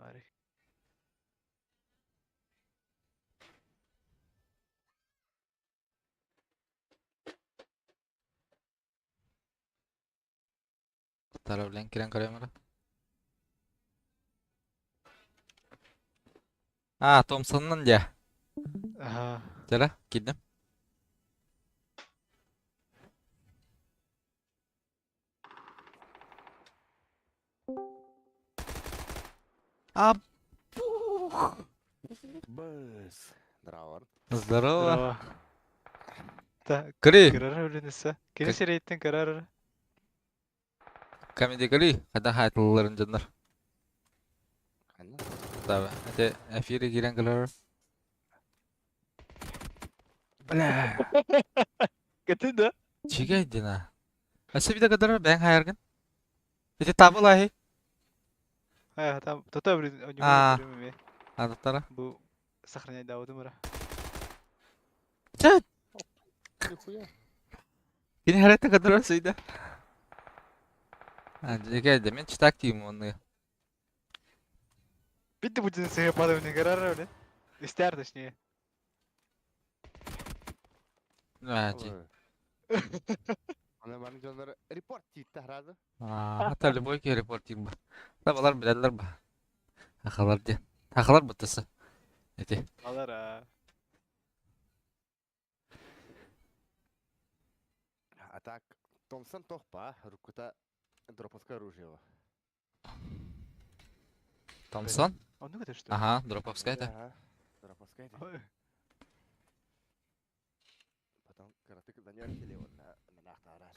бары. Таравлен кирен көрөмөрө. А, Томсоннан дьэ. Аха. Чара, киирдим. А, пух. Быс. Здорово. Здорово. Здорово. Та Кри. кырар үлүнүсэ. Кини сирэйиттэн кырар. Комедия кри. Хада хайтылларын дьоннор. Ханна? Таба. Это эфире киирэн кылар. Бля. Кэтин да? Чигай дина. Асы биде кадar бәң хайаргын. Ити табыл ахи. А, там тута блин, у него А. көрүмү. Адаттара. Бу сохранять даудым ра. Ча. Нихуя. Кини харата кадar сыйда. А, жеке де мен читак тиим оны. Битти будет сыга падав не гарара, блин. Истер точнее. А, жи. Она маны дьоннор репорт тиитте сразу. А, хата любой ки репорт тиим ба. Табалар билелер ба. Ахалар де. Ахалар бутысы. Эти. Алар а. А так, Томпсон тохпа, рукута дроповское оружие. его. Томпсон? А ну это что? Ага, дроповская это. Ага, дроповская это. Ой. Потом каратык занерфили вот на нахтараш.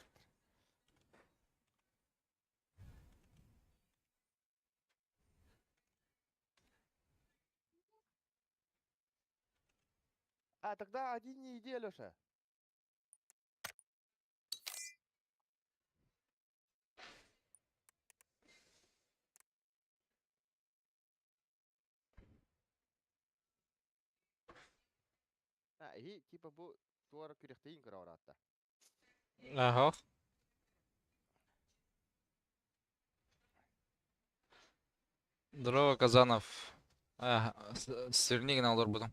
А, тогда один не иди, Алёша. А, и типа бу туара күрехтейин кыраратта. Ага. Здорово, Казанов. А, Сырнигин алыр будum.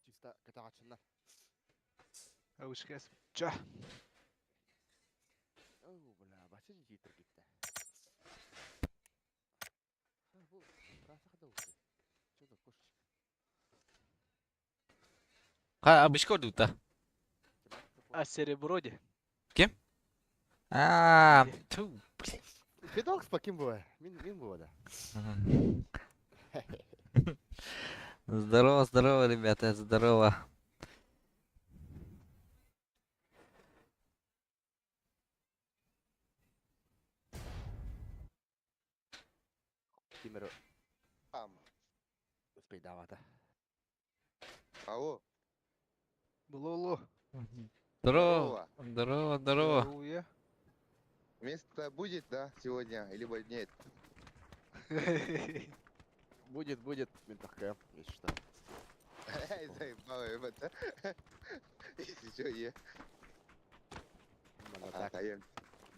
Чисто катагачыннар. А уж хес. Ча. Оу, бля, бачы житер китте. Бу трасса да ушли. Что за кошечка? Ха, абышка ордута. А сереброди. Ким? А, ту. Федокс по ким было? Мин, мин было, да. Мгм. Здорово, здорово, ребята, здорово. Кимер Там. успейдавата. Алло. Булолу. Здорово, здорово, здорово. Здоровье. Место будет, да, сегодня, либо нет? Будет, будет, ментахка, если что. Эй, заебал, ебать. Если что, е. Мана А, так, таем.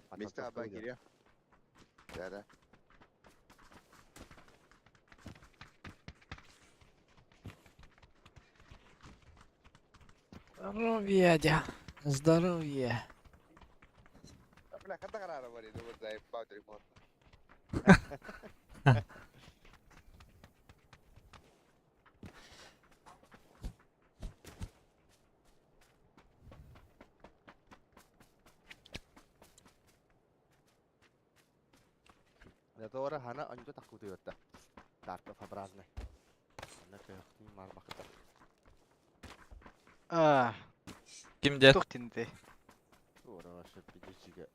а Места то хуйня. багиря. Да, да. Здоровье, дя. Здоровье. А, Бля, хата карара бари, ну вот заебал телефон. Затора хана анжо таккуту йотта. Дарто фабразны. Ана көхтүн мар бакыта. А, Ким дед? тухтинде. Ора ваше пидичиге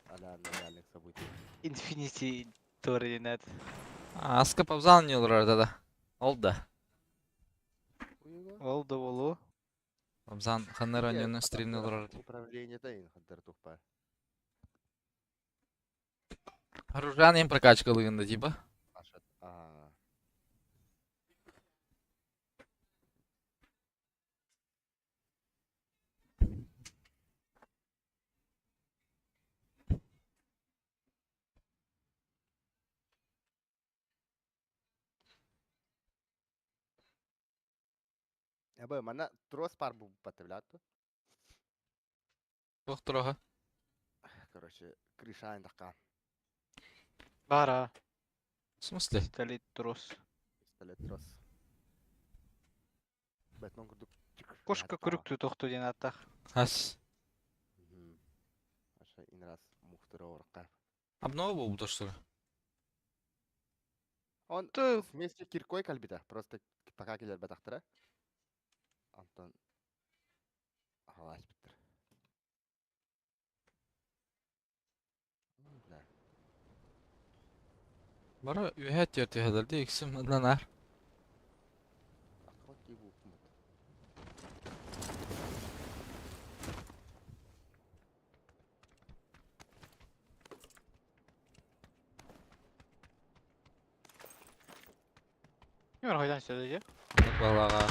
ала реальных событий. Infinity Torинет. Аска пабзан не олар да. Ол да. Уйга. Ол да болу. Пабзан ханнар оньону стримни олар. Управление тайын хантар тухпа. Оружан им прокачка лыгында типа. Ашат. А. Эбэ, манна трос паар булбатта билээт дуо? Туох троһа? Короче, крыша айдакка. Бара. В смысле? Пистолет трос. Пистолет трос. Бэтмен курдук. Кошка күрүктүү тохту диэн ааттаах. Хас. Аша инрас мухтыра оракка. Обнова буолбута что ли? Он Ты вместе киркой калбита. Просто пока келер батахтара. Антон халас биттер. Бля. Бара үһэ түөрт үһэлэр дии иксим ынанар. Аккот ки бу кумут. Ким хойдан сөйлөйө? Балаға.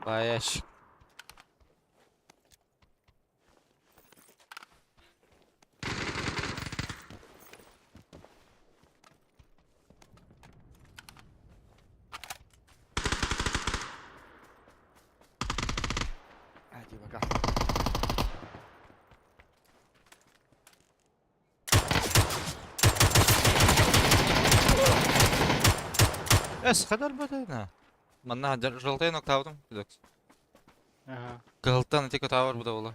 Баяш. А, типа как? Эс, хадар бадайна. Манна желтый ноктаудым. Ага. Кылтан тик тавар буда була.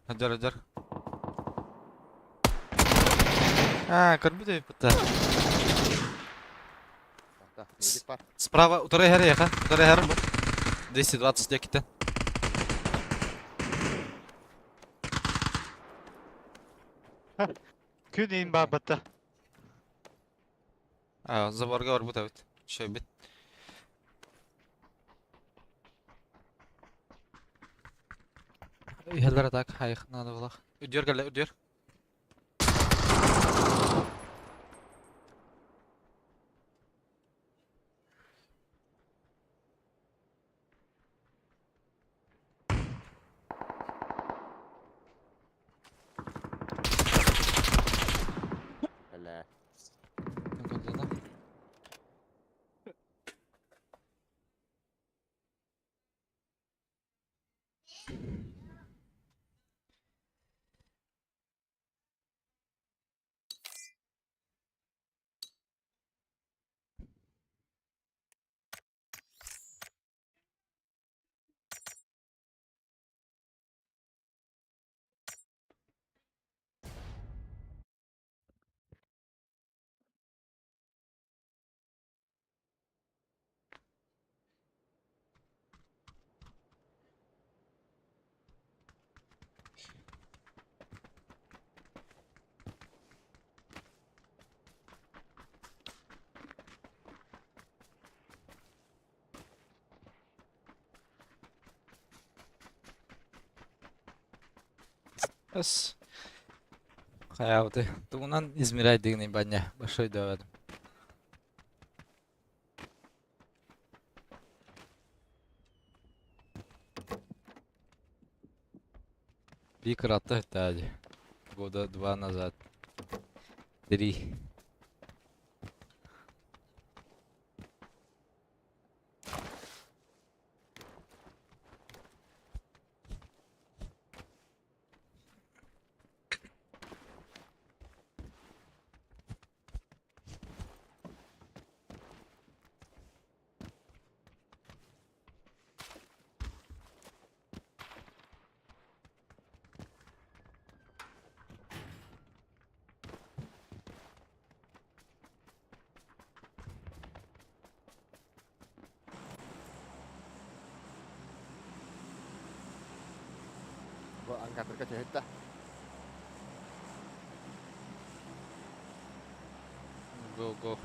Хаджар, хаджар. А, көрбүт бутта. Да, медик бар. Справа, утары хәр яха, утары хәр бу. 220 деките. Күн ин бабата. А, заборга бар бу бит. Шөй бит. Хәлләр атак, хайх, надо булах. Үдер гәле, үдер. Бля. Эс. Хаябыты. Тугунан измерять дигни баня. Большой давадым. Пик рата тади. Года два назад. Три. Бу ангардырга төһөттө. Go, go.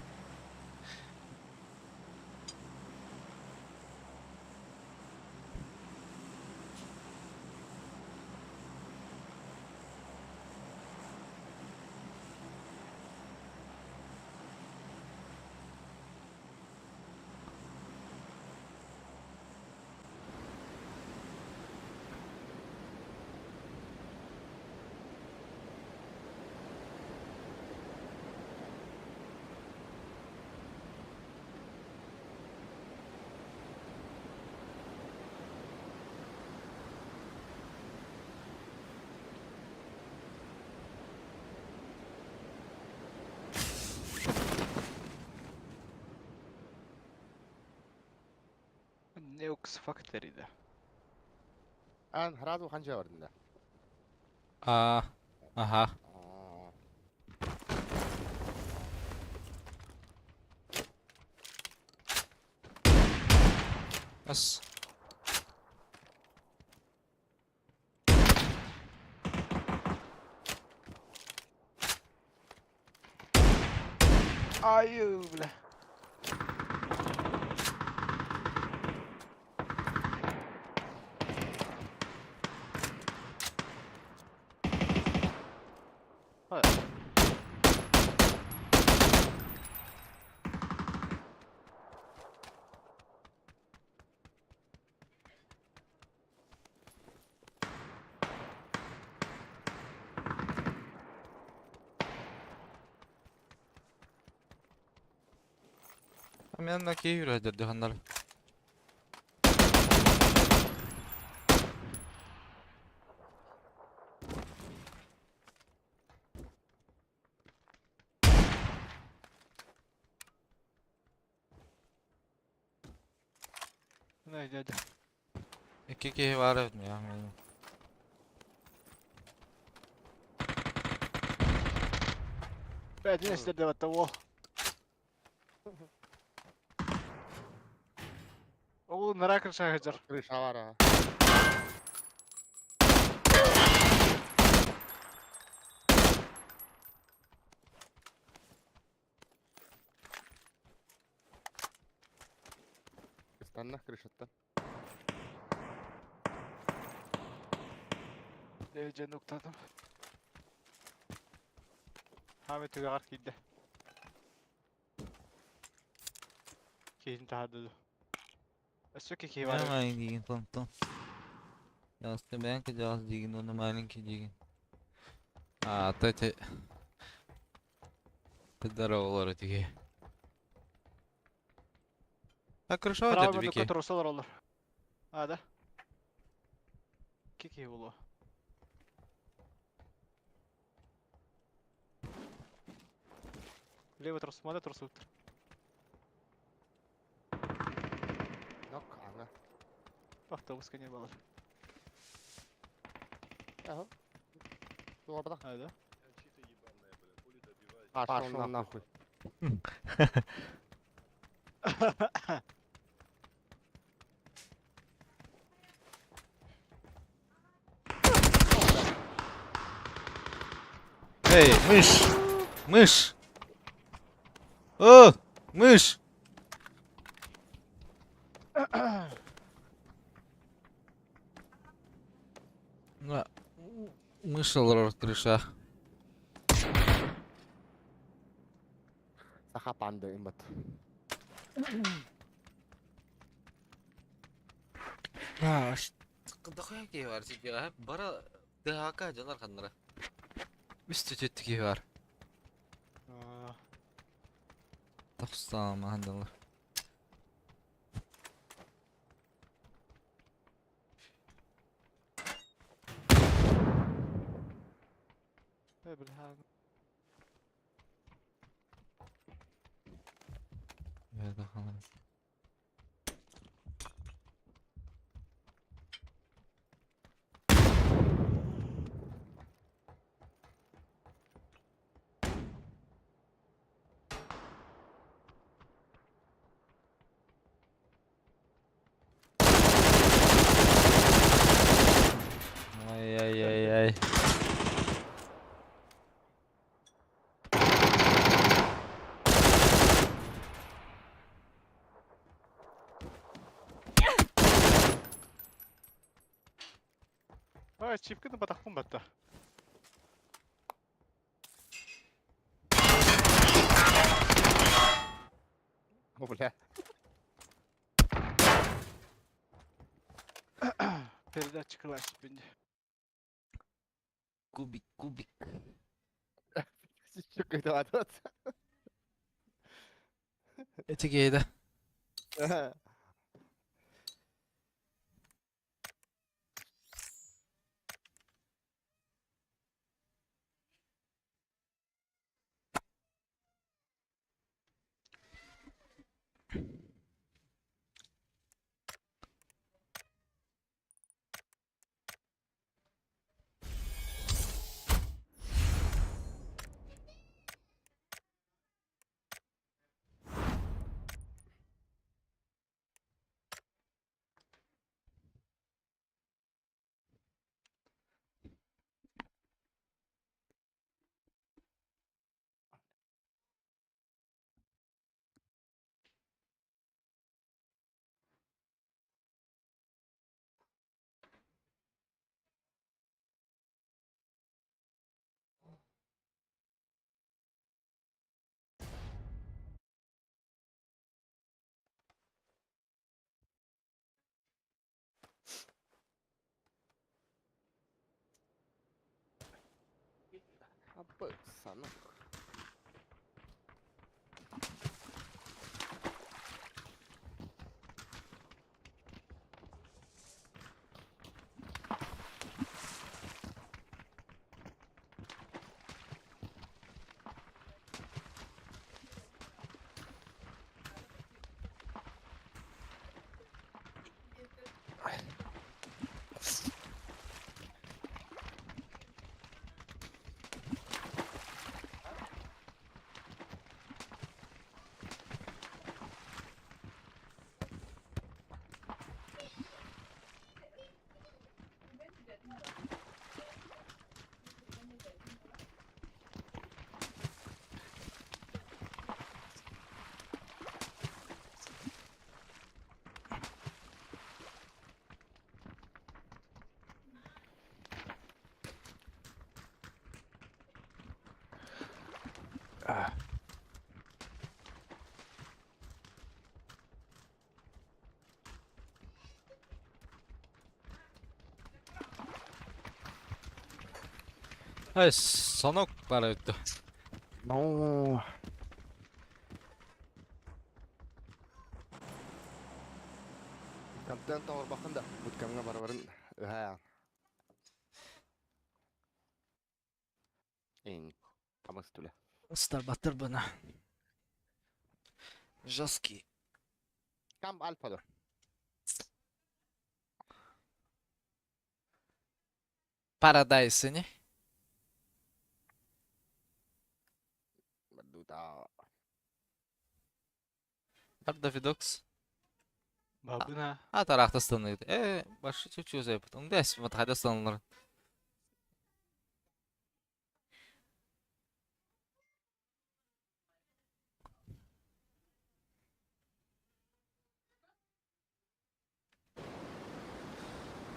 Neux Factory'de. Эн сразу ханча бардын да? А, ага. Ас. Айыы, бля. Мен киһи үрөдөр дыханнар. Не, дядя. Икки киһи баар эбит миэхэ. Бэдин эстер деп атта ол. Ол нара крыша хажар. Крыша бар а. Ыстанна крышаттан. Дээжен уктадым. Хаме түгәгәр килде. Кейин тахады. Өссө ки бар. Маленький дигин тонтон. Ясты бәнки жас дигин, оны маленький дигин. А, ты Здорово, тиги. А крыша Право деді бики. трусалар олар. А, да? Кики болу. Левый трус, мада трус уттыр. Нок, ага. Автобуска не было. Ага. Туга А, да? Пошел нахуй. Эй, мышь! Мышь! О, мышь! На, мышь олорор крыша. Саха панда имбат. А, дохуя киһи бар сидига бара ДХК дьонор ханнара. Үс түтүт киһи бар. А, Тохстаама хандалар. Э, бля. Это ханнара. Ай-яй-яй-яй. Ой, чипканы батахпын батта. О, бля. Передатчик класс бинди. Кубик, кубик. Чүккөтө Этигейде. Аппы санок. Ай, санок баар өттө. Ну. Контент оҥорбоккун да буткамҥа барыбарын ыһаан. Эң тамас түлэ. Старбаттыр бына. Жесткий. Кам альфа да. Paradise не? Бардута. Бар Давидокс. Бабына. А тарахта станы. Башы чуть-чуть зайпыт. Онда эс матхада станылар.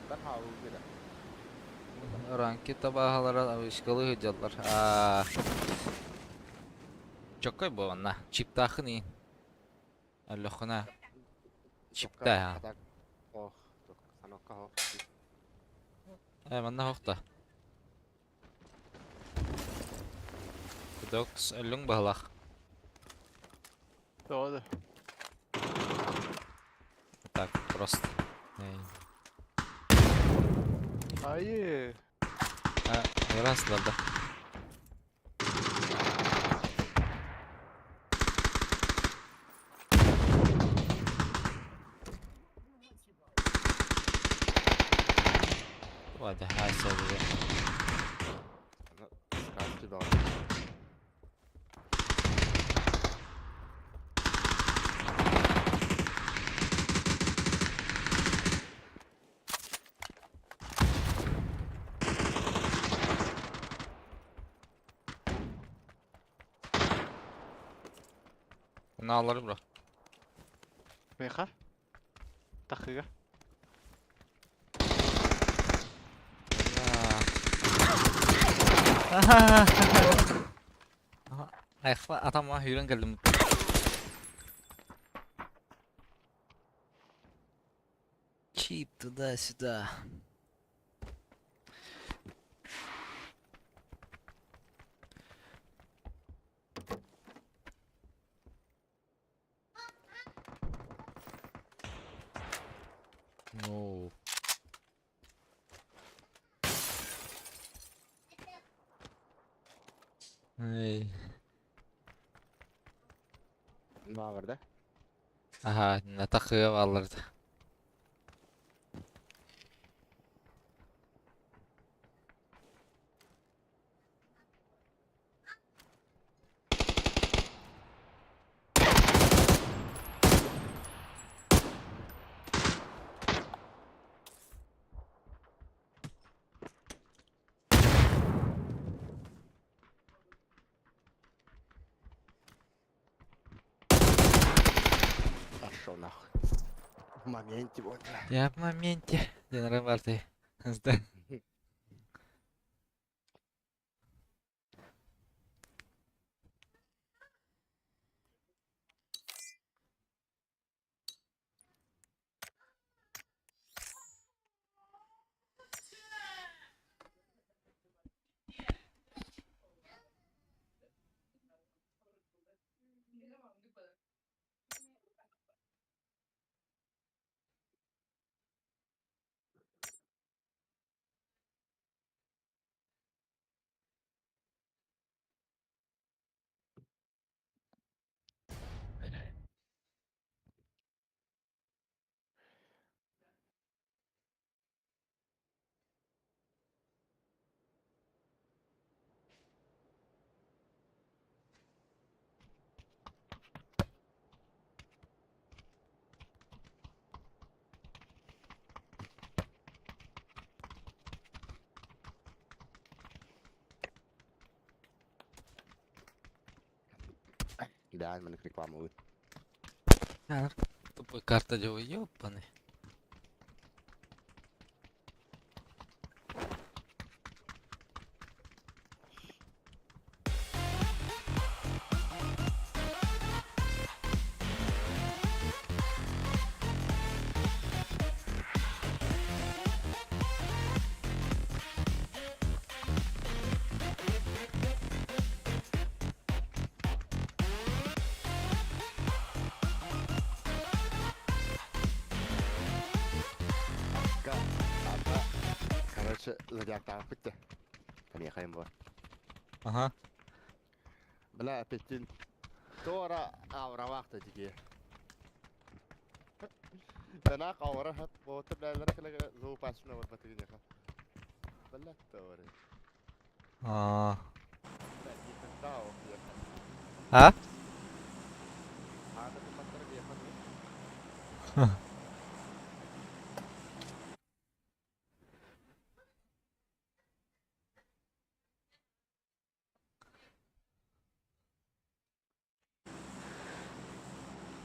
Дар хау бира. Ранки табахалара авышкалы хыдялар. А. Чоккой боланна. Чиптахыны. Аллохына. Чипта. Ох, санокка хох. Манна хохта. Докс өлүң баһалах. Doğru. Так, просто. Hayır. А, раз, да. Ладно, хай сәбе. Скажи да. Bunu alırım bro. Меха. Тахыга. Айхла атама сүүрэн кэллим. Чип туда-сюда. No. Эй. Баар да? Аха, атахыа бааллар. Пошел нахуй. В моменте вот. Я в моменте. Ден Ромарты. Да, маннык реклама Тупой карта дела, ёбаный. Короче, зодиактаах бүттэ. Помехаем бар. Ага. Бля, аппетин. Тора ауравахта тиги. Тана аура хат бот бля бля бля зоо пасна вот батыгы яха. Бля тора. А. А? А?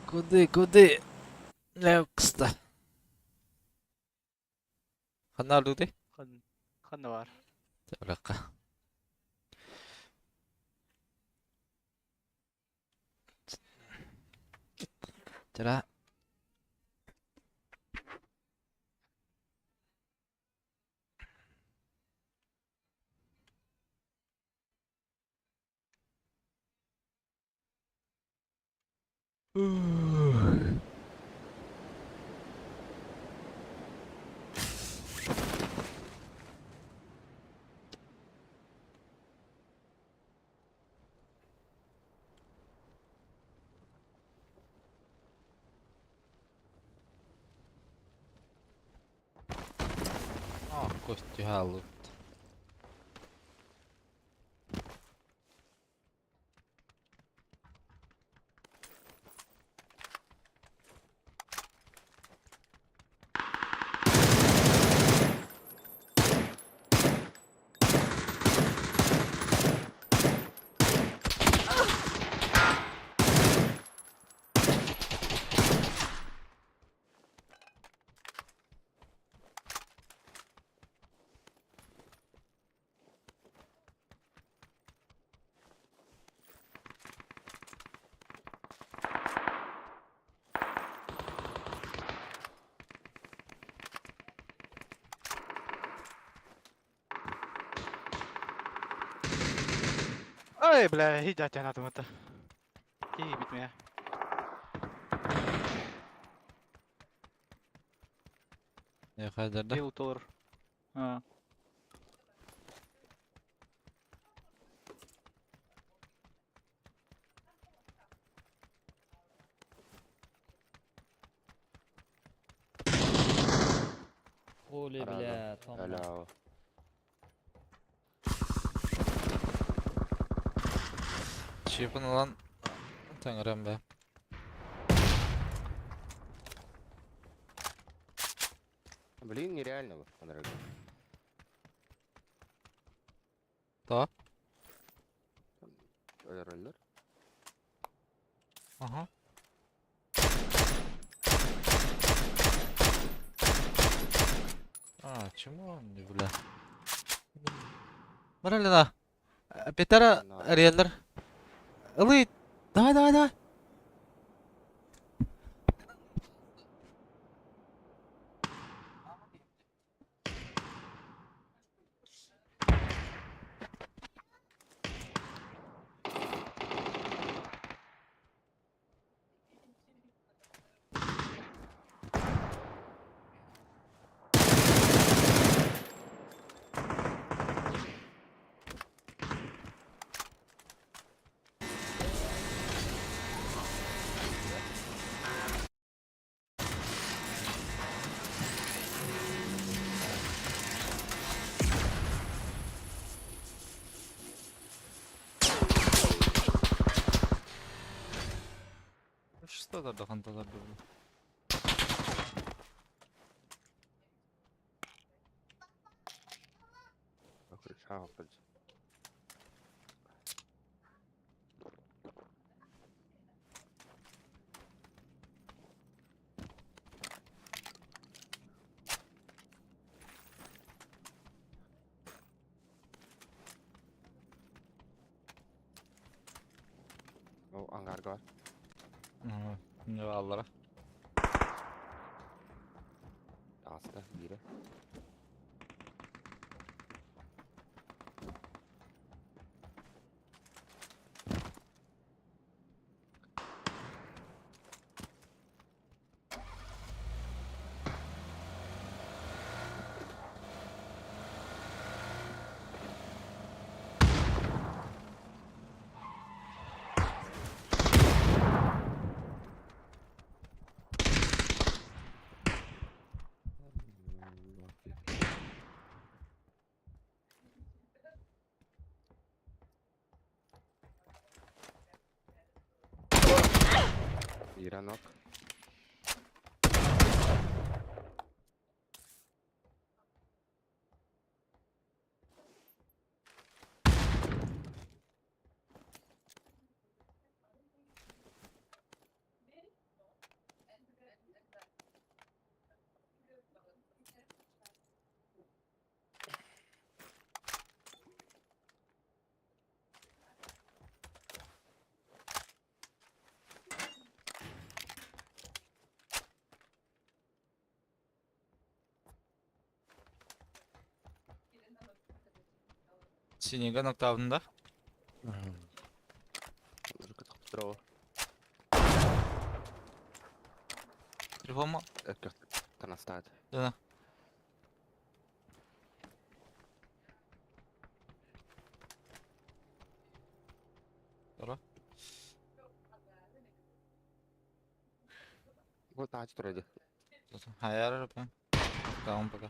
Куды, куды? Левкста. Ханна люди? Хан ханна бар. Табракка. Тара. А, кость түһэ. Ой, бля, иди атым это. Киһи меня. Хайдарды. Бил толор. А. Хули, бля, Том. Аляо. Чипын ылан таҥарам бэ. Блин, нереально вот, понравилось. Да? Роллер. Ага. А, чему он не, бля? Маралина. Петера Риэллер. Ылый. Давай, давай, давай. Что да ханталар было? О, ангарга бар. Аллара. Аста, бире. Иранок. Синега ноктавында. Телефон ма? Танастат. Да. Дора. Вот тач турады. Хайар рапа. Таун пока.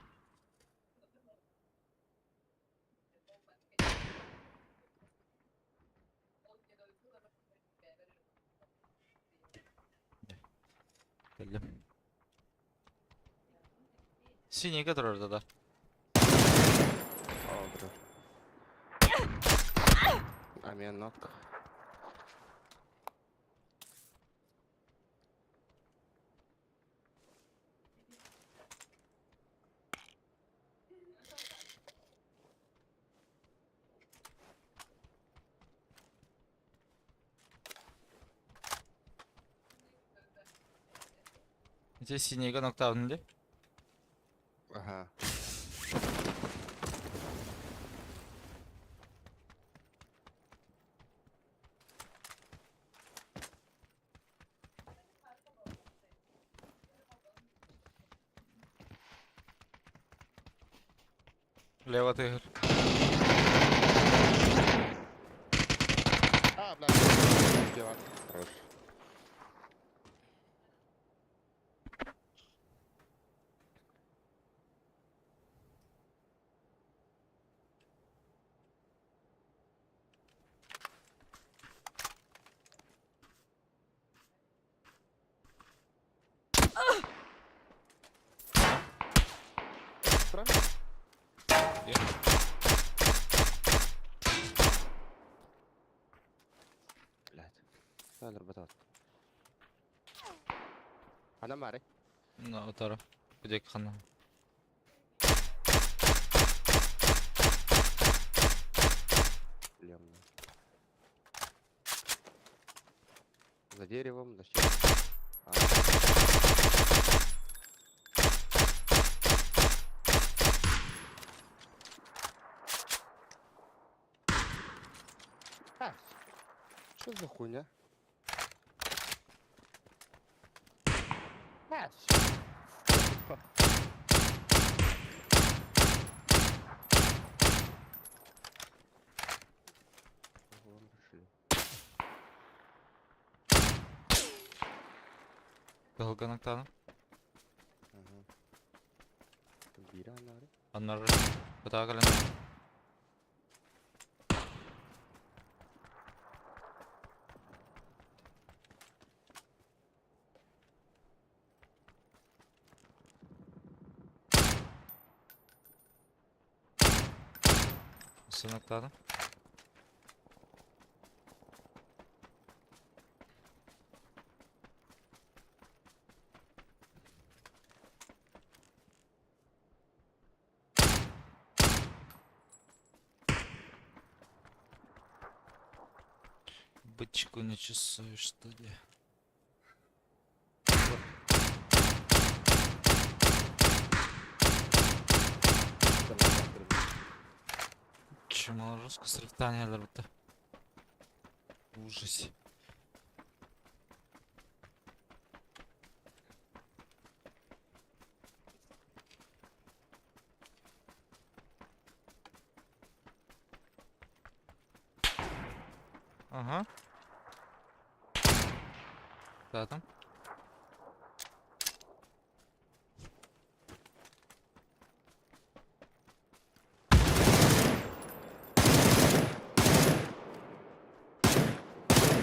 Кэллим. Синега турар да. О, Амен нок. Ити синега ноктавын ди. Ага. Лево тыгыр. А, бля. Дела. Хорош. Правильно? Блядь. Өлөрбөт. Ана мари. На утары. Күдек хана. Лемно. За деревом, за чем? А. А, что за хуйня? А, сука. Вон пришли. Кыһылганактаным. Ага. Биир аннары. Аннары. Кытаа кэлэн. Сыныктадым. Бычку не чесаешь, что ли? Чему русскую сректание будто. Ужас. Ага. Да, там.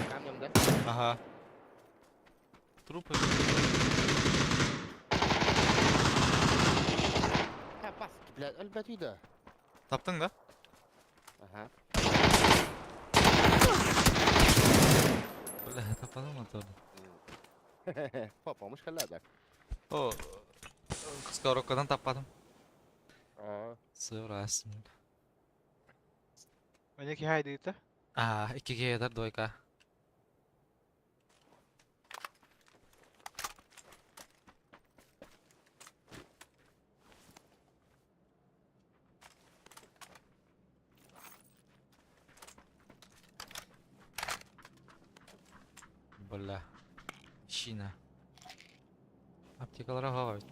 Камнем, да? Ага. Трупы. А, бас, блядь, өлбөт да. Таптың да? Ага. Бля, таппадым аты. Папа, помощь да. О, сковородкадан таппадым. А, Сыvrасың. Менеки хайдыйта. А, иккиге ятар двойка. Бля. Щина. Аптекалара хавайт.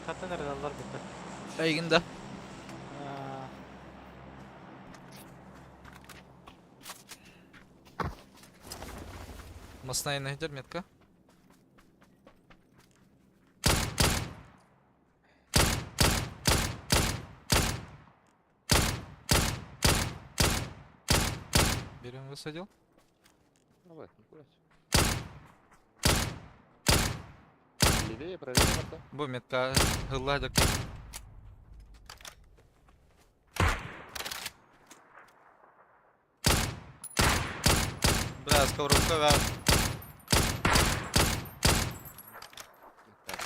Хаттан эрдаллар битте. Эйгин да. Масна идет метка. Берем высадил. давай, гулять. Левее, правее, карта. Бу метка ылладык. Бля, сковородка да. Так.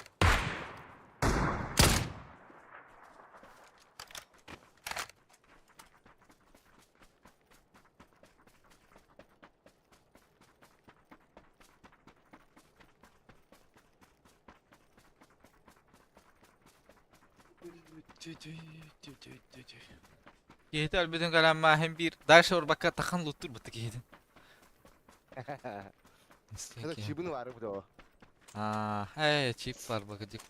Киһити өлбүтүн кэлэн биир дальше урбакка тахан луттур бутта киһитин. Это чибыны бары бу. Аа, ээ, чип бар бакыдьык.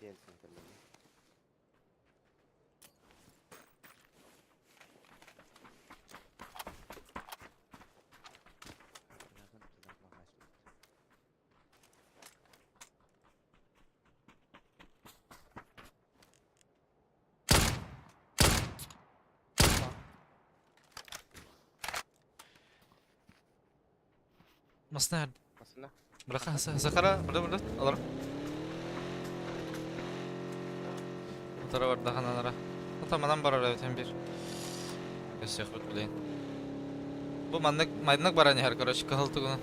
Пенсия кэллэ. Masına Aslında Bırak sakara burada burada alırım. Motora var daha nara. Tamam барар эбитин bir. Өссөх бут билейин. Бу маннык майдынак баран иһэр, короче, кыһыл тугунан.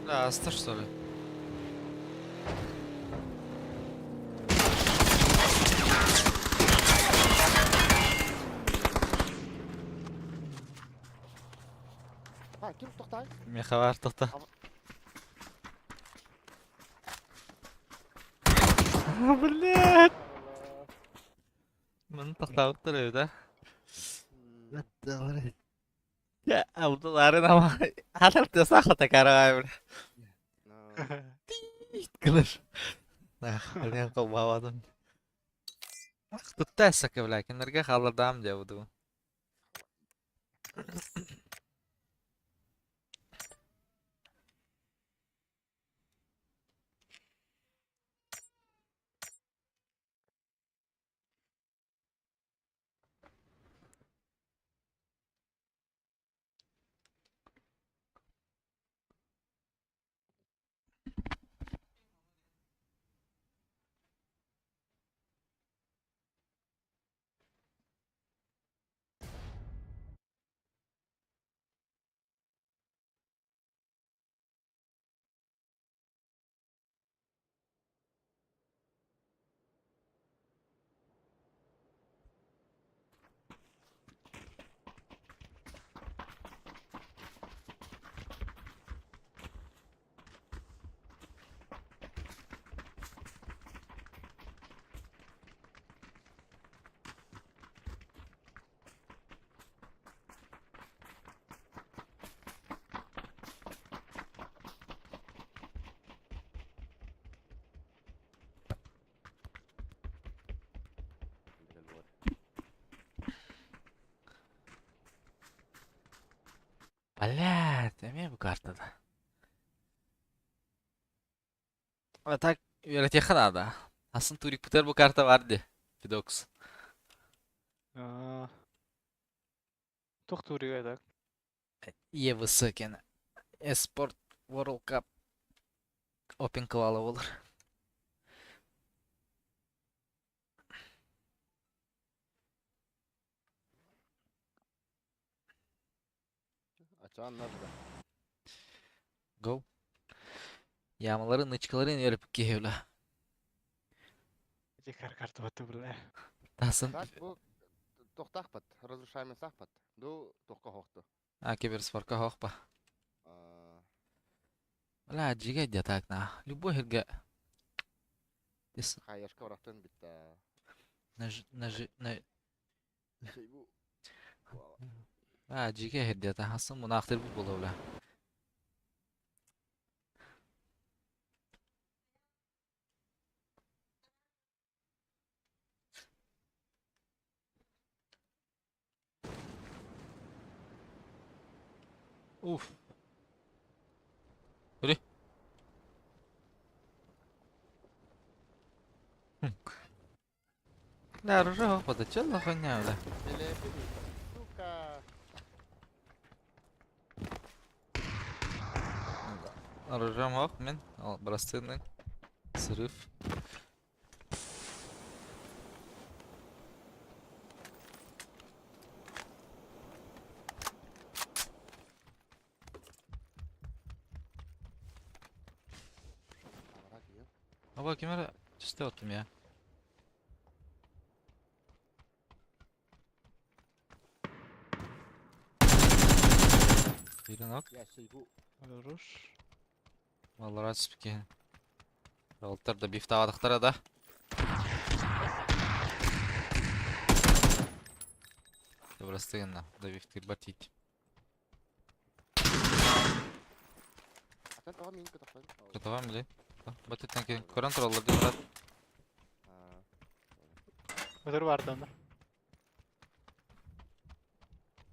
Да, астар что ли? Ha kim toqtay? Мехавар тоқта. Блядь. Маны тоқтабыттар эбит, а? Я, алдыларын ама халар тесахата карагай бля. Кылыр. Нах, блин, колбавадым. Тутта сака, бля, кинерге халырдам дебуду. Блядь, эмиэ бу картада. А так, үөрэтиэххэ наада. Асын турикпытыгар бу карта бар дии. Фидокс. Аа. Туох турига так? ЕВС кэнэ. Esport World Cup Open Квала буолар. Açan nerede? Go. Ямаларын, нычкаларын үөрөп киһи бля. Дикар карта баттı бля. Тасын Так bu toqtaqpat, разрушаемый сахпат. Ду тоққа хоқты. а киберспортка хоох ба. Бля, жигэ дьэ так на. Любой хэргэ. Дес Хаяшка барақтан бітті. наж наж на Şey bu. А жигэ хэрдэ та хасын мунаахтыр бу буолла бля. Уф. Hadi. Бля, рожа хода, чё за хуйня, бля? Сука. Оружием хох, мен, брастырный. Срыв. Оба ким эрэ түстэ оттум я. Бирин ок. Я сейгу. Хорош. Маллара түспүт Уолаттар да бифтаабатахтара да. Добросты гынна. Да бифтыырбар тиийдим. Атын тоҕо миин көтөхпүн? Көтөҕөм били. Бу өттүттэн көрөн тураллар дии брат. Motor vardı onda.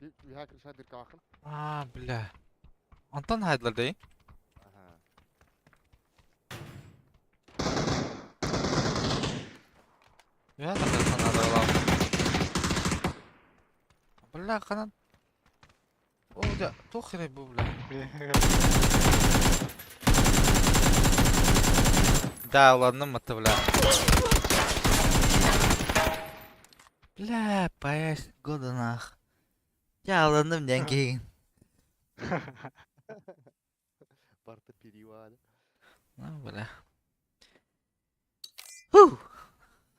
Үһэ крыша дыркалаахын. А, бля. Онтон хайдылар дей. Аха. Я тахар санаада Бля, ханан. О, да, туох эрэ бу, бля. Да, ладно, мата, бля. Бля, паясь года нах. Я ылынным диэн киһигин. Барта перевада. Ну, бля. Фу!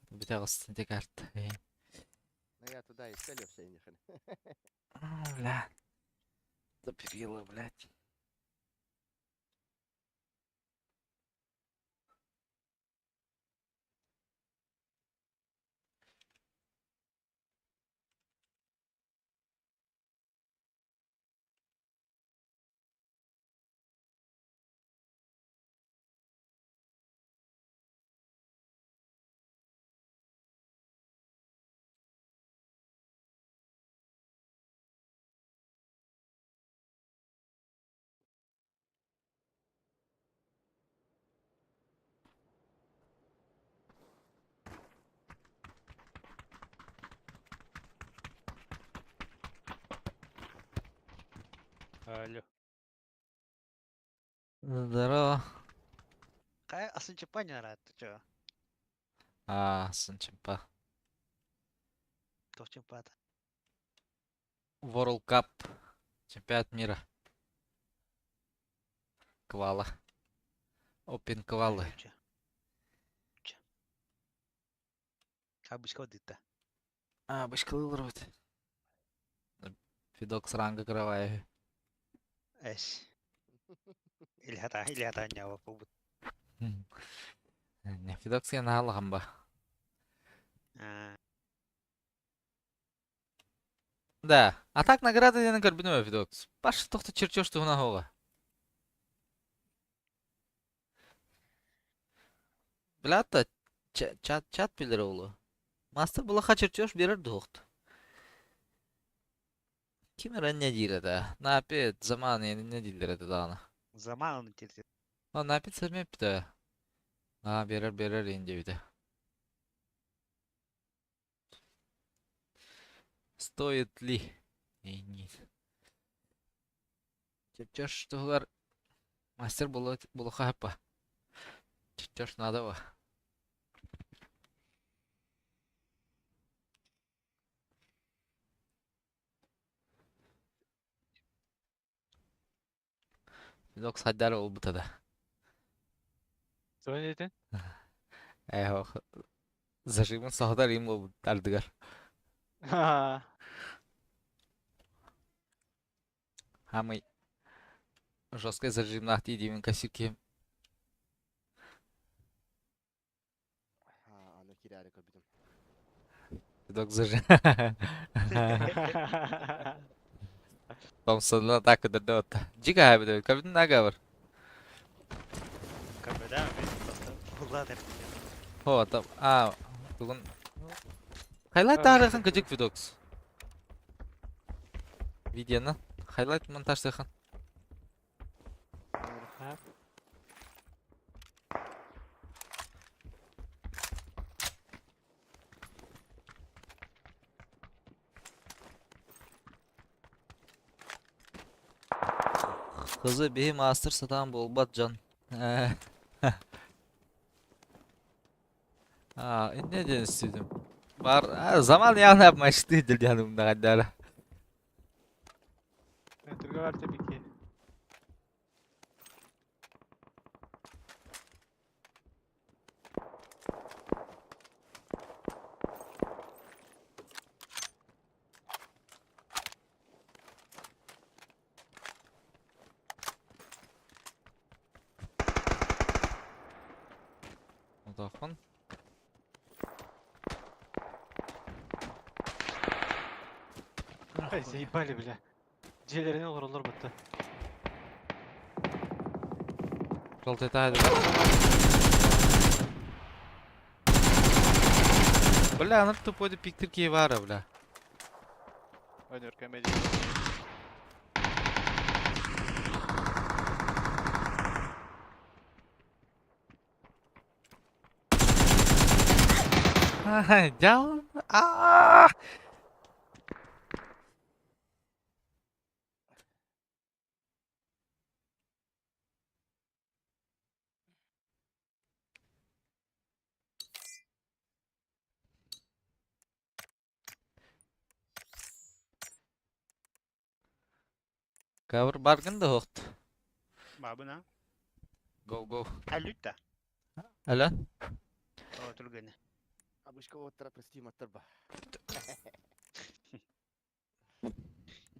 Бүтэ оҕустун ити карта. Ну я туда и целился, и нихрена. Бля. Заперила, блядь. Алло. Здорово. Кай атын чапа ты чё? А, сын чемпа. Туох чемпата? World Cup. Чемпионат мира. Квала. Open квалы. Хабышка дыта. А, башкалылар вот. Фидокс ранга кровая. Эс. Илхата илхата нява побут. Не, Фидокс я наалахан ба. А, Да. А так награда диэн көрбүнүм Фидокс. Баш тохто чертеж туһуна хоға. Билата чат чат билер олу. Мастер булаха чертеж берер дуохт. Ким эрэ не диир этэ? Напи заман не дииллэр этэ даҕаны. Заман тирти. А Напи сэмэптэ. А берер берер ин диэбитэ. Стоит ли? Нет. Чертеж туһугар мастер булуха хаппа. Чертеж надо ба. Фидокс хайдар олбута да. Что dedin? Э, зажимын саһадар им болбут ардыгар. Ha. Хамый жесткий зажимнаах дии косяки. А, аны кирәре көрбүтүм. Фидокс зажим. Томсонна так өдөрдө Жига хабыды. Кабин нага бар. Кабеда просто улатыр. Хо, там а бүгүн Хайлайт таарыхан кыжык Фидокс. Видеоны хайлайт монтажтыхан. Ha. Хызы биһи мастер сатаан буолбат дьон. А, не диэн истибитим. Бар, заман явно обмачты диэн умнаҕайдара. Türk'e var tabii ki. Он. Ай, заебали, бля. Дьиэлэринэн олороллор батта. Желтый этаж. Бля, она тупой да пиктир бара, бля. Ойнор комедия. Дьал. Аа! Кавр баргын да хохт. Бабына. Go go. Алюта. Алло. О, түргені. Абышка оттара прости маттарба.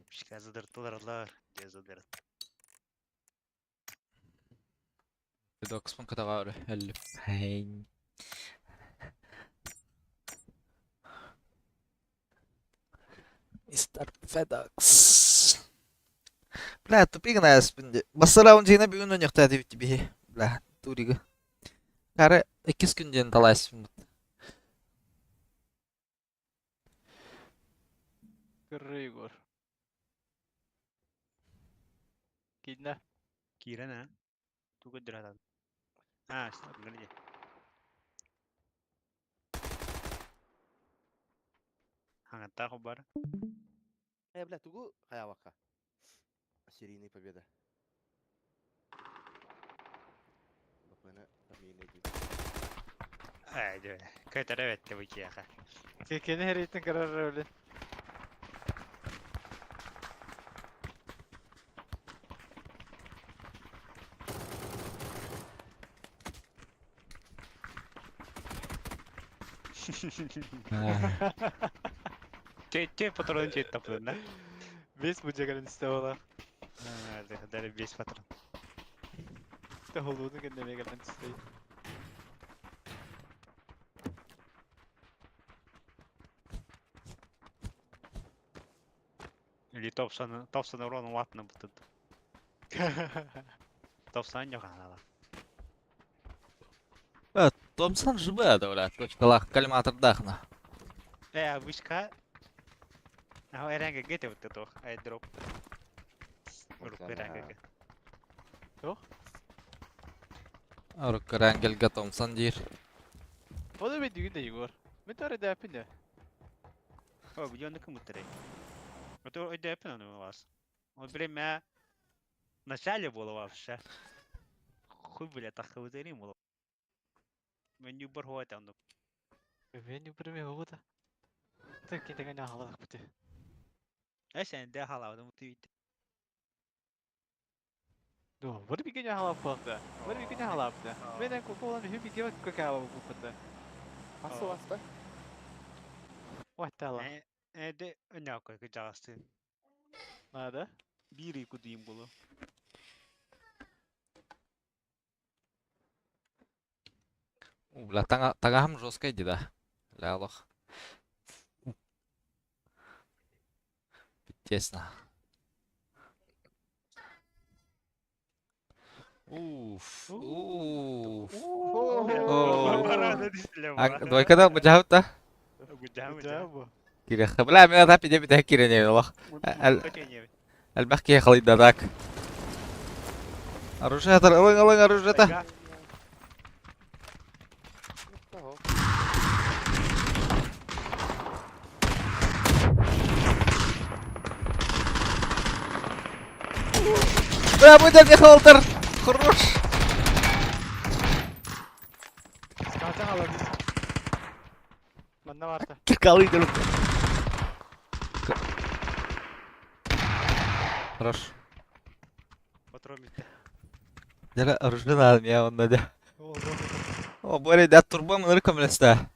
Пишка задыртылар. Задырт. Педокспун катагары. Әллі. Хейн. Мистер FedEx. Бля, тупик на спинде. Басыра он жина бүгүн ойнохта дебит биһи. Бля, турига. Кары иккис күн диэн талайспын. Кыры Егор. Кидна. Кирен а. Тугы дырадан. А, где? Аңатта бар. Э, бля, тугу хаявака. Серийная победа. Бапына фамилия ди. Ай, дö. Көтөрө бетте бу кияха. Кекени херейтин карар блин. Те те патрон те тапын да. Бес бу жагалын исте. А, дәре бес патрон. Те холуну кенде мегалын исте. Или топсан топсан урон ватны бутыд. Топсан yok анала. Томсон жибе да, точкалах кальматордахна. Э, вышка. А эренге гете бутты тох. Ай дроп. Рук эренге. Руккарангелга Томсон диир. Оду мен дүгүн да Егор. Мен тары да апин да. О, видео кым бутты. Это өйдө у вас. Он время в начале было вообще. Хуй, бля, так хавызырим было. Мен не бар хуа там. Мен не бір мен ода. Так кентеген халадак бути. Э, сен де халадым бутты. Ну, вот би кеня халап палта. Вот би кеня халап да. Мен куколан хү би гева какао бупата. Асыл аста. Ваттала. Э, э, де няко кыжагасы. Надо. Бири кудуйм было. У, бля, тагахам жестко иди, да. Ля, лох. Тесно. Уф, уф. Двойкада бужахыта. Гудам, Кире, бля, мен атап иде бите кирене лох. Элбэх кие халыйдадак. Оружие, ылың, ылың, оружие та. Бля, будет Михалтер! Хорош! Скатан алабыз. Манна барта. Калыйдыр. Хорош. Патрон битте. Дәле оружие надо мне он надо. О, Боря, да турбо мы рыком леста.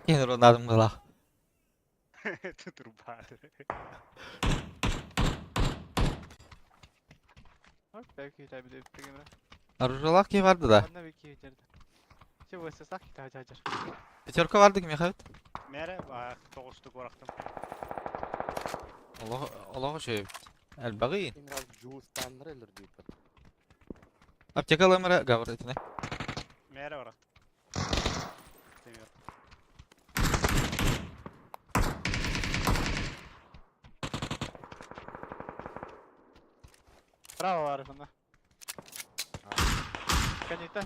Кинь надо было. Труба. Оружие барды да. Манна би кие жерде. Че высосах кита жажар. Пятерка бардык Михаил. Мээрэ тоҕустук барахтым. Олох олох үчүгэй. Элбэҕи. Ким раз жуустаннар өлөрдүүппүт. Аптека ылымара гавр итини. Мээрэ барахтым. Темир. Право бар мына. Канита.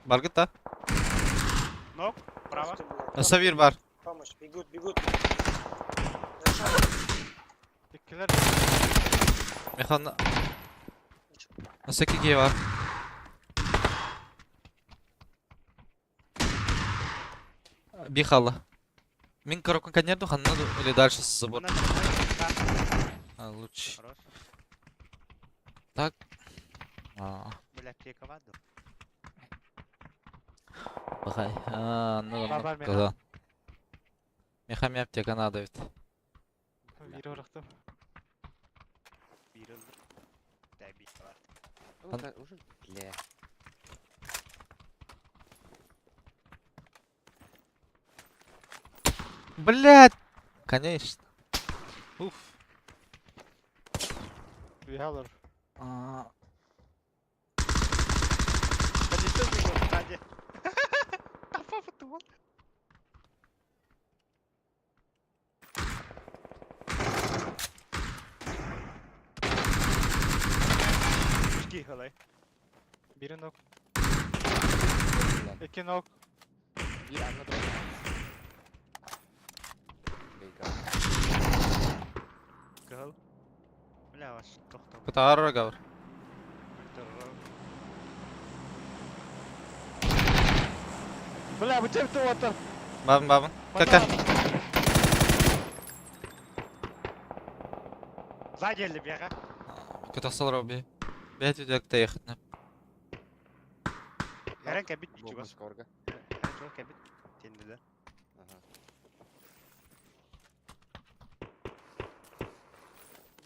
Баргыт да. Нок, право. Савир бар. Помощь, бегут, бегут. Зашел. Иккилэр. Механ. Насеки бар. Бихала. Мин коробка конерду ханна или дальше с забор. А, лучше. Хорош. Так. А, Бля, аптека ваду. бахай. А, ну Бар, бар, ладно. Да. Меха аптека надо ведь. Биир орохтум. Биир ыллым. Да, биир бар. Уже, уже, бля. Блять! Конечно. Уф. Виһалар. А, Канита бегут, сзади. Папа думал. Кихалай. Бири нок. Икки нок. Биир анна турар. Бейка. Кыһыл. Бля, ваш тохтоо. Кытаар гавр. Бля, бу чем туотар? Бабын бабын. Кака. Сзади или бега? Кытасал роби. Бэт үдәк ехать. Хэрэн кэбит Бу чугас. Москвага. Хэрэн чугас кэбит. Тендилер. Ага.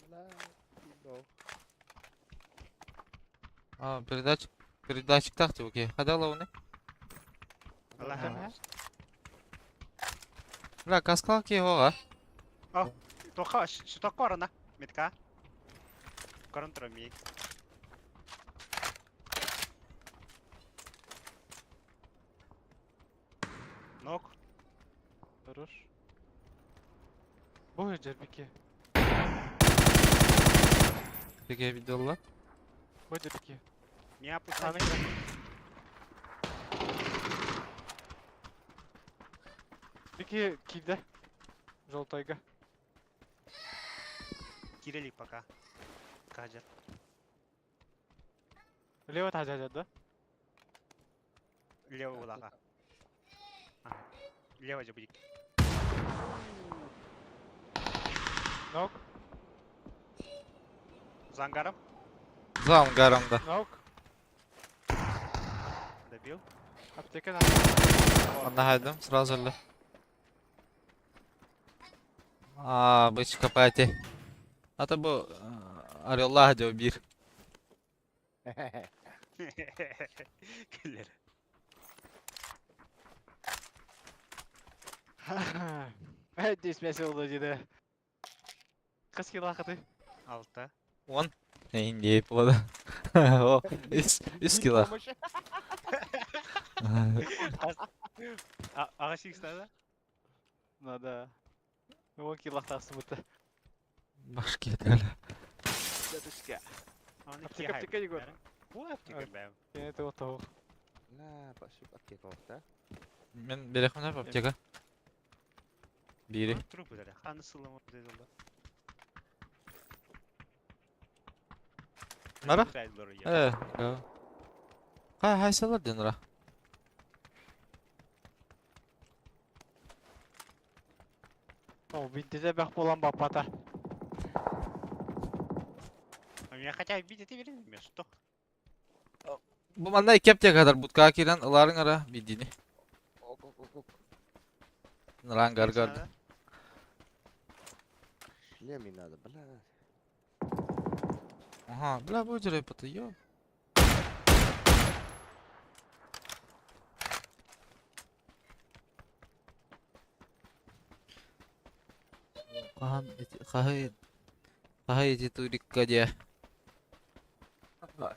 Бля, no. А, передатчик. Передатчик так окей. Хадала уны. Аллаха. Бля, каскал ки хога. Тоха, что корона? Метка. Корон тромик. Нок. Хорош. Бу жербики. Беге видеола. Бу жербики. Меня пускай. Бики киде. Желтойга. Кирилик пока. Каджер. Лево тажажа да? Лево улаха. Ага. Лево же будет. Нок. За ангаром. За ангаром, да. Нок. Добил. Аптека на. Анна хайдым, сразу ли. А, бычка пати. А то бу Орелла дио бир. Киллер. Здесь мясо улады. Қыз килақыты. Алта. Он. Не болады. О, үс кило. Ага сикс надо? Надо. Он килақтасы бұты. Башки дали. Дедушка. Аптека, Аптека, аптека, Егор. Бу аптека бэм. Это вот того. Бля, пошип аптека да? Мен берехмин аптека. Бири. Труп дали. Ханы сылым дедилер. Мара? Э, Хай хайсалар денра. О, бинтезе бәк болан бапата. А меня хотя видит и верит, что? Бу манна икки аптека кадар бутка кирен ыларың ара бидини. Ок, ок, ок, ок. Рангар гарды. Шлем не надо, бля. Ага, бля, бу дьарайбыта, ё. Хаһан ити хаһый хаһый ити турикка диэ.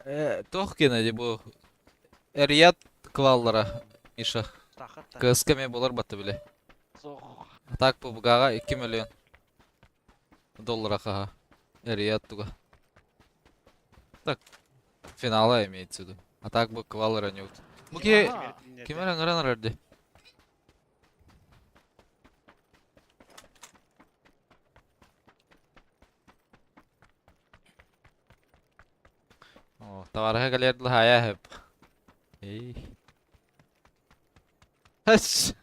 Э, туох гына ди бу Эрият кылааллара Миша. Кыска эмиэ болар батта биле. А так ПБГ-га 2 миллион доллара хаһа. Эрият туга. Так, финала имеется в виду. А так бу кваллара не Бу ки ким эрэ ыҥыран эрэр дии. О, товарыһа кэлиэр дылы хаайа сөп. Эй. Хэс!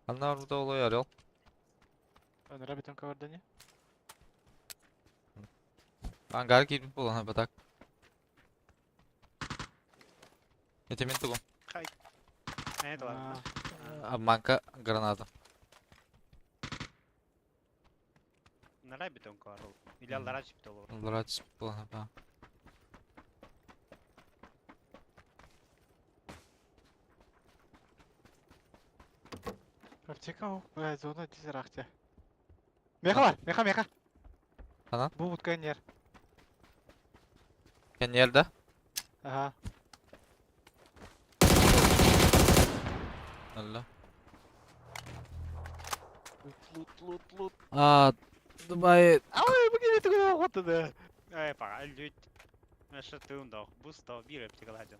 Ханна барбыта буолуой Орел? Ынра бүтүн кабардани. Ангар киирбит буолан так. Ити мин тугум? Обманка граната. Нарай бетон карыл. Или аллара түспүт олор. Аллара түспүт буолан ба. Аптека, бля, зона тизерахте. Меха бар, меха, меха. Ханан? Бу бутка нер. Кэнниэр да? Ага. Алла. Лут, лут, лут. А, Дубай. Ай, бу кими тугу оҕотуна. Эй, пага, лють. Наша тыын да, бус да, бир аптека ладен.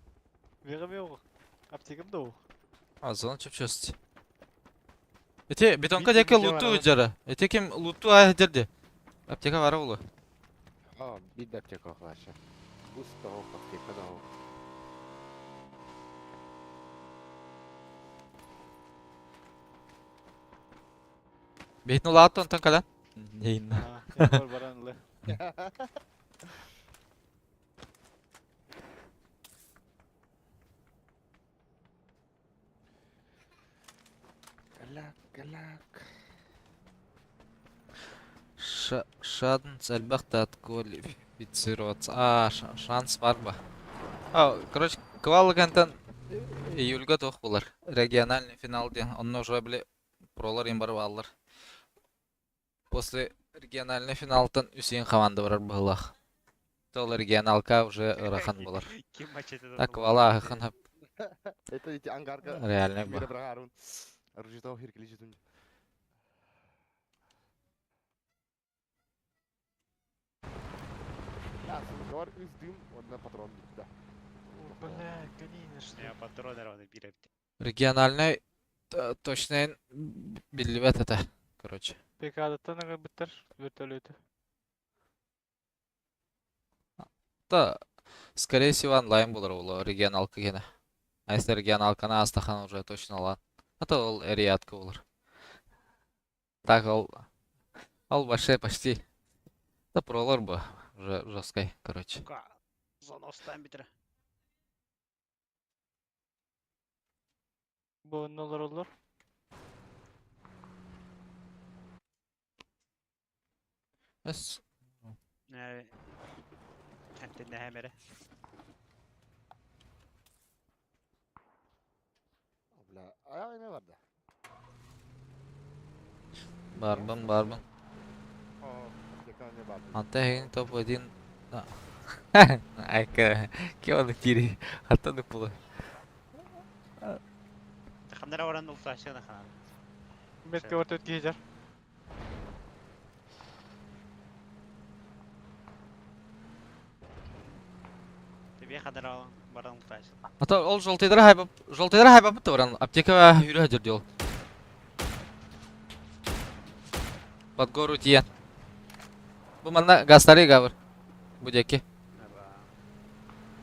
Меха мех. Аптекам да. А, зона чөпчөст. Ити бетонка Видео диэки видео луту барабын. дьара. Ити ким луту аа дьэрди. Аптека бара улу. А, биир да аптека вообще. Бус того, аптека того. Бейтин улаатты онтон кэлэн. Нейна. А, баран ылы. Галак, галак. Шанс элбэх да квалифицироваться. А, шанс бар ба. А, короче, квалыгантан июльга туох булар. Региональный финал диэн. Онно уже били пролар им барып ааллар. После региональный финалтан үсүн команда барар быһыылаах. Ол регионалка уже ыарахан буолар. Ким мачете Так квала ахан Это эти ангарка. реальный ба. Мира брагарун. Оружие хиркили Да, сумгар үс дым, одна патрон да. Бля, конечно. Я патроны равны бир аптека. Региональный точно биллибэт этэ. Короче. ПК-даттан ыңырбыттар вертолеты. Да, скорее всего, онлайн булар ол регионалка гене. А если регионалканы астахан уже точно алан. А то ол эриатка болар. Так ол ол вообще почти. Да пролар бы уже жесткой, короче. Зона остан битре. Бу оннолор олор. Эс Кэнтин нэхэмэрэ. Бля, а эме бар да. барбын барбын. О, аптека не бар. Анта хегин топ-1. Айка, кем кири? Хаттан пулы. Ханнара баран улташына хан. Метке вертолет кейжер. Тебе ханнара баран улташына. Ата ол жолтыйдара хайбап, жолтыйдара хайбап баран аптека хүрэ жүрдү ол. Под гору тиен. Бу манна гастары габыр. Бу деки.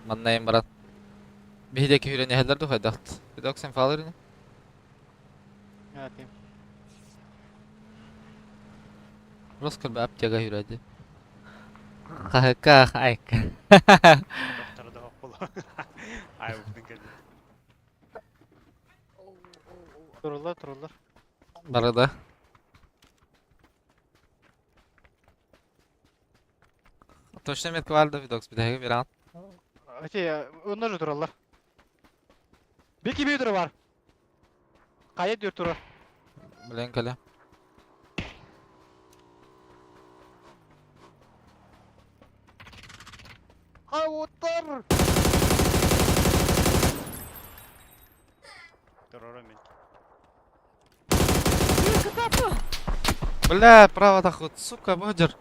Манна эм баран. Биһидеки хүрэ нехелер ду хайдахт. Бидок сен фалырны. Атым. Роскор бе аптека хүрэ ди. Хаһыкка айка. Доктор да хоққулу. Ай бутун кэлбит. Туруллар, туруллар. Барыда. Точно метка бар да видокс битэһиги биран. Эти, онно же тураллар. Бики бии бар. Хайа дүр турар. Билен кэлэ. Хауттар! Турора мен. Бля, право тахут, сука, бодер.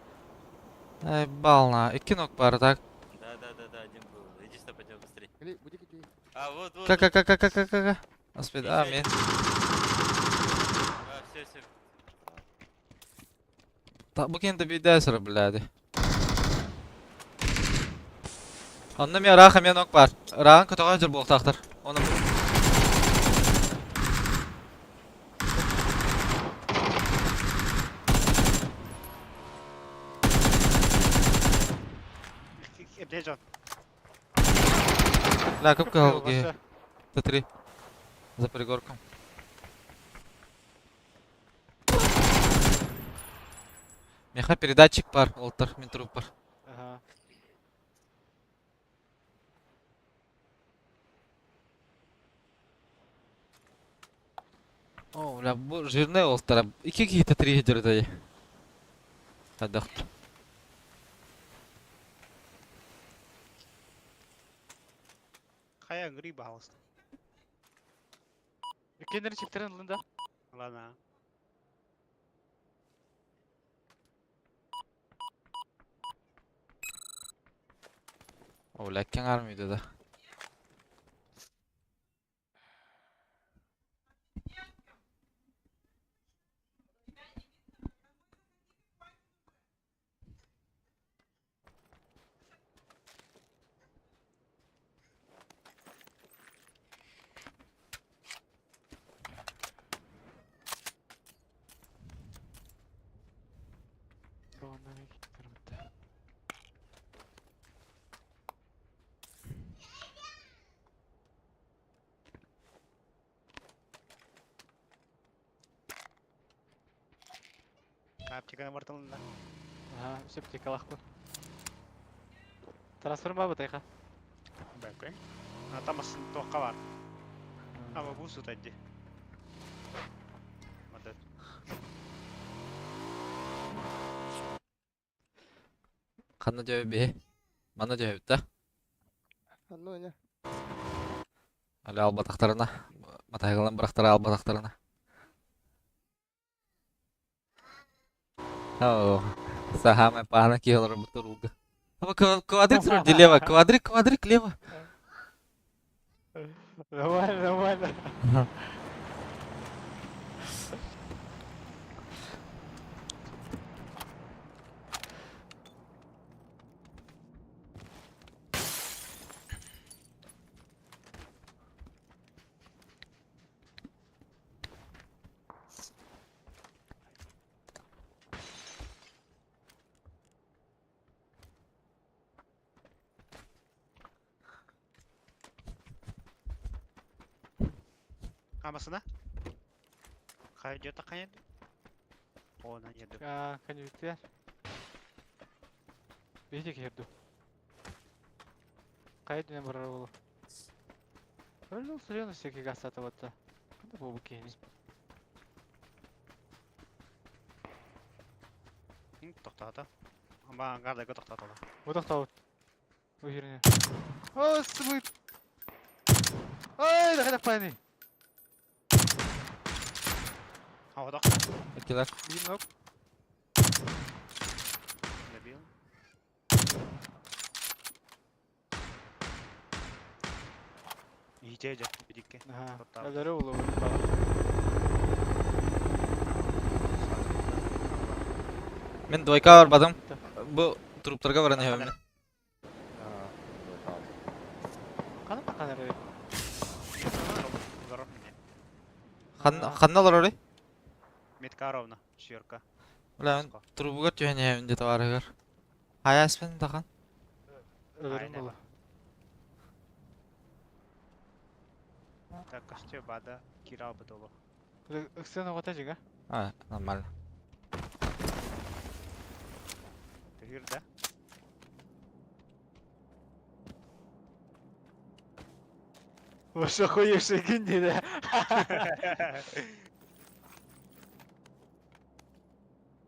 Ай, бална. Икки ног бар, так. Да, да, да, да, один был. Иди сюда, пойдем быстрее. Или буди кити. А, вот, вот. Ка ка ка ка ка ка ка. Аспид, а, мен. А, все, все. Та бу кенте бидәсер, блядь. Онно мен раха мен ок бар. Рагын көтөҕө дьыл буолтаахтар. Оны Эбдежон. Бля, көп калги. Т3. За пригорком. Меха передатчик бар, олтар, мен труп бар. Ага. О, бля, бу жирный олтар. Ики кихи Т3 жүрді. Адақт. Хайа гри баалыста. Кендерин чиптерин ылын да. Ладно. О, бля, кең армиды да. Аптеканы бартылында. Ага, септикалах бу. Трансфер ба бутайха. Бәккәй. Атамасын тоққа бар. Ама бу сутадди. Мадат. Қанна жөбі бе. Мана жөбі да. Ну не. Әлі албатақтарына. Матайғалан бірақтары албатақтарына. О, сахамай пана киелер бутуруга. Квадрик вроде лево, квадрик, квадрик лево. Нормально, нормально. Амасына? Хайа жета қайын? Она еду. А, конъюнктур. Видите, кирду. Кайдына барар болу. Өлү сырыны всякий гасата вот. Канда бу кени. Тоқтата. Ама аңғарда тоқтата. Вот тоқтау. Уйрне. О, смыт. Ай, да қайда пани. А, тоқта. Экилер. Бир нок. Добил. Ите же, бидикке. Ага. Тоқтау. Әлдері болу. Мен двойка барбадым. Бу труптарға баран мен. Қаны таққан Ханна олар орай? Метка ровно, шерка. Бля, мен трубугар түйен ебін де товарыгар. Хайаспын дахан. Өлөрүм буолла. Так, костюм бада, кирал бытолу. Ыксыан оҕото дьиҥэ. А, нормально. Тыгыр да? Вообще охуевший гинди,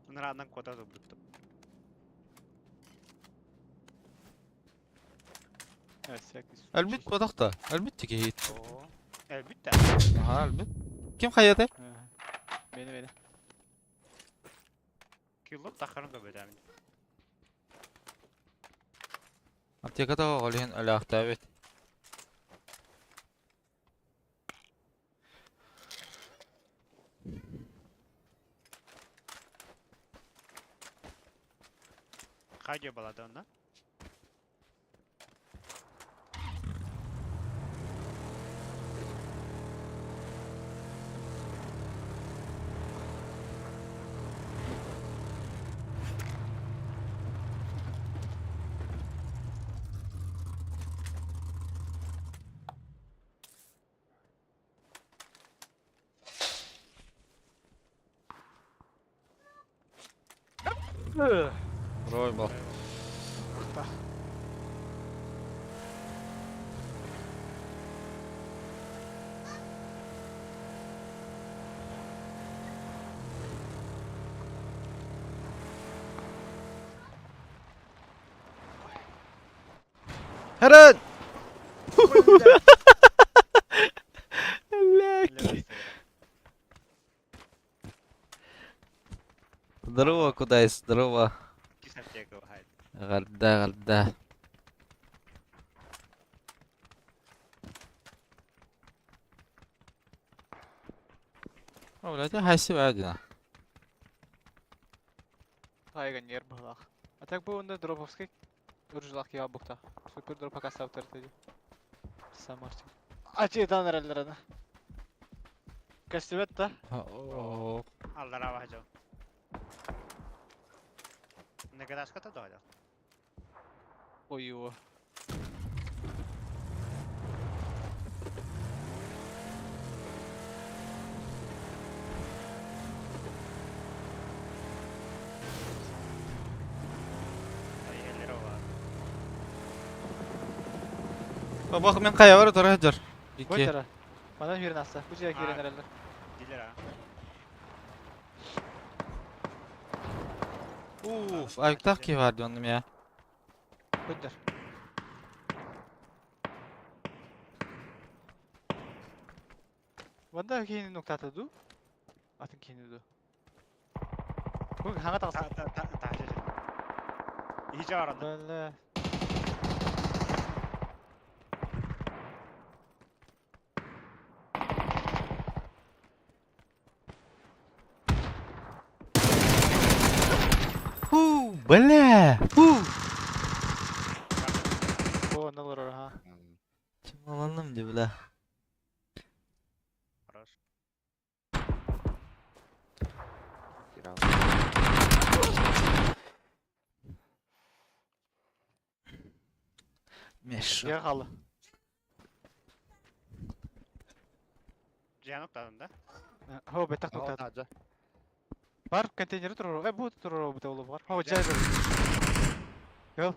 Ынарааннан куота турбуттум. Өлбүт буотах да? Өлбүт тикиһит. Оо. Өлбүт да. Аха, өлбүт. Ким хайатай? Бeni beni. Киллоп тахарын көбөтәмин. Аптеката ол иһин өлөөхтөөбүт. Хайдё балады онно? Рой был. Харан! Здорово, кудайс, здорово. Кис аптека хайд. Галда, галда. О, блядь, хайси баадина. Тайга нер быһылаах. А так бу онно дроповский уржулах киһи буктах. Супер дроп акастаабыттар этэ дии. Самарчик. Ачыытан эрэллэр аны. Көстүбэт да? О, Аллара баһа дьон. Неграската да Ой, Бах мен кая бар тура жар. Ики. Көтөрө. Манан бирин аста. Бу жерге киирэн эрэллэр. Дилер а. Уф, айыктах ки бар дьонум я. Көтөр. Ванда киһини нуктата ду? Атын киһини ду? Бу хаҥа Та таҕыста. та та та жа. Иһи баранда. Бля. Фу, бля. Фу. Бу онно олорор ха. Чымаланым ди бля. Хорош. Кирал. Мешок. Дьэ хаалла. Жан октадым да. Хо бэтэх О, нуктата. таажа. Бар контейнери турар. Э бу турар бу болу бар. Хо жай бер. Гел.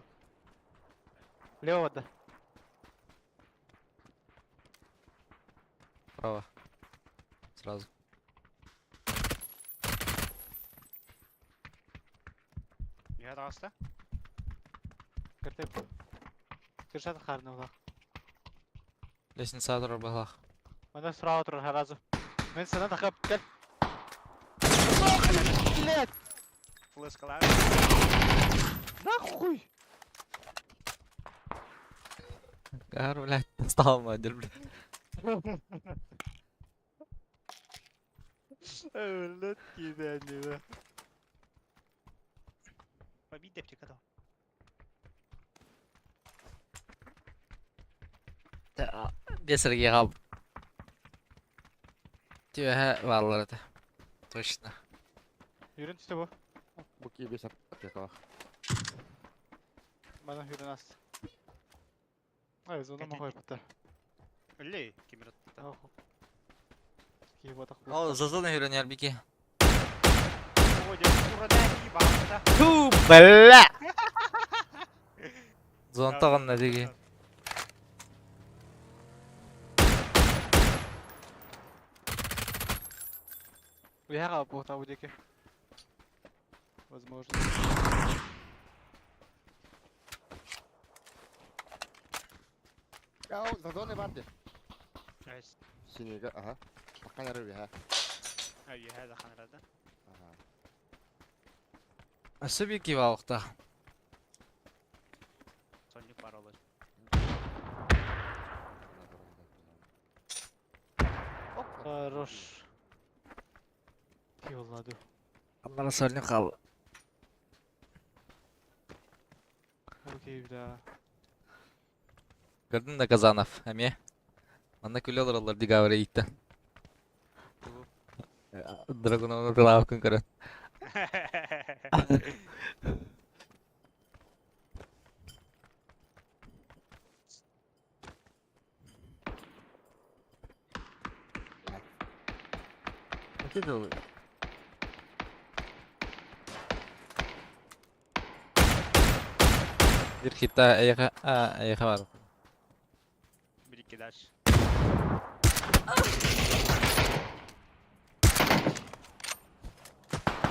Лево да. Право. Сразу. Я таҕыста. Кертеп. Кыршат харны улах. Лестница тура балах. Мана справа турар харазу. Мен сана тахап кел. Блять, Флешкалар. нахуй. Гар, блядь, достал модуль, блядь. Блять, кидание, да. Побить аптека да. Бесерге қал. Түйе балалар это. Точно. Yürün işte bu. Бу киби сап аптекалах. Манан хүрэн ааста. Ай, зона мохойбуттар. Өллөй, кимир атта. Киһи буотах Ол зазон хүрэн ярбики. Ой, дьэ, турада ебаться. Ту, бля! Зонтагын диги. Уяга буота удеки. Возможно. Яу, зазоны бар де. Найс. Синега, ага. Пока не рыби, ха. Ай, هذا ханрада. Ага. Өсө бики балыкта. Сонник бар олар. Хорош. Киолладу. Аннара сольник кал. Окей, бля. Көрдүм да Казанов, эме. Манна күлө олороллор диговор иттен. Драгоновну тылаабыккын көрөн. Бир хита эйха эйха бар. Бир икки дальше.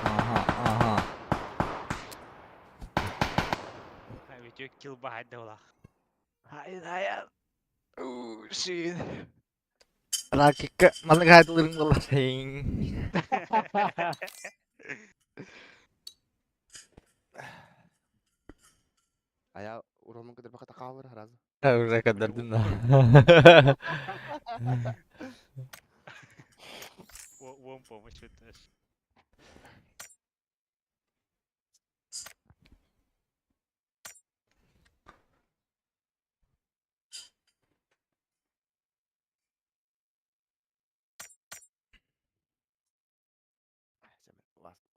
Ага, ага. Видео килл бахайды олах. Хай, хай. Уу, shit. Ракикка маннык хайдылырың болар. А я уромун кыдыр бака такабыр разы. Уже кадардым да. Уон помощь өтөш.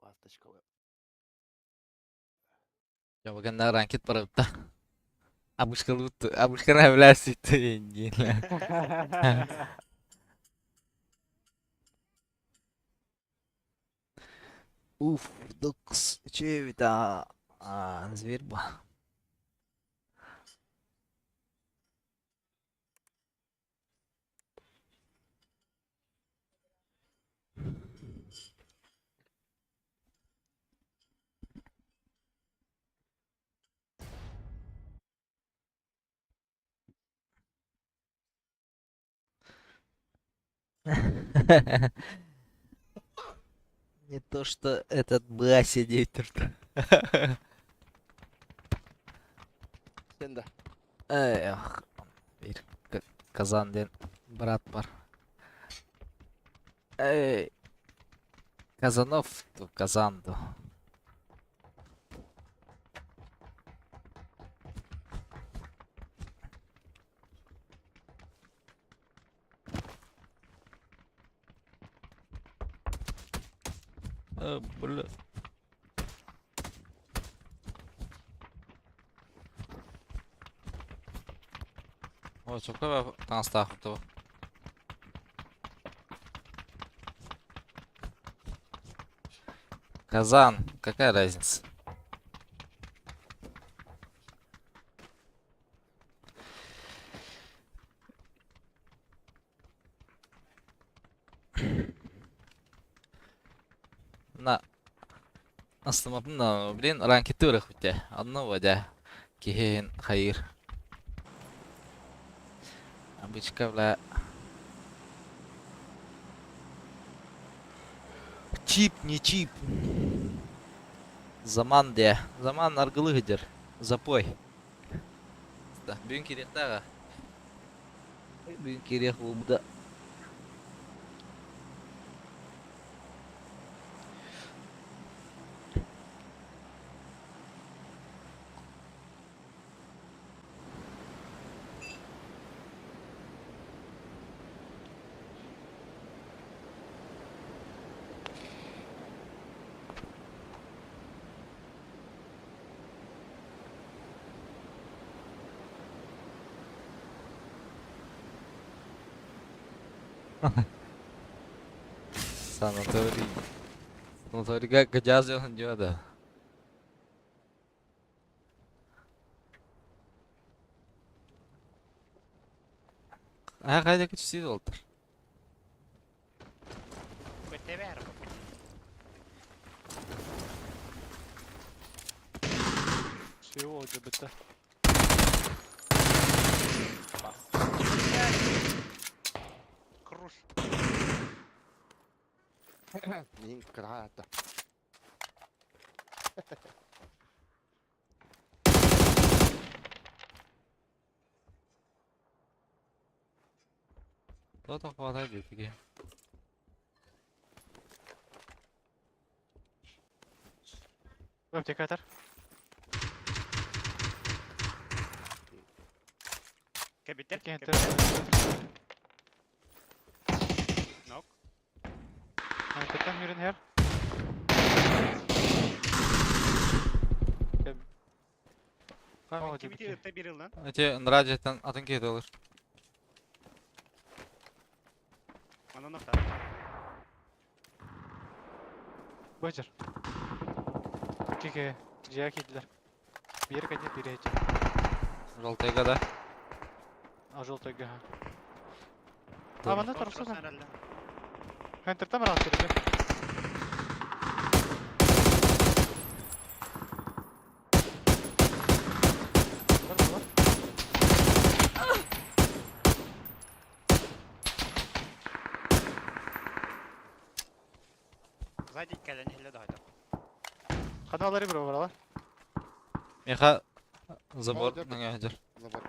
Ласточка. Я баганна ранкет барыпта. Абышкалут, абышкана блясит. Уф, докс, чевита. А, зверь ба. Не то что этот бла сидеть тут. Сен да. Эх, бир Казан ден брат бар. Эй, Казанов ту Казанду. Бля. О, чокка таҥастаах ту. Казан, какая разница? На Астымапын блин, ранкеты үрэх бите. Одно вода. Кихин хайыр. Обычка, бля. Чип, не чип. Заман де. Заман аргылы гидер. Запой. Да, бүгін керек тағы. Бүгін керек болуда. Санаторий. Санаторийга кыдьаас дьон дьиэ да. Аа хайда күчсүү болтар. Всего ДБТ. Круш. Мин кыраата. То-то хватает дии. Аптекатор. Кэбитер. Кентер. Нок. Капитан Мюрен хер. О, Кибити табирил lan. Эти радиоттан атын киһи olur. Анан охтар. Бачыр. Кике, жия кидлер. Bir кадет bir hecer. Жалтайга да. А желтый га. Да. А мана торсuna. Хантер там раз түрде. Сзади кэлэн хилле дохайда. Ханалары бір баралар. Миха забор Молодец. ныңа Забор.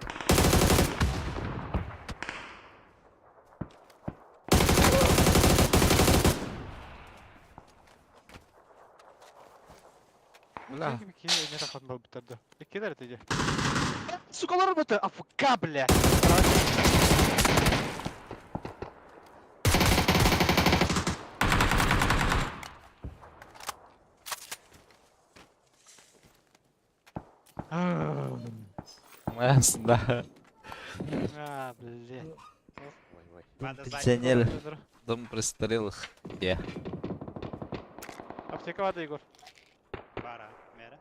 Бля. Ки не рахат был биттерді. Килер теде. Сукалар быты, АФК, бля. Моя да. А, блядь. Ой, ой. Надо сзади. Пенсионер. Дом престарелых. Где? Аптека вады, Егор. Бара. Мера.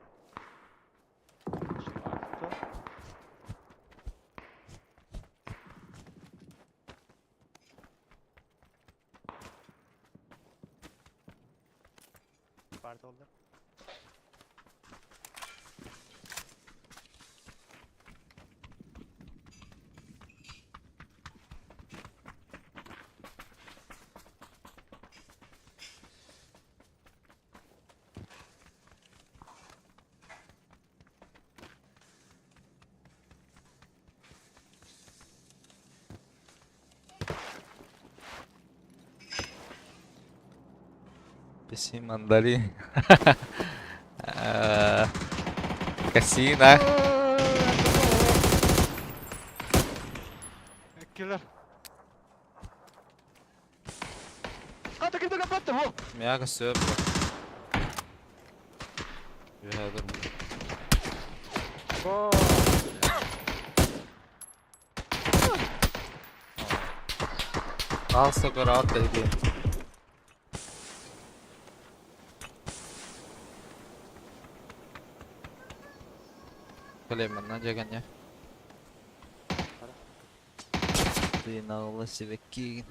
Parti oldu. Писи мандарин. Э, Кассина. Киллер. А, так это капатты, во! Мяга сөп. Үһәдір. Во! Алса көрі келген. Көлеміннан жеген не? Ты на себе кигин.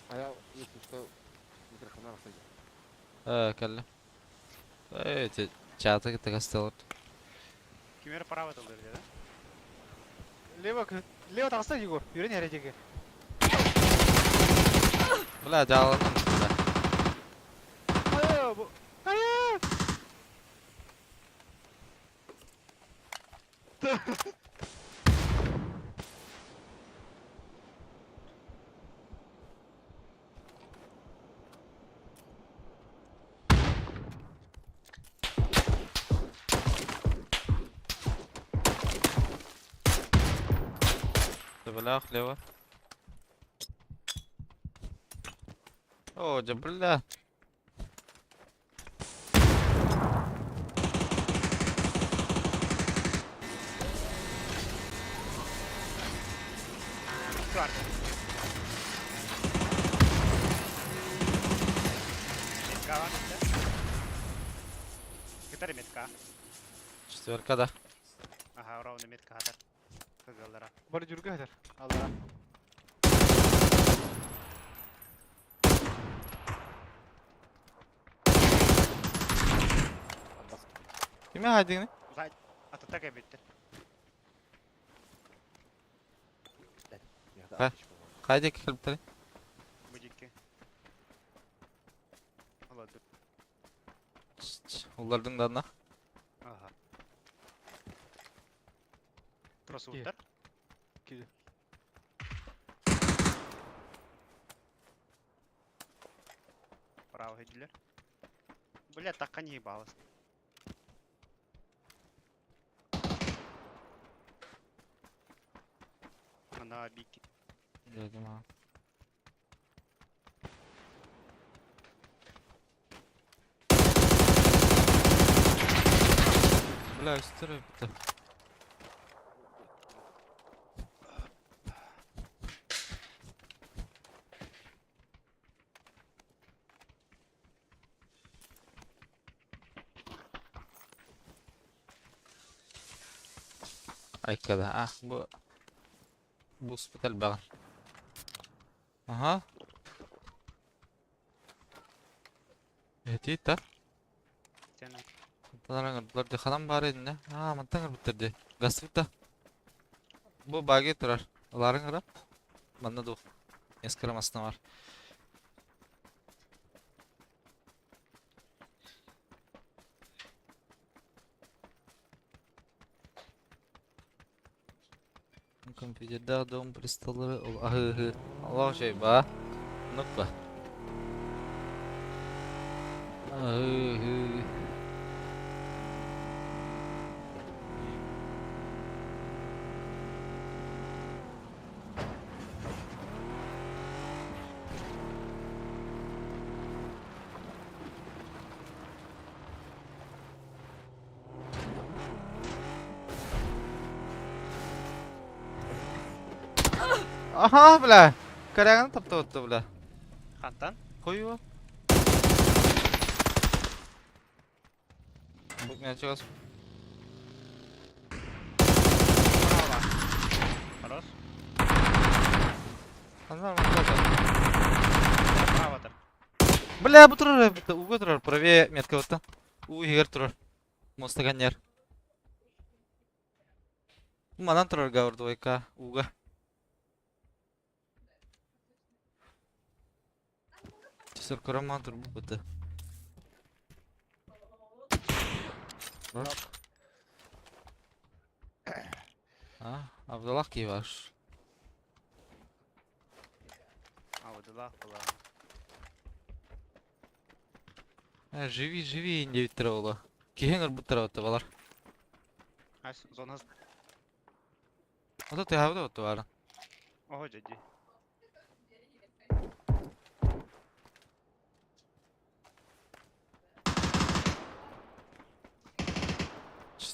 А я, если что, микрофон рассадил. Э, кэллэ. Э, те чаты кастелар. Кимер право толдыр да? Лево, лево тағыста, Егор. Юрен әредегі. Бля, жаланым. Бля. Ай, бу- Ай! Бля, хлева. О, да бля. бар. Метка бар işte. Кытары метка. Четверка да. Аха, ровно метка хатар. Кыгаллара. Бар жүргө хатар. Аллара. Кими хайдыгыны? Uzay атата кэбиттер. Ха. Хайдык кэлбиттэрий? Бу дикки. Олорду. Уллардың да анна. Аха. Тросуттар. Киди. Право хедилер. Бля, так не ебалась. Она бики. Дедим ha. Бля, үстірі бітті. Айкада, а, бу бус бітел бағын. Аха. Эти та. Сен Мантан бұлар ханам бар еді не? А, мантан бітірді. Гастrik та. Бу баги турар. Ларың ыра. Манна дух. Несколько масына бар. Компьютерда дом престолы ол ahı Allah şey ба. Нукка. Ahı. Аха, бля. Коряганы тапты отты, бля. Хантан. Хуево. Бу мен чыгас. Право. Хорош. Анар мында. Право там. Бля, бу турар, уга турар, правее метка отты. У егер турар. Моста ганер. Манан турар гавр двойка, уга. Чесер караман тур бу быты. А, Абдуллах кийбаш. А, вот дела была. Ә, живи, живи инде биттер ола. Киһең ырбыттар отты балар. Ас, зона. Ото тыһабыт отты барын. Ого, дяди.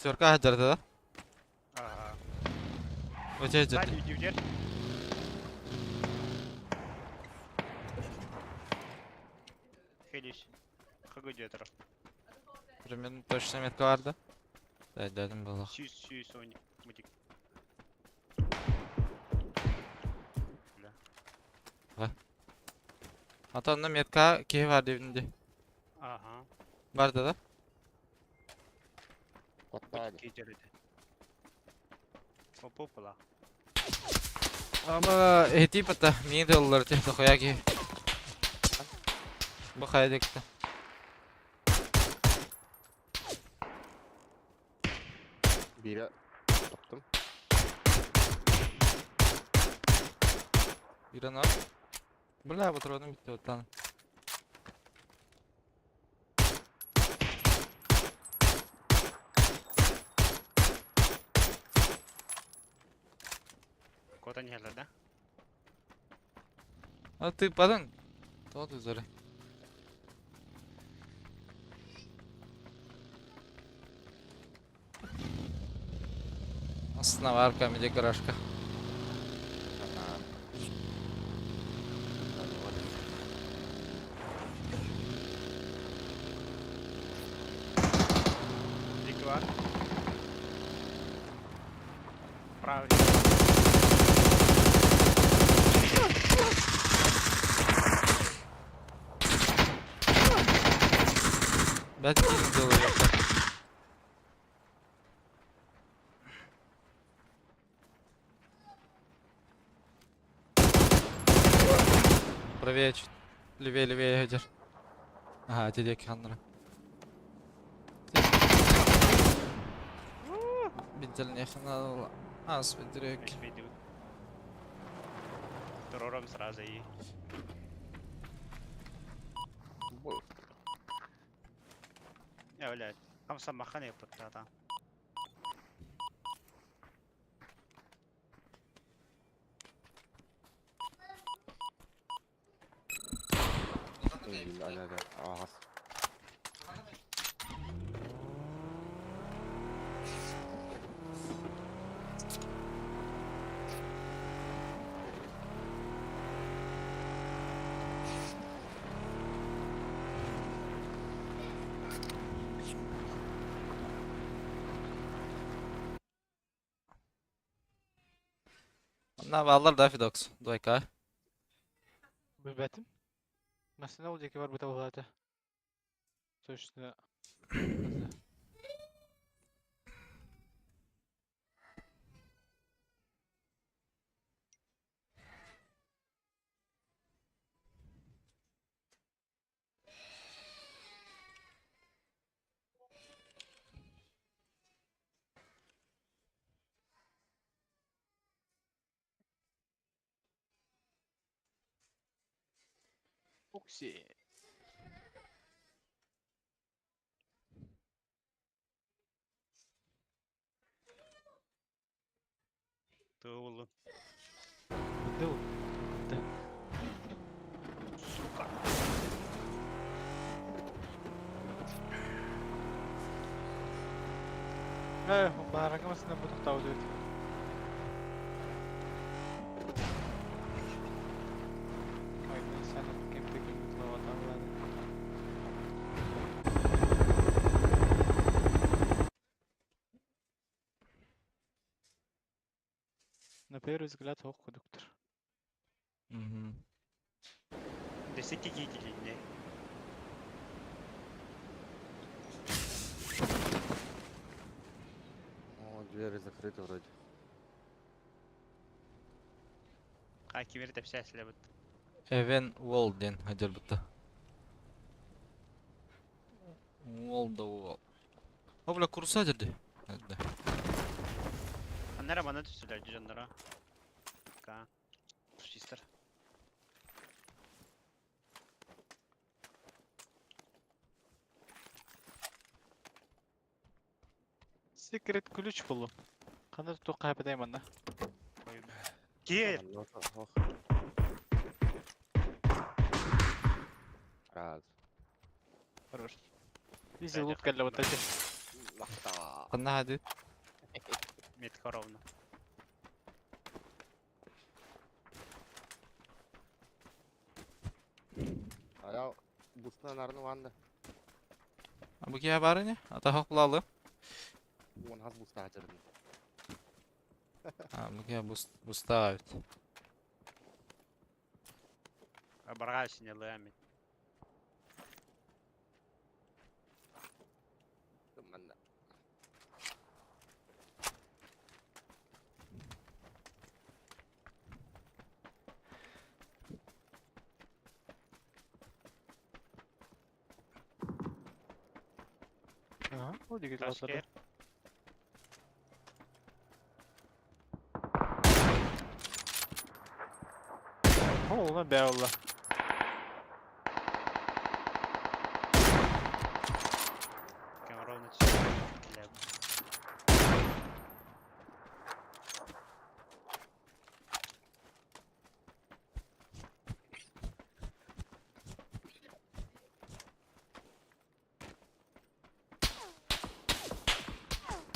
Четверка хадарды да. Ага. Өте Сзади жүрді. иди, удер. Хелиш. Хагы дедра. Примерно точно метка барды. Да, дедим было. Сюз, сюз, он. Мутик. Ата онда метка киһи бар дебинде. Ага. Барды да. Оттаады. Мутик дедра. Опа, Ама эти пата мин доллар те тохоя ки. Бу хайдекте. Бире топтум. Бирен бар. Бля, патроным битти оттан. Кота не да? А ты падың? Тоды зары. Астына бар камеди гаражка. Правый. Бэт киһи дылы. Правее чуть. Левее, левее идешь. Ага, тебе ханнера. Бинтелне ханала. А, свидрек. Террором сразу и. Я, блядь, там сам махане да. Аҕас. На баллар да Фидокс. Двойка. Билбэтим. Массыына ол диэки барбыта буолаата. Точно. Окси. Туолу. Дыл. Сука. Ээ, баарга массыына бу тохтообут эбит. Ой, мен саны кемте кемте лавата. На первый взгляд ох доктор. Угу. Десяти кикили. О, двери закрыты вроде. А кимер тепсә бит. Эвен Уолл ден хадер бутта. Уолл да Уолл. О, бля, курса дерди. Да. Аннара бана төстүләр жоннора. Ка. Чистер. Секрет ключ булу. Кандай туту кайбедайм анда. Кел. Раз. Хорош. Изи лут кэллэ вот эти. Канна хади. Метка ровно. Ая, бусна нарны ванды. А бу кия бар не? Ата хок булалы. Он хас буста хачырдым. А, бу кия буст буста бит. Барга синеләми. Манна. Ага, ол деген латларды. Ташкер. О, она бяула. Кем ровно төстүләр.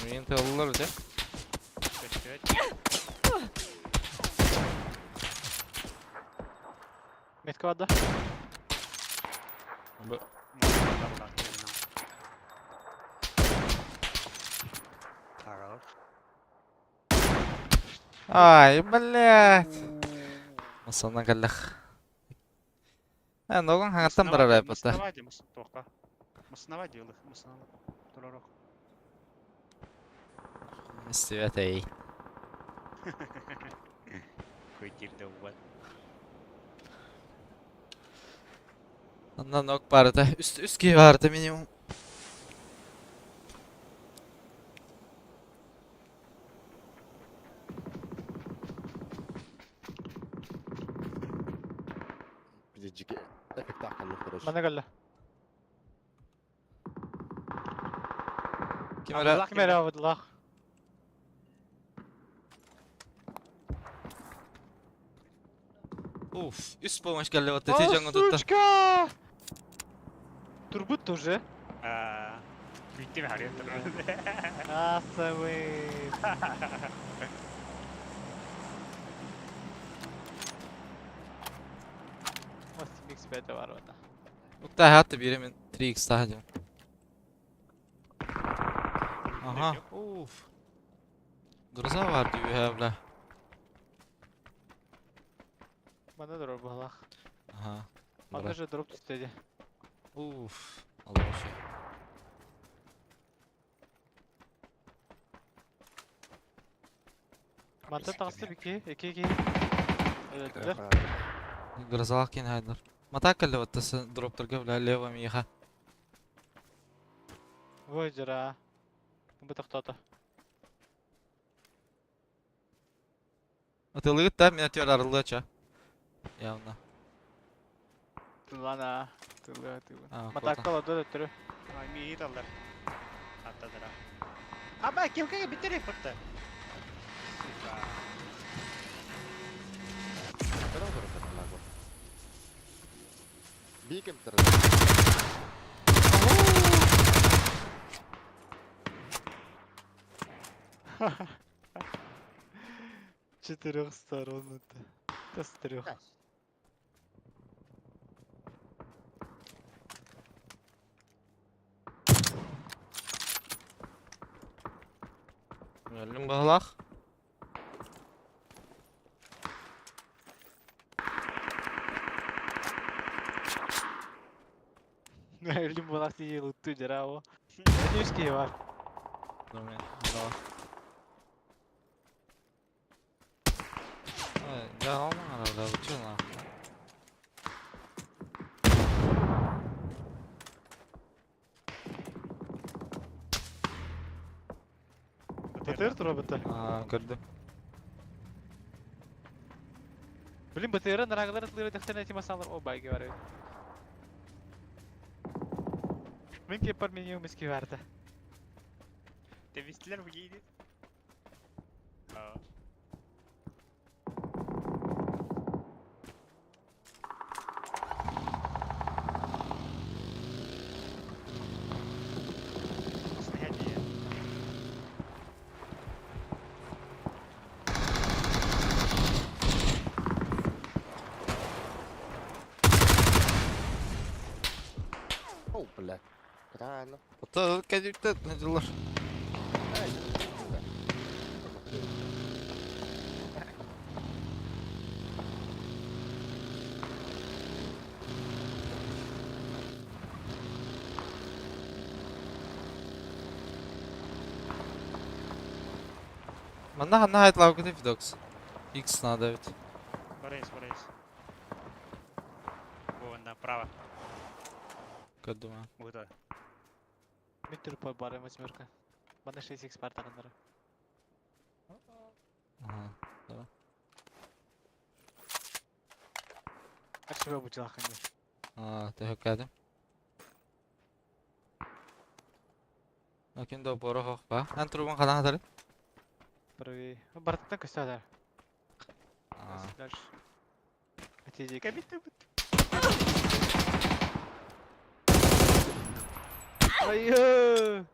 Мен тыллар де. Көстү. Метка барды. Бу Хорош. Ай, блядь. Масана кэллэх. Э, ногун хаҥаттан барар эбит. Маснавади, тоққа. Маснавади ылых, маснавади. Турарок. Истибэт Көйдирде угат. Онно ног барыта. Үс, үс киһи барыта минимум. Бидежики эффектах ханнык короче. Мана кэллэ. Ким эрэ Ким эрэ абыдлах. Уф, үс помощь кэллэ вот эти дьоҥҥо тутта. Сучка! Турбут уже. Күйттім харыйын турар. Асавы. Микс 5 бар онда. Укта хатты бире мен 3x таһа диэн. Ага, уф. Гроза бар дии бля. Мана дроп балах. Ага. Мана же дроп түстеді. Уф. Аллах. Манта тағысты бики, эки эки. Өлөттүлэр. Грозалах кин хайдар. Мата кэллэ вот дроптарга бля лево миха. Ой, жара. Бу тоқтоото. Атылыгыт та мен өтөр арылыача. Явно. Тылана. Тылы, тылы. А, Матаккала дөдө түрү. Миит алдар. Аттадыра. Аба, ким кеге битере пырты. Сука. Бикем тыр. Четырех сторон это. Да с трех. Өлүм баһылах. Өлүм балах тиий лутту жара о. Надеюсь, бар. Ну мен. Да. Ай, да, алмаңар бля, вы чё нахуй? БТР тура БТ. А, көрдүм. Блин, БТР нарагалар атлыыр дехтен эти масалар. О, байги бар. Мен кеппар минимум иски барда. Тевистилер bu giydi. Aa. Aslında hediye. О, блядь. Правильно. Ото кәдүктә надылар. Манна ханна хайтлау көтө Фидокс. X надо ведь. Борис, Борис. Вон направо. Көрдүм. Вот. Метр по бары восьмерка. Мана 6x бар тағындары. Ага. Да. Арчыбы бучулах инде. А, төһөккәдим. Ләкин дә бора хох ба. Ан трубын калан хатар. Первый. Бартыктан көстө А, Дальше. Атидик. Кабиtte бит. Айы!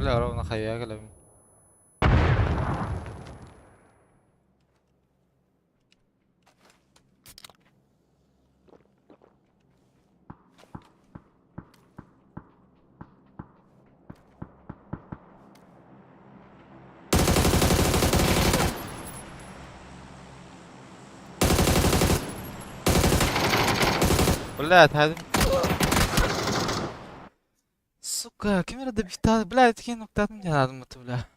Бля, ровно хайа кэлэбин. Блядь, hadi. Сука, ким эрэ добивтаат, блядь, киин уктаатым диэн аадыммыт, бля.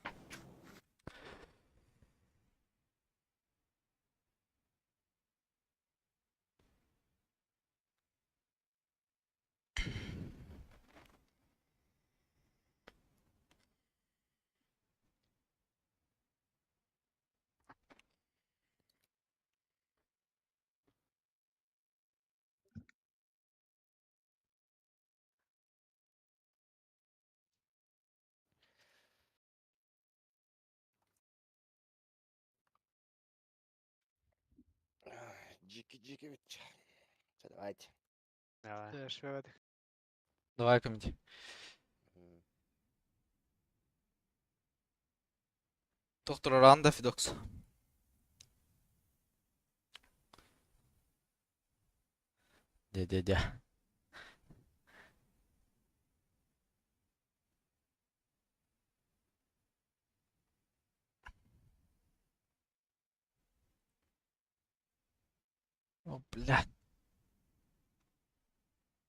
Джики Джикович. Давайте. Давай. Швед. Давай комедий. Доктор Ранда Фидокс. Дя-дя-дя. О, блядь.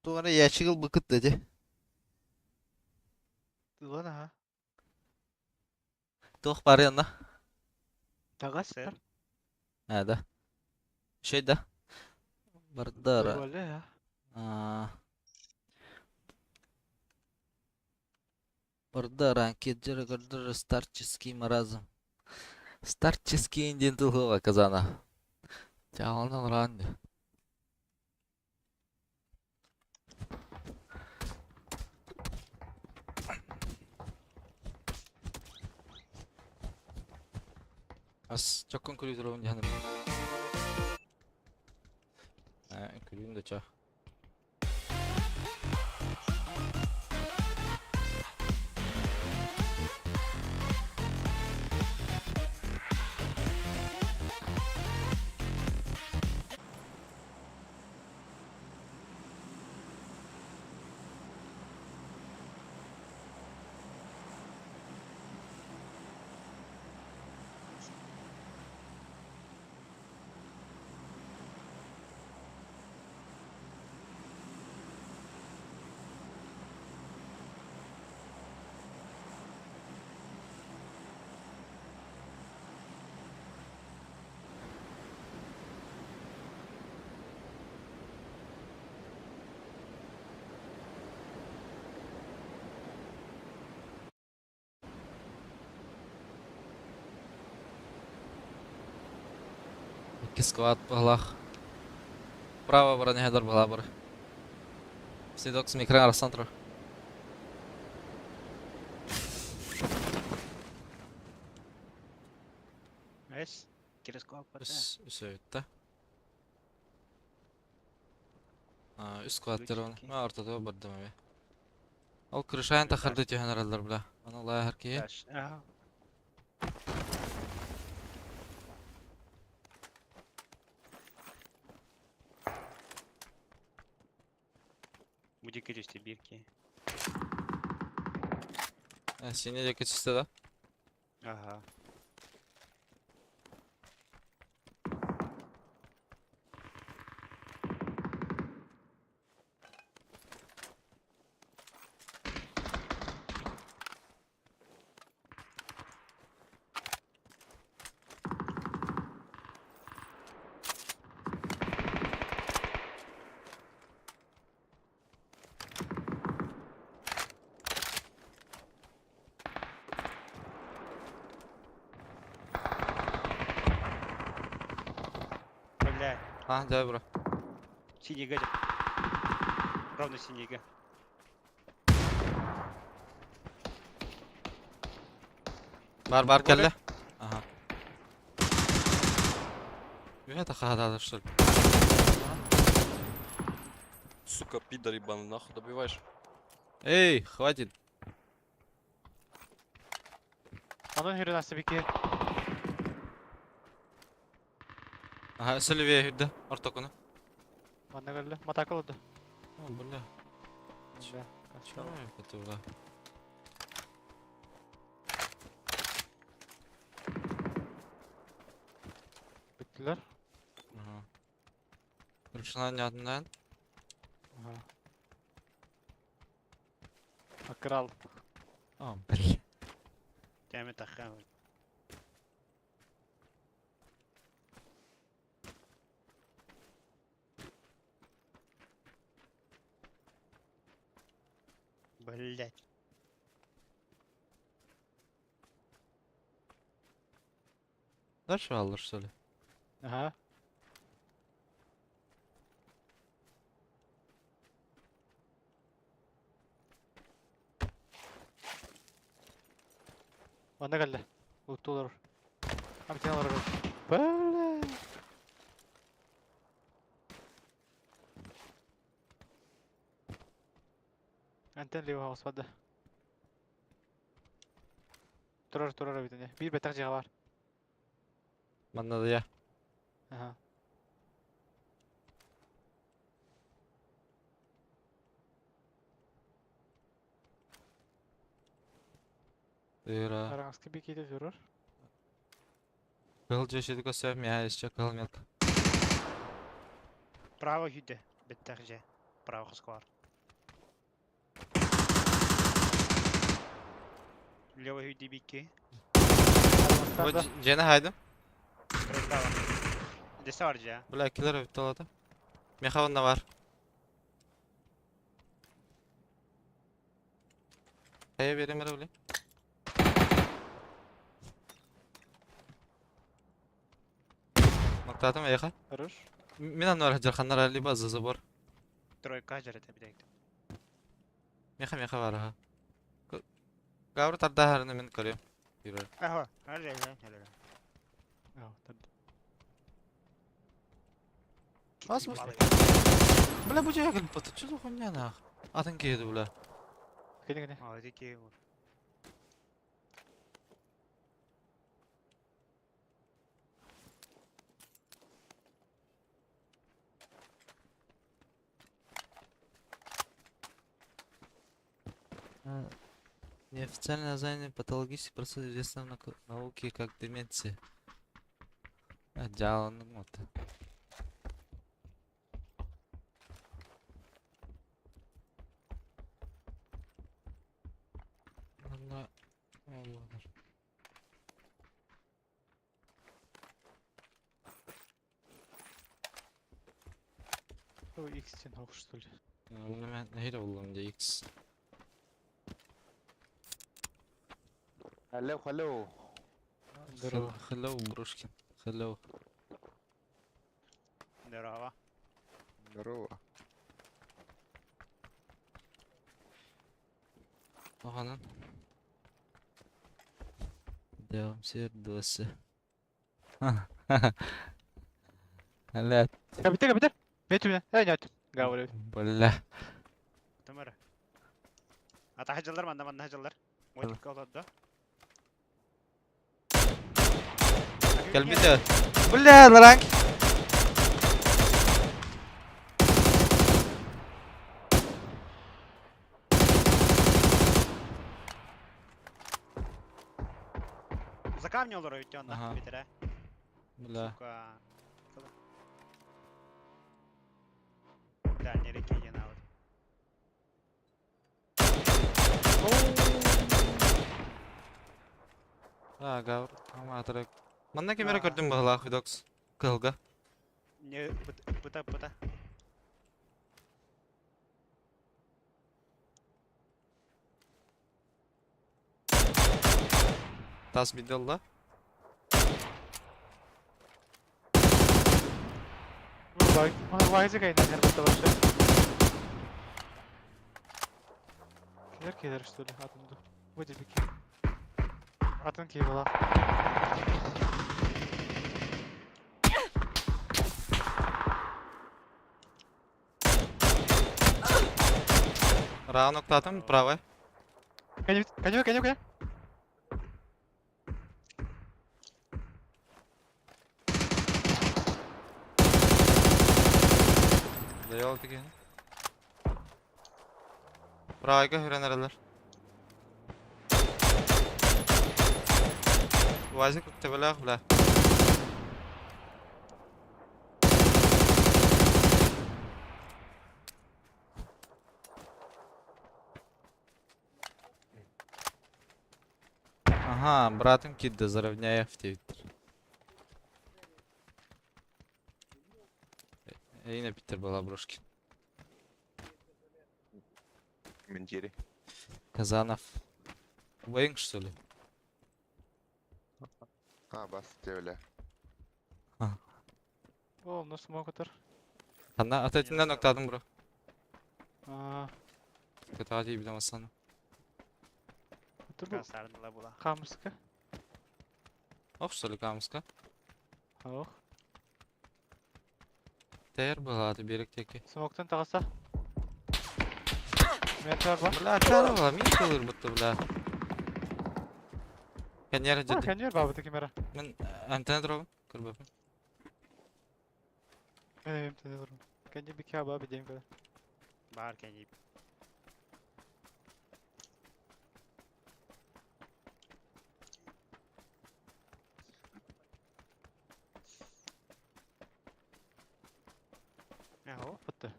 Туора ящигыл быкыт dedi. Ulan ha. Туох бар yanına. Tagas Sen. var. Nerede? Şeyde. Бардара. Böyle ya. А. Бардара, кеджер, гардара, старческий маразм. Старческий индиан тылгыга казана. Чалынан ранды. Ас, чоккон күлүү турабын дьаһаныр. Күлүүм да ча. Икки склад баһылаах. Право баран иһэллэр баһылаа бар. Седокс микрон арахсан турар. Эс, через кого Үс үс өттө. А, үс квартира Ключики. Мин ортодо бардым эбе. Ол крышайын тахарды түһэн эрэллэр бля. Аны лаһар киһи. Ага. Будет кирюсти бирки. Э, сине диэки түстэ да? Ага. Бля, А, дьэ бро. синий гадик. Ровно синий га. Бар бар кэллэ. Ага. Үһэ тахаатаатар что ли? Сука, пидор ебаный, нахуй добиваешь? Эй, хватит. Онон хүрэн аста бики. Ага, Сильвия хүрдэ, ортокуну. Манна кэллэ. Матака олорду. О, бля. Да. Чё это Бүттүлэр. Ага. Ручная не одна. Ага. Акрал. О, блин. Тәме тахха. Блять. Дальше аллар, что ли? Ага. Манна кэллэ. Лутту олорор. Амтен олорор. Бля. Антен лево хаус бада. Турар турар эбит ини. Биир бэтэх дьиэҕэ бар. Манна да я. Ага. Тыра. Араҥаска бикиитэ турар. Кыл жешеди көсөм, я еще кыл мелко. Право хүдэ. Бэттэх же. Право хосквар. Лево хүдэ бикки. Вот жена хайдым. Право. Десе бар же. Бля, киллер өтті алады. Меха онда бар. Кая берем бля. Ноктатым эха. Хорош. Мен анвар жарханнар либо за забор. Тройка жарата бидек. Меха меха бар аха. Гавр тарда харны мен көрөм. Yürü. Аха. Хәле, хәле, хәле. Аа, тарда. Аз мы- Бля, бу жая келип бата. Чё за хуйня нах? Атын киеди бля. Кene кene. А, дики. Неофициальное название патологический процесс, известный в науке как деменция. А, дьаланың вот. Манна олар. О, X-тен hoch, что ли? Мен нehir булдым де X. Hello, hello. Здорово. Hello, Брушкин. Hello. Здорово. Здорово. Оғанын. Devam сердосы. Бля, Капитан, капитан. Бет меня. Э, нет. Говорю. бля. Тымыр. Ата хаҗалар манда манда хаҗалар. Модик алады. Кәлбите. Бля, ларанг. За камни олар өтте онда Ага. бетере. Бля. Сука. Дальний реки вот. А, гавр. Ама атрак. Манна кемере көрдүм баһалаах Видокс. Кылга. Не, пыта, пыта. Тас бидалла. Вайзы кайна нервы вообще. Килер килер что ли, атынды. Выйди бики. Атын киевала. Раан октатым, правая. Коню, коню, коню, коню. Eyvallah тигин. Прайга хүрэн эрэллэр. Вазик төбөлөөх бля. Ага, братым киирдэ Заровняев диэбиттэр. Эйин эпиттэр была Брошкин. Ментири. Казанов. Убайың что ли? А, бас диэбилэ. О, ну смог отыр. Ханна атэтиннэн октаадым бро. Аа, Кытаҕа тиийбитим ассана. отыр бу Сарныла була. Камыска. Ох что ли камыска? Ох. Тэйэр быһааты биэрик диэки. Смоктан таҕыста. Метр бар. Бля, чара была, мин кылыр бутта, бля. Кэньер А, дьэди. кэньер бабыты кимера. Мин антенна дробун, көрбөппүн. Мен эм тенер. Кэньер би каба би дейм када. Баар кэньи. Аһо. Бутта.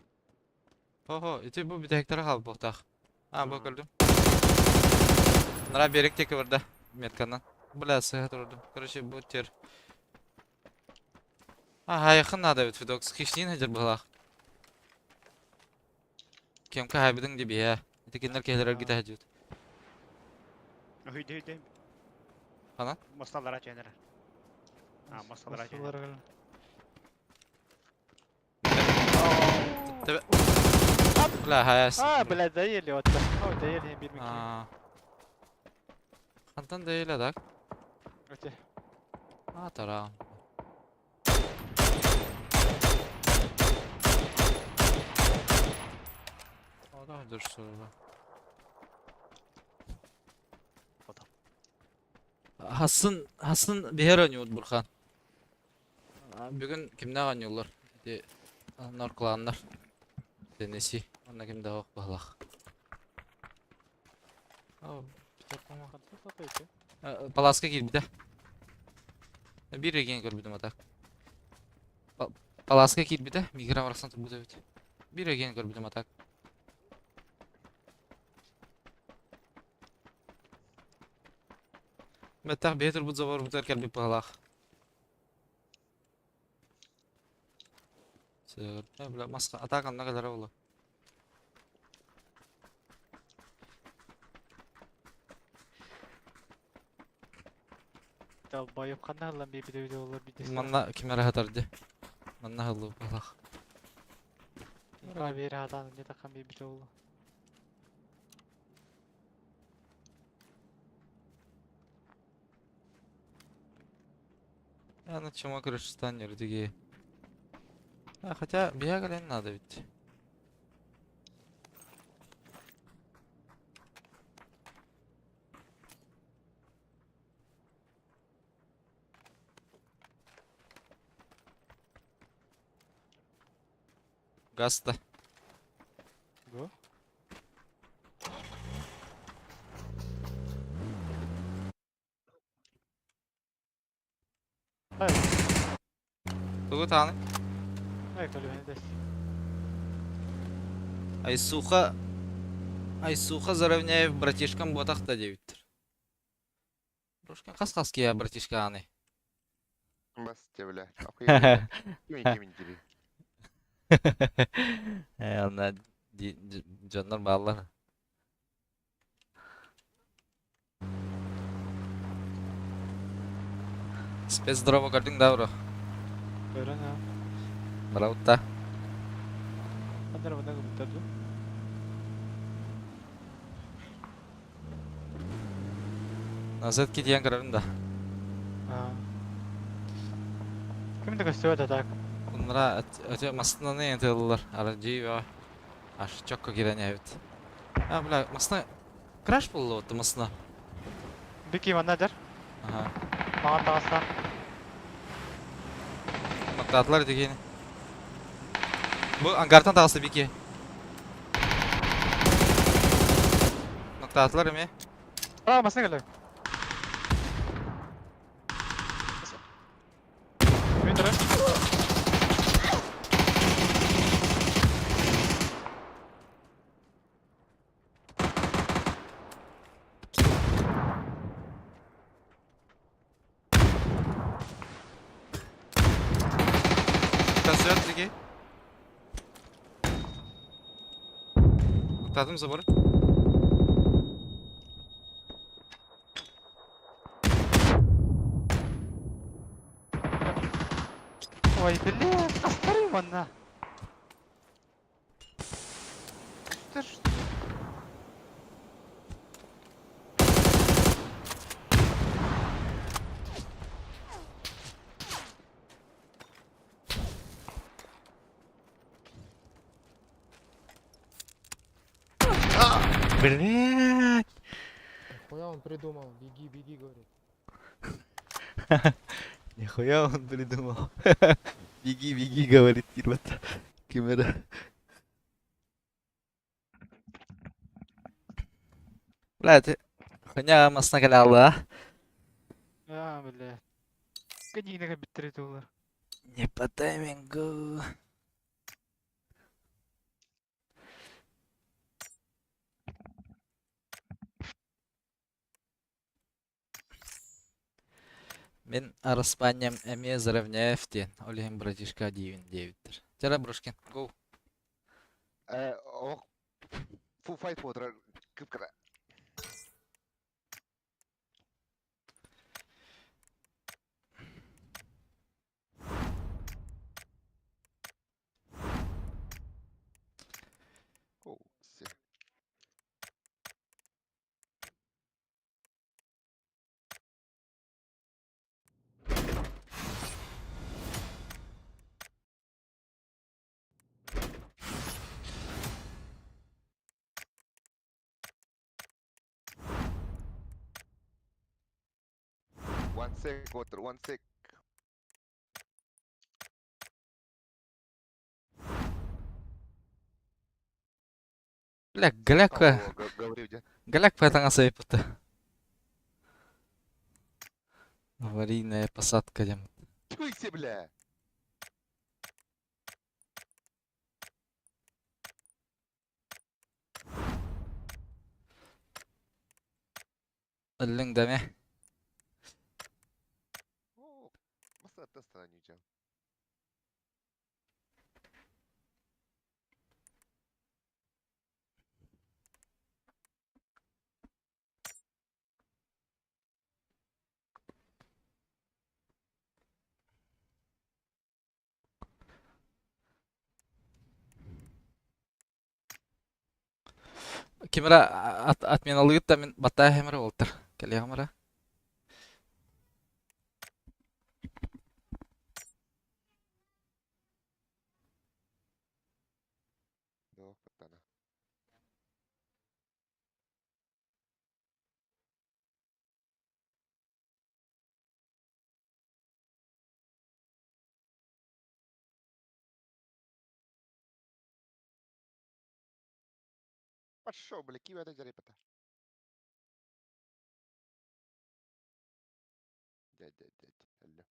Хо-хо, ити бу бүтэһиктэрэ хаалбыттаах. А, бу көрдүм. Нара берег диэки барда. Метканан. Бля, сыһа турдум. Короче, бу тер. А, хайахын надо эбит Федокс. Хищнин хадьар быһалаах. Кемка хайбытыҥ дии биһээ. Ити кинилэр киһилэрэр гитэ хадьыт. Өйдө өйдө. Ханан? Мосталара чэнэрэ. А, мосталара чэнэрэ. Тебе... Бля, хайас. А, блядь, заели вот. О, заели бир мики. Хантан да так? Өте. А, тара. О, да, дұрыс. Хасын, хасын биһэр оонньуут Бурхан. Бүгүн кимнээх оонньууллар? Ити норкулааннар. Теннесси. Онно ким да баһылах. Паласка киирбитэ. Биир регион көрбүтүм атак. Паласка киирбитэ, мигра барахсан турбут эбит. Биир регион көрбүтүм атак. Бэттэх бэйэ турбут заборбутугар кэлбит быһалаах. Сыгырда, бля, маска атаак анна кэлэрэ буолуо. Долбоёб ханна ыллан биэрбитэ эбитэ буоллар биирдэстэрэ. Манна ким эрэ сытар дии. Манна аһыллыбыт быһалаах. Ра биэрэ сатаан инньэ таххан биэрбитэ буолуо. Я на чему крышестан другие. А, хотя бегали надо ведь. Гаста. Го. Тугу тааны? Ай, көлүөнэ дэс. Айсуха Айсуха Заровняев братишкам буотах да диэбиттэр. Брошка хас-хас киһи братишка ааны. Бас диэбилэ. Охуенно. Ким кимин дири. Ээ, онно дьоннор бааллар. Спецдроба көрдүҥ да бро? Көрөн аа. Барабыт да. Ханна эрэ манна гыммыттар дуу? Назад киирэн көрөбүн да. Аа. Ким да көстүбэт а так. Оннора өтө массыынаны тыаллар. Арадьыы бөҕө. Аж чокко киирэн иһэбит. А, бля, массыына краш буолла вот массыына. Бики манна дэр. Аха. Маҕан таҕыста. Мактаатылар ити киһини. Бу ангартан таҕыста бики. Ноктаатылар эмиэ. А, масына келе. Мен тұры. Kasıyor бики. Ноктаатым забор. Ой, блин, астары манна. Что ж? Блять. Нихуя он придумал, беги, беги, говорит. Нихуя он придумал. Беги, беги, говорит Кирбата. Кимера. Блядь, хуйня масна каляла. А, бля. Кадинаға биттіреді олар. Не по таймингу. Мин араспаанньам эмиэ Заровняев диэн, ол иһин братишка диибин диэбиттэр. Чэ Брошкин, go. Ох, фу файт буолар кып-кыра. О, все. One sec, water, one sec. Бля, галяква, О, говори, где? галяква таҥас айыппыта. Аварийная посадка диэн. Чуйся, бля! Өллүҥ да эмиэ. О, маса тастана ньуча. Кимера отменалыгыт да мин баттаа хэмэрэ уолтар. Кэлиэҕим эрэ. Yok, баттана. Пошел, бля, киви это жарепата. Дядь, дядь, дядь, алло.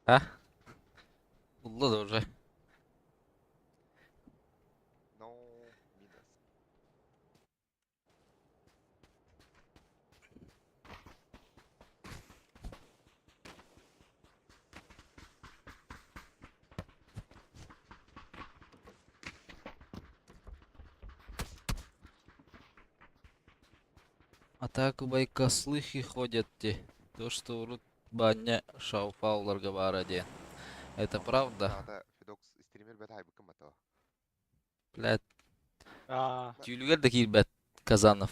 А? Булла да уже. No, минус. А так убайка слухи ходят те. То, что урут баня шауфауларга баара диэн. Это правда? Аата Федокс стример бэт айбыккын бата. Блядь, Аа. түүлүгэр да киирбэт Казанов.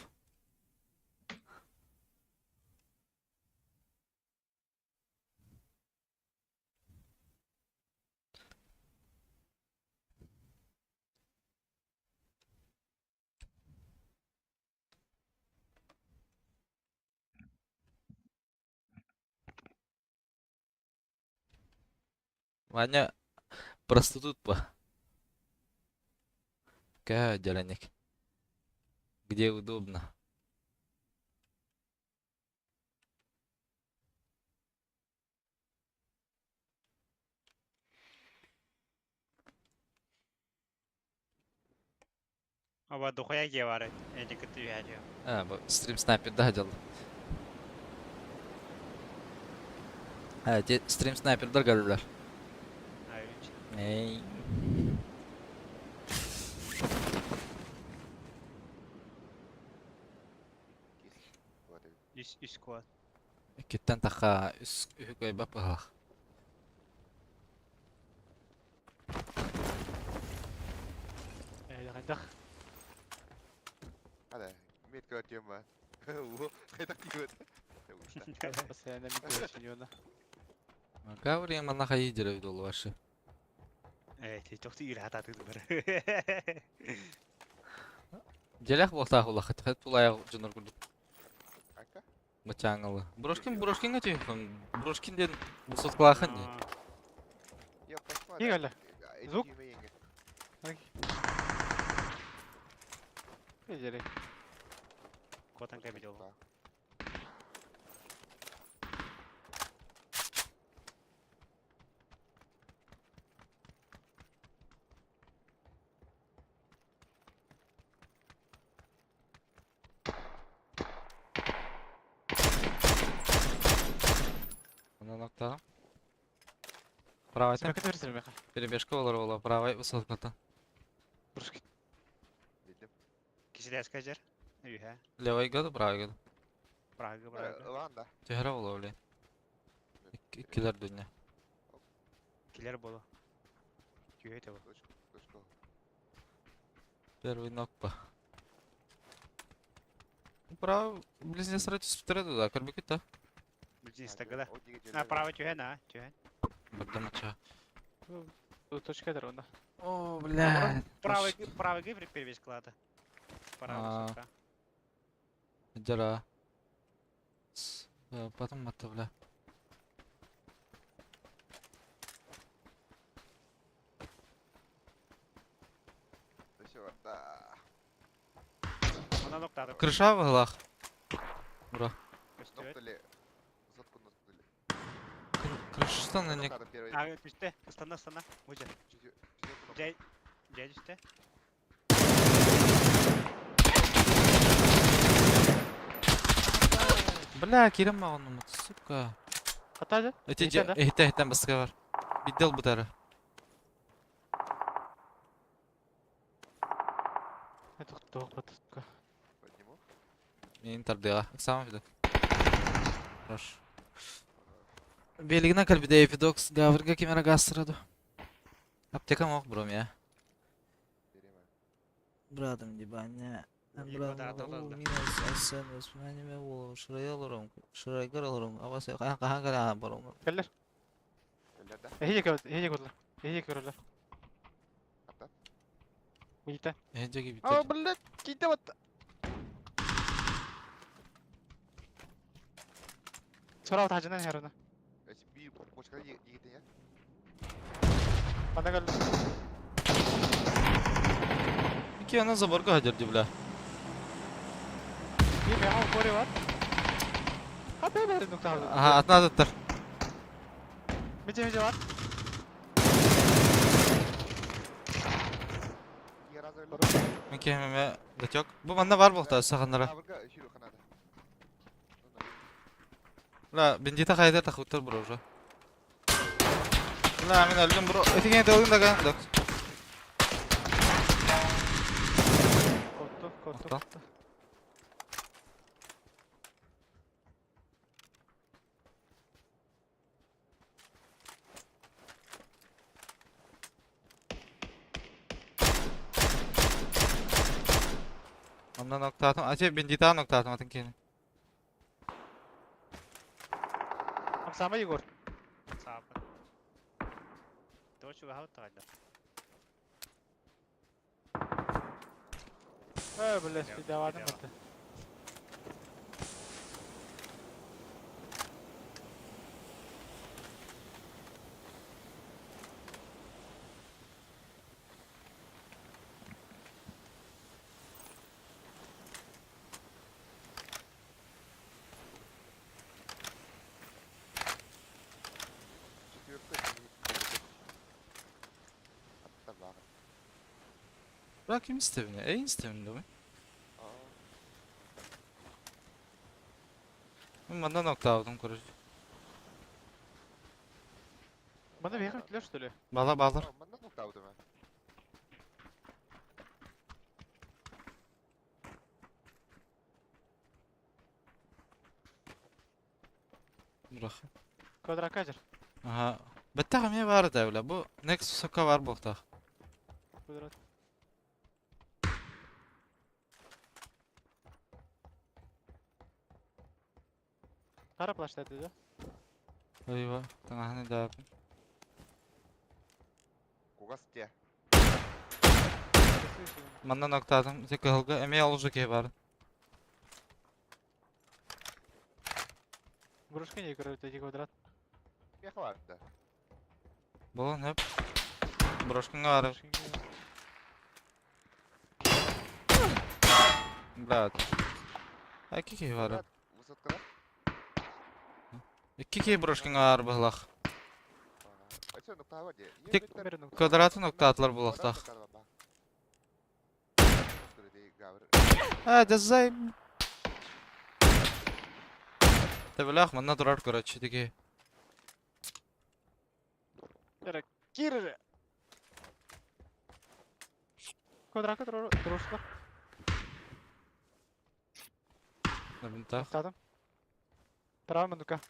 Ваня проститут по. Какая дьэрэник? Где удобно. Оба дохуя гевары. Эти кыты үһәдио. А, бу стрим снайпер да дьалла. А, те стрим снайпердар көрүлэр. Айыч. Эй. Кис. Вот эбит. Үс үс куат. Иккиттэн таха үс үһү көйбөп быһалах. Ээ хайдах. Hadi. Мет көртүм ба. Хайдах киһи Постоянно микро Гаврия манна хайы дьэрэ долу ваши. Э, ти тохты үр хататы бар. Дьэлэх буолтаах улахыт хэт тулайах дьонор курдук Ака? бачааңалы. Брошкин Брошкинга түйхөн. Брошкин диэн высоткалаахын дии. Я пошла. Киһи кэллэ. Звук? Дьэрэ. Котан кабит ол. Онон октаҕым. Правайтан Сэмэкэ төрсөр меха. перебежка олар ола правай высотката. Брошкин. Билдим. Киселес кажер. Үһә. Левай году, правай году. Прага, прага. Ылан да. Түһэрэ ола блин. Иккилер дүнне. Килер болу. Түйе те бол. Точка. Первый нок па. Прав, близнец сразу түстэрэ да, көрбүкүт да. Близнец тагыда. На право түйе на, түйе. Бардам ача. Точка дэр онда. О, блядь. Правый, правый гибрид перевес клада. Правый А. сука. Дьара. Потом это, бля. Все, да. Она ноктады. Крыша в углах. Ура. Ноктали. Сотку ноктали. Крыша на не... Первый. А, түсте. Астана, астана. Мужа. Жай, жай түсте. Бля, кирем маған сука. Хата дэ. Эти Эйтен да? эхте эхтен баска бар. Биддел бутары. Это тоқ батытка. Подниму. Мен тардыга. Сам видок. Хорош. Белигина калбиде эпидокс гаврга кемера гасраду. Аптека мок бром я. Берем. Братом дебаня. Екі да аталды. Минус асен воспоминаниями голову. Шырай алырым. Шырайгар алырым. Абасы кахан кара барым. Кэллэр. Өлөр да. Эһиге көр, эһиге көрөлөр. Эһиге көрөлөр. Ата. Мита. Эжеги А, битер. блядь, кийде бат. Сурав тажынан хэрна. Bir koçka yiğitin ya. Мана кэллэ. Ики ана заборга хадерди бля. Би меха кори бар. А бе бе нукта. Аха, атна аттар. Мидьэ мидьэ бар. Мин киһим эмэ датек. Бу манна бар буолта саханнара. Ла, бендита хайда тахыттар бро уже. Ла, мин өлдүм бро. Этигэн тылын дага. Док. Котту, котту, Махтал. котту. Онно ноктаатым. Аче бендита ноктаатым атын киһини. Хамсаама Егор. Саапын. Тоҕо чугаһаабыт таҕайда. Э, блядь, Видео, видеовадым видео. это. Bırak kim istemiyor? E istemiyor mi? Мин манна ноктаабытым короче. Мана въехать для что ли? Бала балар. Бырах. Квадрокатер. Аха. Бэттэх эмиэ баар этэ бля. Бу Nexus сокка баар буолтаах. Квадрат. Хара плащ это, да? Ойва, таҥаһын идэбин. Манна ноктаатым. Ити кыһылга эмиэ олус киһи баар. Брушка не играют эти квадрат. Буолан хөп. Брошкаҥа баар. Брушка не играют. Блядь. А икки киһи баар. Икки киһи брошкаҥа баар быһылаах. Тик квадраты ноктаатылар буолуохтаах. А, да зай. Төбөлөөх манна турар короче тики. Кир! Квадрака дружка. Набынтаах. Стадом. Право, ну-ка.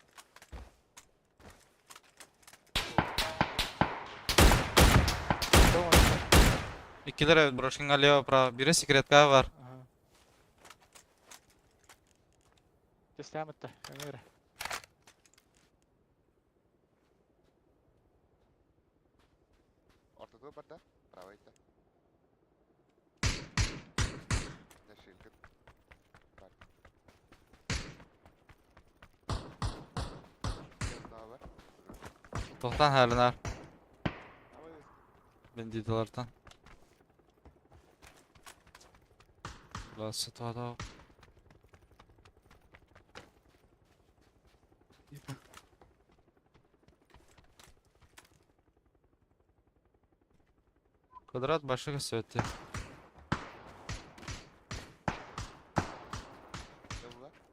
Иккилэр эбит брошкаҥа лево право. Биирэ секретка бар. Ага. Тестям это, Эмир. Тохтан хәлинар. Бендиталартан. Ласы туада. Квадрат больших сөтте.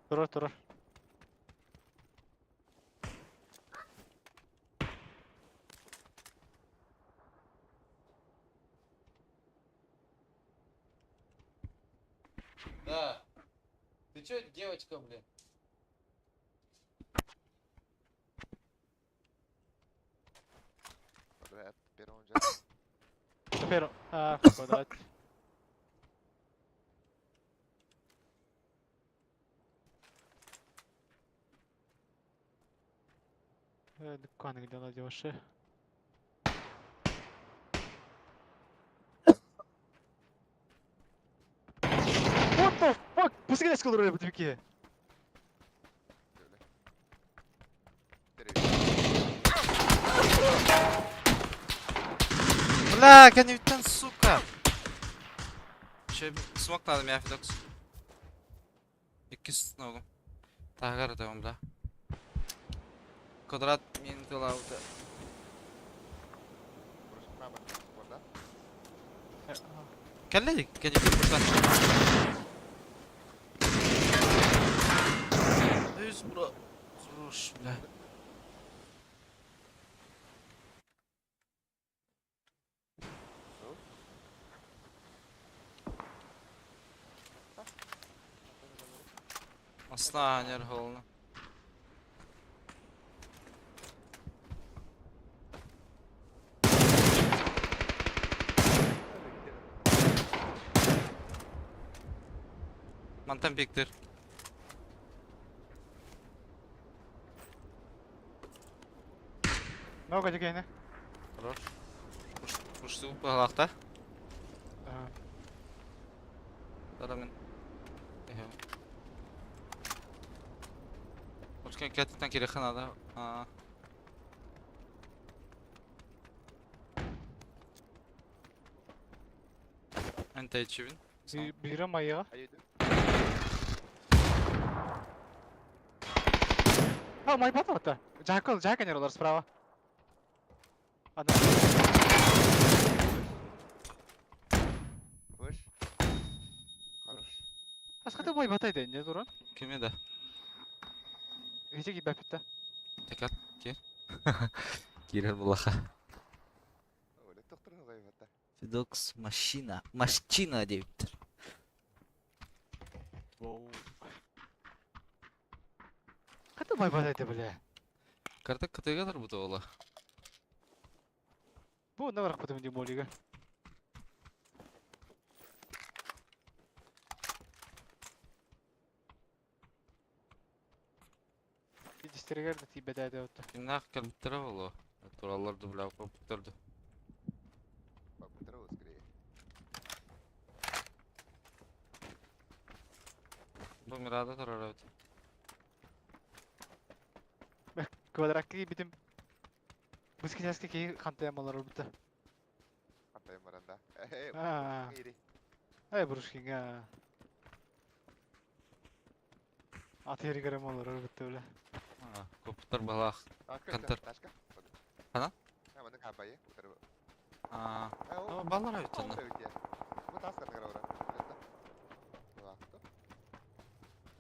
Турар, турар. Да. Ты чё, девочка, блин? Pero, а, квадрат. Дуканы где она девушка? What the fuck? Пускай сколько рублей бутыки. Бля, кэнниттэн, сука! Че, смок надо меня, Фидокс. Иккис ногум. Тагар да бля. Квадрат мин тылаута. Кэллэ кэллэ пуштан. Өс бро. Хорош, бля. Асла холна. Мантан пиктер. Много дегені. Хорош. Пушту палахта. Тарамын. Очкен кәттен керек надо. Антайчивин. Бире майыға. А, май батыл Жакл, Жаканер олар справа. Одна. Выш. Хорош. Асқаты май батайды, не дуран? Кеме да. Видеги бәпітті. Текат, кер. Кирер булаха. Фидокс машина. Машина дептир. Қаты май батайды, бля. Карта КТГ бута ола. Бу наварах потом не молига. Дистригер да ти беда отта. Кимнах калбиттера ола. Тураллар дубля коптерду. Попутро скорее. Бу мирада турар Квадратки битим. Бускиняски ки хантая малар бутта. Хантая маранда. Аа. Ай брушкинга. Атери гәрем алар бутта бля. Коптер балах. Контр. Хана? Аа. Баллар өтөнө.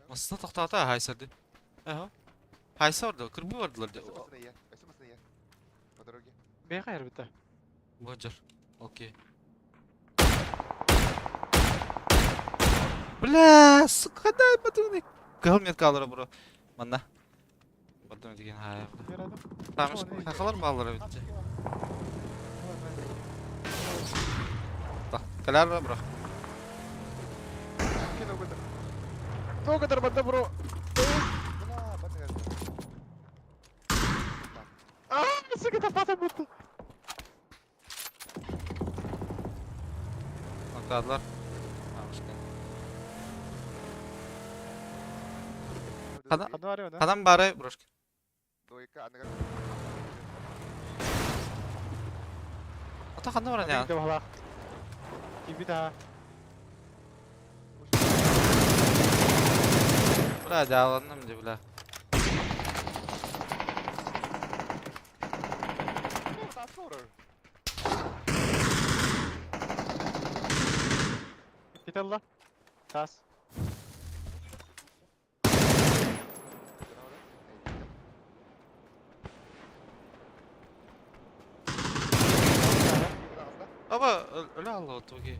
Масына тоқтата хайсарды. Эхо. Хайсарды, кырбы бардылар. По дороге. Бейхайр бутта. Божор. Окей. Бля, сука, дай подумай. Кыл калыр бро. Манна. Подумай деген хай. Там хахалар баллар битти. Так, калар бро. Тоғыдар банда бро. А, сука, тапата бутта. Атадылар. Ханам бары брошки. Ата ханна бар не? Кибита. Бля, жаланным де, бля. Киталла. Тас. Аба, öyle Allah otogi.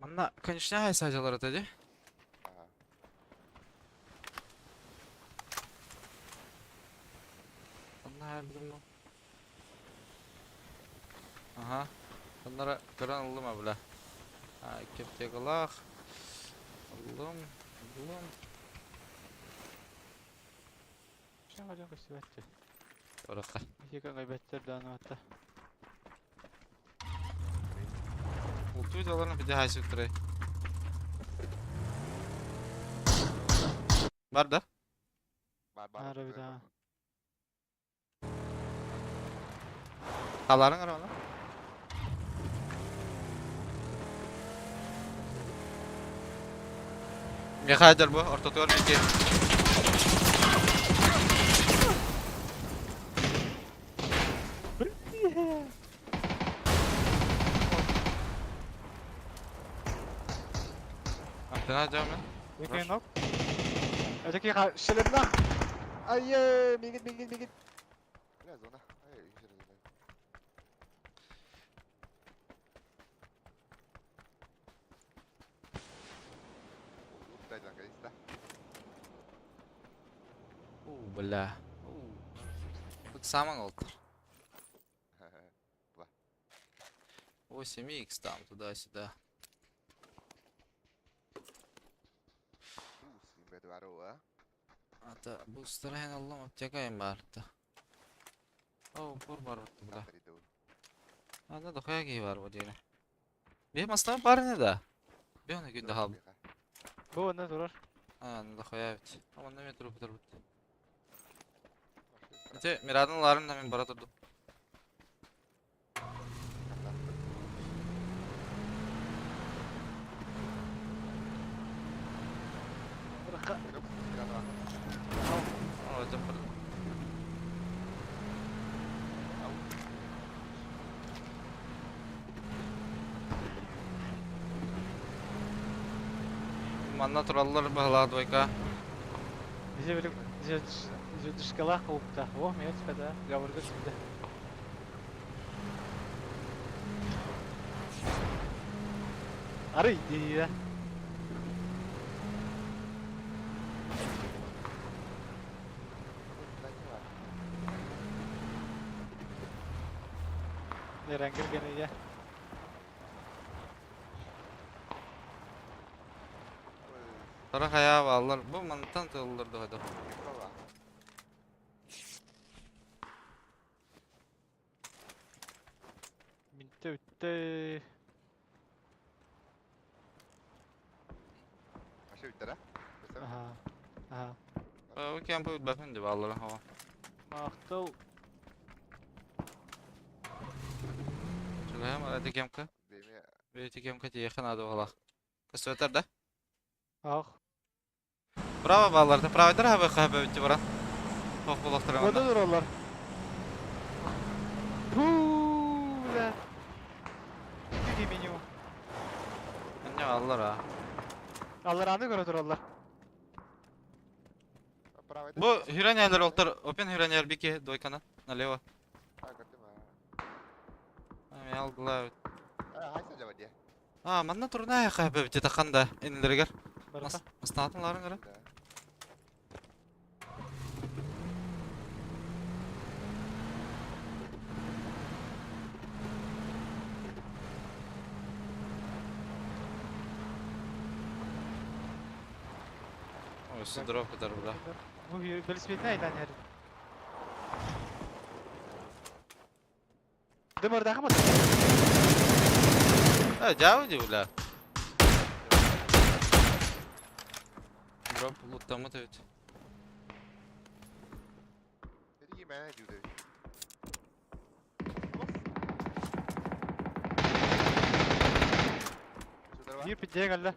Манна, конечно, хайсажалар атады. Анна bilmem. Aha. Onlara көрөн ыллым бля. А, кептегалах. Ыллым, ыллым. Шаңа жақ өстібәтті. Орақа. Екі ғайбәттер даны атта. Улту видеоларын биде хайсы турай. Бар да? Бар бар. Ара бида. Халарың ара оны? Миэхэ бу ортотугар мики. Антына дьамын. Мики нок. Эжеки ха шелемнах. Айе, мигит мигит мигит. Бля, зона. Ай, еще раз зона. Дай, наконец-то. У, бля. Тут самый олтер. 8х там, туда-сюда. Ата бустарайын аллам аптекайын барытта. О, бур бар бля. Анда дохуя киһи бар бу диэри. Бе мастан бар не да? Бе оны күндө хал. Бу онно турар. А, ну дохуя бит. Онно мен туруп турбут. Ите Мирадын ларын да мен бара турдум. О, это бір. Манна тураллар баһылаа двойка. Бизе билик бизе дышкалах кылыпта. О, мен түспәді. Гавырга түспәді. Ары иди. Нерәнгер генә я. Тара хая баллар. Бу мантан тыллар да. Минтте үтте. Аха. Аха. Бу кем бу бәфен дип аллар хава. Мактыл. Чугайм ара кемка. Бейти кемка тиехан ады балах. Көсөтөр да. Ах. Право баллар да право дара хаба хаба бит баран. Хох булактыр Онда тураллар. Пу, бля. Иди меню. Анне аллар а. Аллар аны көрө тураллар. Бу хүрәнәләр олтар, опен хүрәнәләр бики двойканы налево. Мен алдылар. А, манна турна хаба бит таханда инлергер. Барта. Мастатынларын көрө. Ой, дроп кадар буда. Бу велосипедне айтан хер. Дымырдагы ма? Э, жау ди бля. Дроп луттамы ведь. Бир пидде галла.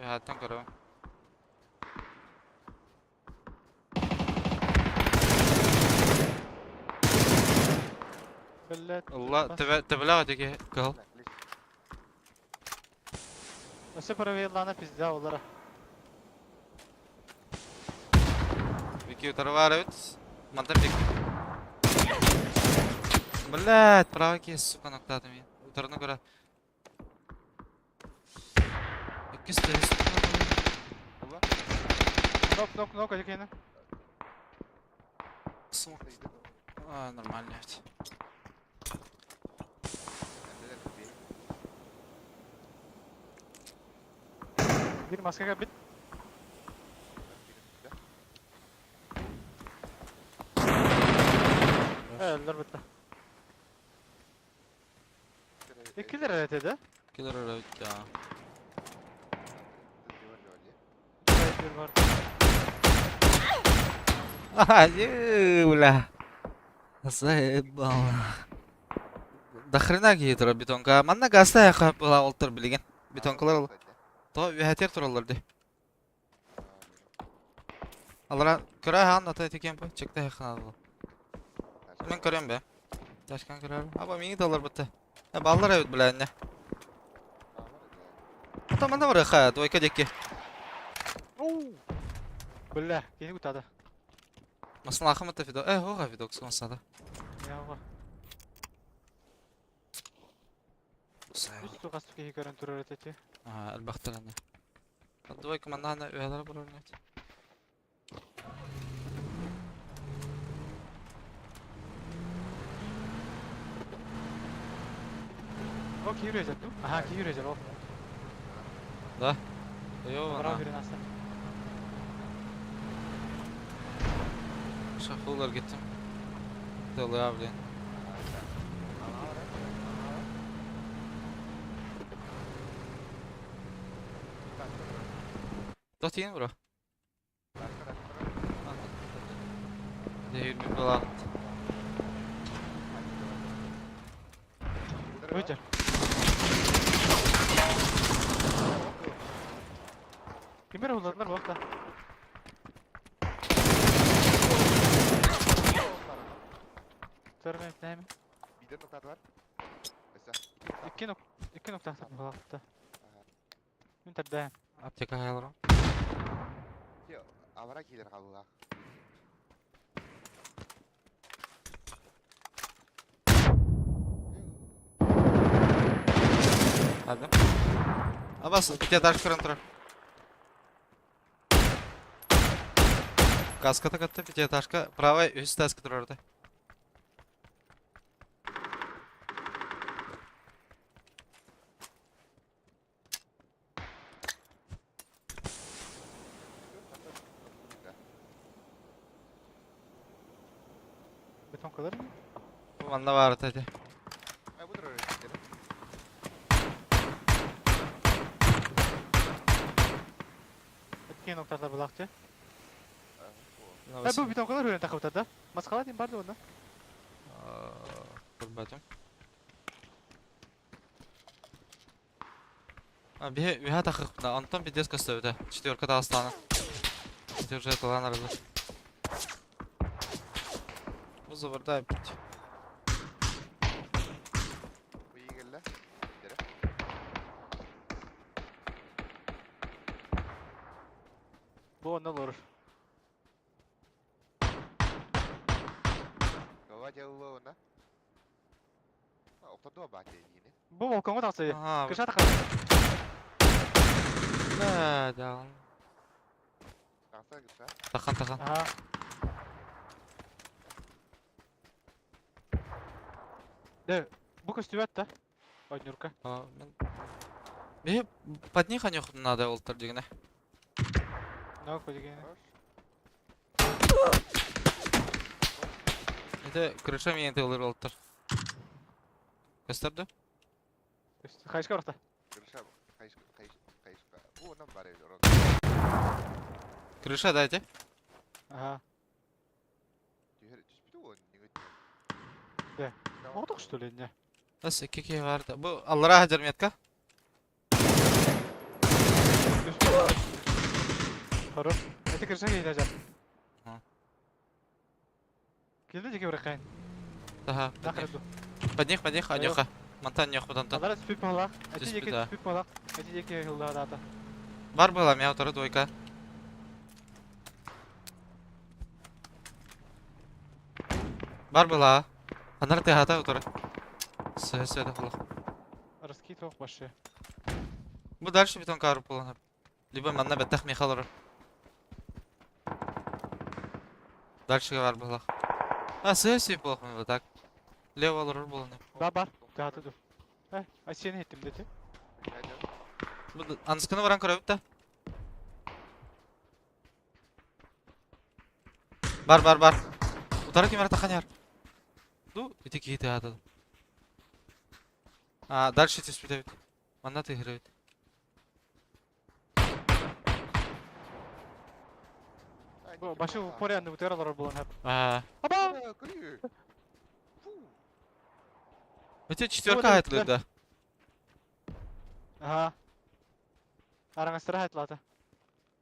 Хаттан көрөм. Биллет. Алла, тебе тебеле деги кыл. Өсө правилана пизде олара. Вики утарвар бит. Мантан бик. Блядь, право ки, сука, ноктады мен. Утарны көрө. Иккис тес. Нок нок нок эжекени. А, нормально ведь. Бир маскага бит. Эллер битте. Иккилер эретеди. Килер öyle ya. Бир бар. Ай, бля. Заебал. До хрена киһи турар бетонка. Манна газта была олтор билигин. Бетонкалар то үһэтер тураллар ди. Алара көрө хаан ата ити кемпа чекте ханалы. Мен көрөм бе. Ташкан көрөр. Аба миңи талар бытты. Баллар эбит билэнне. Ата манна бар ха, двойка декки. Бля, кини утады. Масла ахымата фидо. Хога фидок сонсада. Ява. Үс тугас киһи көрөн турар этэ. Аа, элбэхтэр аны. Двойка манна үһэлэр барар нет. О, киһи үрөзер ду? Аха, киһи үрөзер ол. Да. Йо, Браво ана. бирин аста. Шахулар гиттим. Тылы блин. Тотин бро. Дehir была. Өтер. Кимер уларlar бакта. Törmä näemme. Биир нокат бар. Өссө. Икки нок икки нокта булакта. Мин тарда. Аптека хаялар. Авара кийлер калыла. Hadi. Абас, пятиэтажка көрөн турар. Каската катта пятиэтажка, правая үс таска турар да. Бетон kalır mı? Бу манна бар эти. Ай бу турар эбит. Икки нокталар булакты. Э, бу бетон kalır өрен такып да. Маскала дейм барды онда. Көрбөтүм. А, бихе үһә тахык Антон пиздец көстөбүтэ. Четверка тагыстаана. Держи талан арылы. Бу забарда бит. Бу игелле. Бу онда olur. Гава жалла она. Октодо ба дейини. Бу балконго таксы. Ага, Кыша такы. да, да. Таса кыша. Тахан тахан. Ага. Де, бу көстүбөт да. Ойнурка. А, мен Бихе под них анёх надо олтар дегене. Ног деген. Хорош. Это крыша менен тылыр олтар. Көстөрдү? Хайшка баракта. Кырыша кайш кайш кайшка. Бу онан бар эбит. Крыша дайте. Ага. Түһэр түспүтү он ниңет. Да. Модук что ли не? Бас кеке бар да. Бу аллара хажар метка. Хорош. Это крыша кейде жар. Ага. Келди жеке бирок кайын. Таха. Накырду. Под них, под них, анёха. Мантан нёх бутантан. Алара түспүп малак. Эти Түспү, жеке да. түспүп малак. Эти жеке хылдада. Бар была мя второй двойка. Бар была. Анар ты хата утары. Сэ сэ да хлох. Раскид ок башы. Бу дальше бетон карып болан. Либо манна беттах михалар. Дальше бар была. А сэ сэ плохо вот так. Лево алыр болан. Ба бар. Тахаты ду. Э, ай сени еттим дети. Бу анскыны баран көрөбүт да. Бар бар бар. Утары ким тахан яр. Ду ити кийти ады. А дальше түспүт эбит. Манна тыгырыбит. Бу башы упорянды бутер алар болан хап. А, Аба! Көрүү. Өтө четверка хайтлыыр да. Ага. Араҥастара хайтлаата.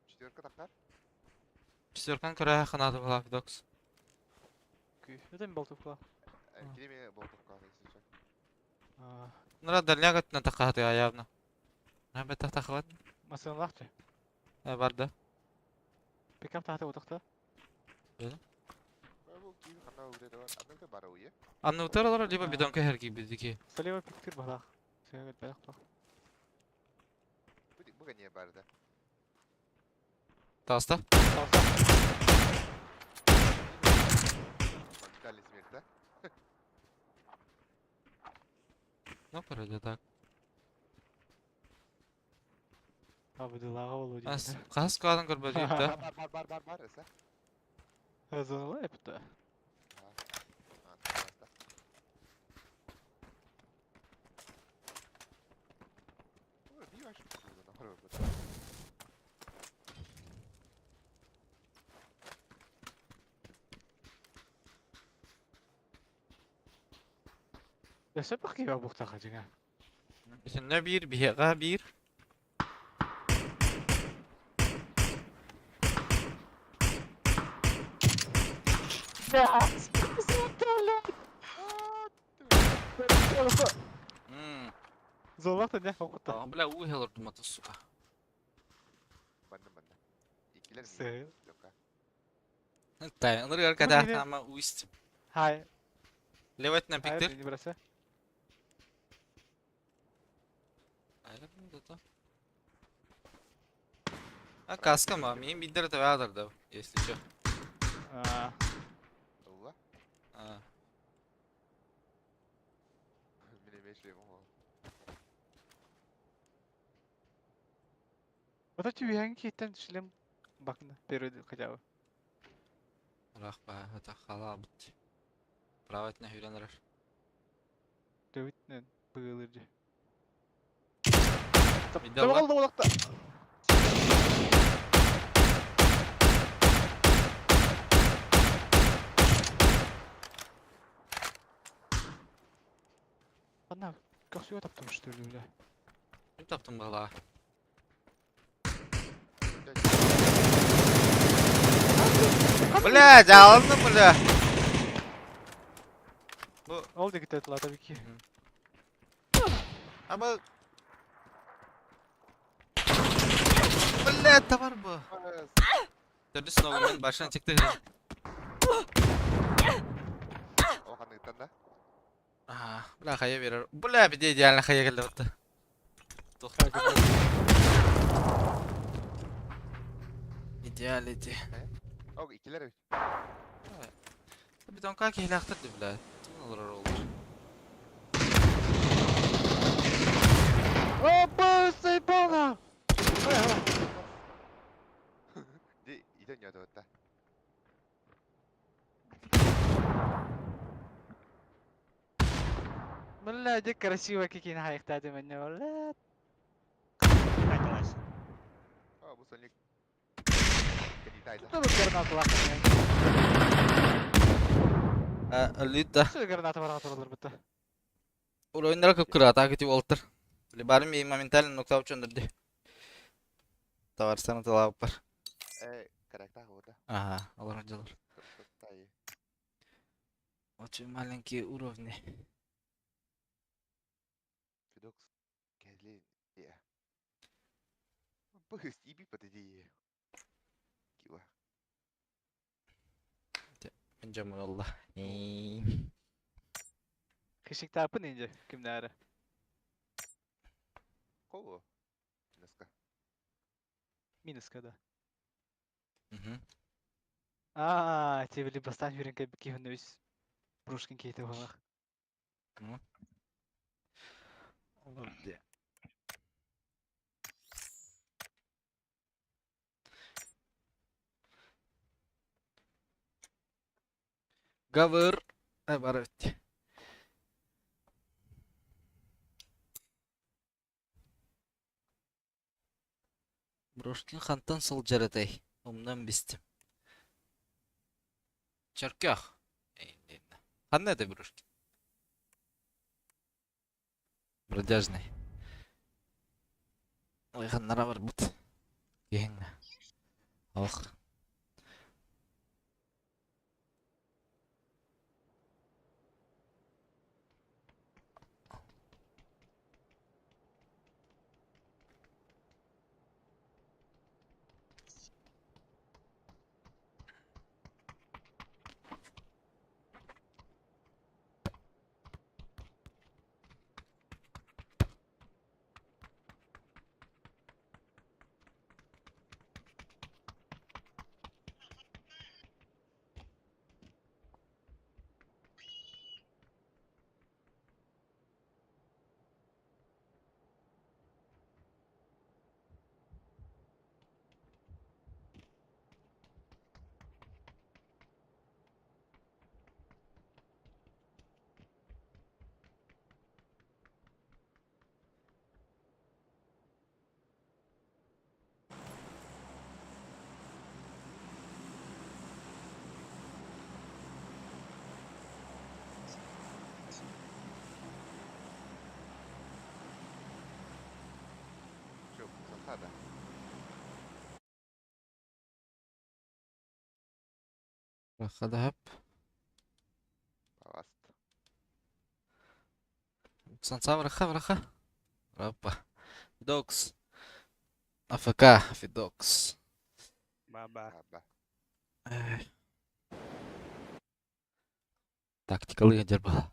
Четверка тахтар. Четверканы көрө ханааты была Фидокс. Это болтовка. Кириме болтовка, если что. Нара дальняк өттүнэн таххаатыга явно. Бэттэх таххабат. Масыналаахчы. Бар да. Пикап тахта утахта. Анны утар олорор либо бидонка хэргийбит Слева пиктир балах. Сыгыт бэлэх тох. Бу не бар да. Таста. Таста. Моментальный смерть, да? Ну, вроде так. Абдылаға болу Ас, қас кадын көрбөдүк да. Бар бар бар бар бар, эсэ. Зоналай эпті. Өссө бакыйба буктаха жиңа. Итиннэ биир, биһиэхэ биир. Золото не хокута. А, бля, уу хелордум ата, сука. Банна банна. Икилер Сэ. Тай, ыныргар када ама уист. Хай. Левайтынан Хай, пиктер. не бросай. А каска ма, мин бидер табадыр да, если чё. А, Алла. А. Мин эмиэ Вот эти вянки там шлем бакна первый хотя бы. Рахба, это халабыт. Правательно хүрен Дөбүтнен быгылырды. Видела? Олды олақта. Ана, көхсүгө таптым что ли, бля. Ким таптым бала? Бля, жалынды, бля. Ол дегите тулата бики. Аба. Бля, товар бу. Төрдүс ногу мен башынан чекти. О ханныктан да. А, бля, хая берер. Бля, биде идеально хая келди бутты. Тохта. Идеалити. О, икилер. Бидонка кихлахтыр бля. Тун олорор олор. Опа, сайбана! Ди, иден ядыта. Бля, де красиво какие хайхтады меня, бля. Кайталась. О, бу сонник. Кадитайда. Тут граната лахта. Лита. Что граната барата болар бутта. Oyunlara kıpkırı atak etip oltur. Бары ми моментально нокаут чөндүрдү. Товар саны талап бар. Э, каракта хода. Ага, алар жалар. Очень маленькие уровни. Фидокс. Кәле. Я. Бу иби патыди. Кива. Мен жаман олла. Кишик тапын инде кимнәре. Кого? Минуска. Минуска да. Мгм. А, тебе бастан хүренке кихүнөс. Брушкин кейте болах. Олар де. Гавыр. Бар өтті. Брошкин хантан сыл жаратай. Умнан бистим. Чарках. Ханна это брошкин? Бродяжный. Ыйханнара барбыт. Киһиҥ. Ох. Чё, засада? Рахадап. Паласт. Санса браха браха. Рапа. Докс. АФК, Фидокс. Баба. Аба. Тактикалы дербала.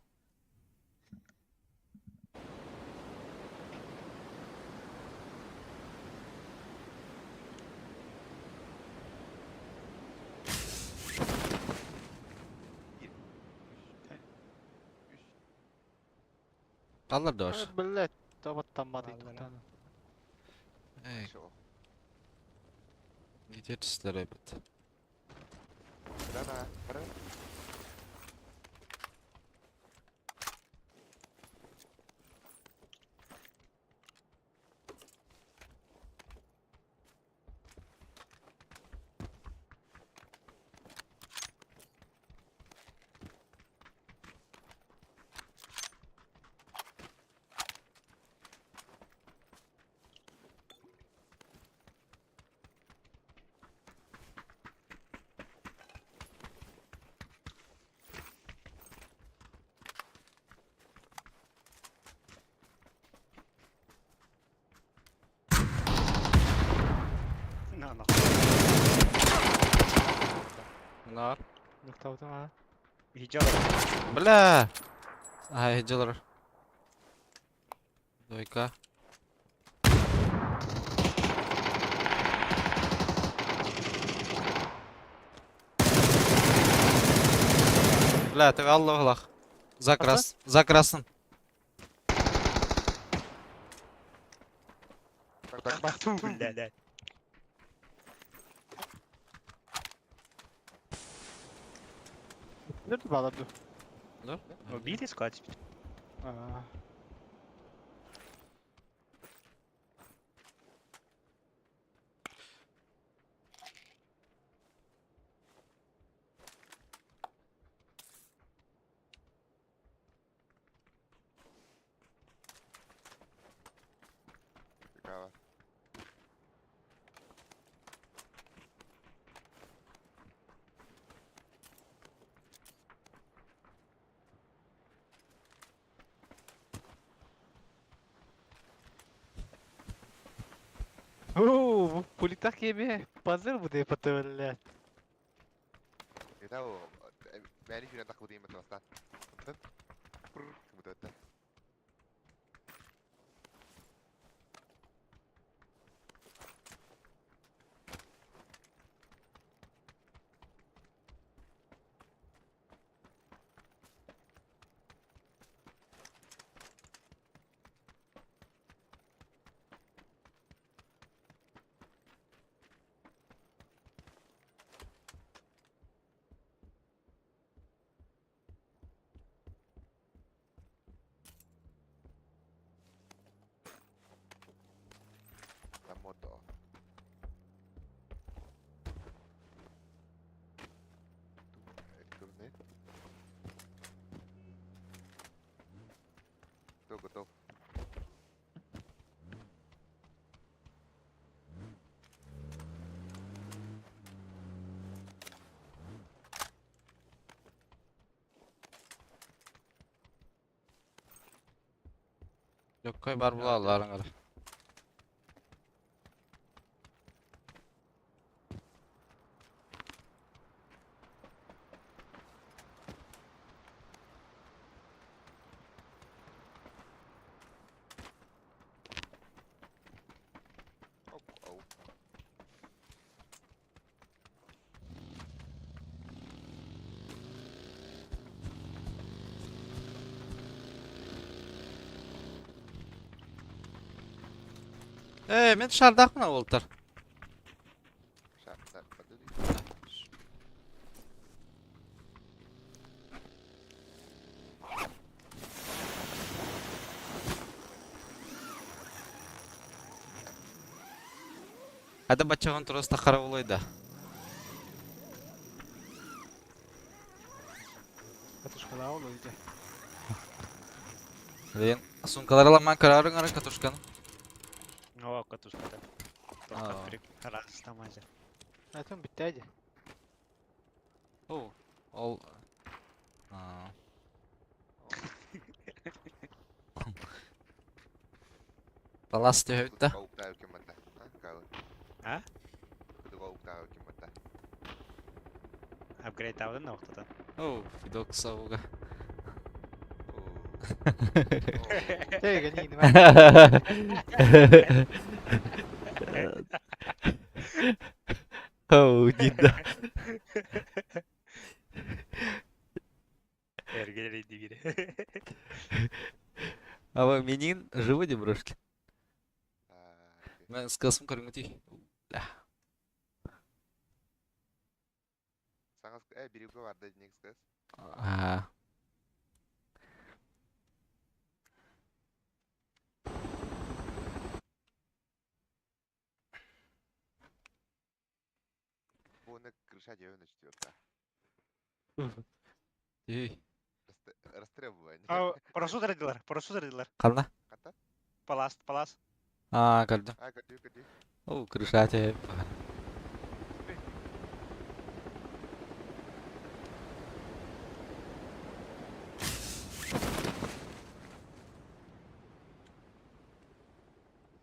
Аллар дош. Блять, табаттаммады Аллар. тоқтаны. Эй, Чё? где түстер эбит. Брана, брана. На нахуй. Нар. Нықтаудың а. Хиджалар. Бля! Ай, джилер. Двойка. Бля, ты Аллах. За крас. За красным. Так, так, Бля, бля. Нерді баларду? Да? Убили склад? Аа. Прикала. Оу, пулитах еме пазыр буде паты, блять. Это бәли хүрен тақы деймін бастан. Кім өтті? Там мото. Турне. Готов, готов. Легкой бар була алларың ара. Оп, оп. Ээ, мен шардахпын олтар. Шар, подури. Hadi баччаҕын туруста харабылай да. Катушкалаа ол үйде. Блин, сумкалар аламан карарың ара катушканы. О, катушката. Аа. Раз, Айтым битти ди. О, ол... Аа. Палас түһөбүт да. А? Апгрейд алдын оқтата. О, фидок сауга. Теге не Оу, дида. Эргелер дигире. А менин живы де брошки. Мен скасым көрүңүти. Аа. Эй, Парашют родилар, парашют родилар. Канна? Палас, палас. Аа, көрдүм. О, крыша те.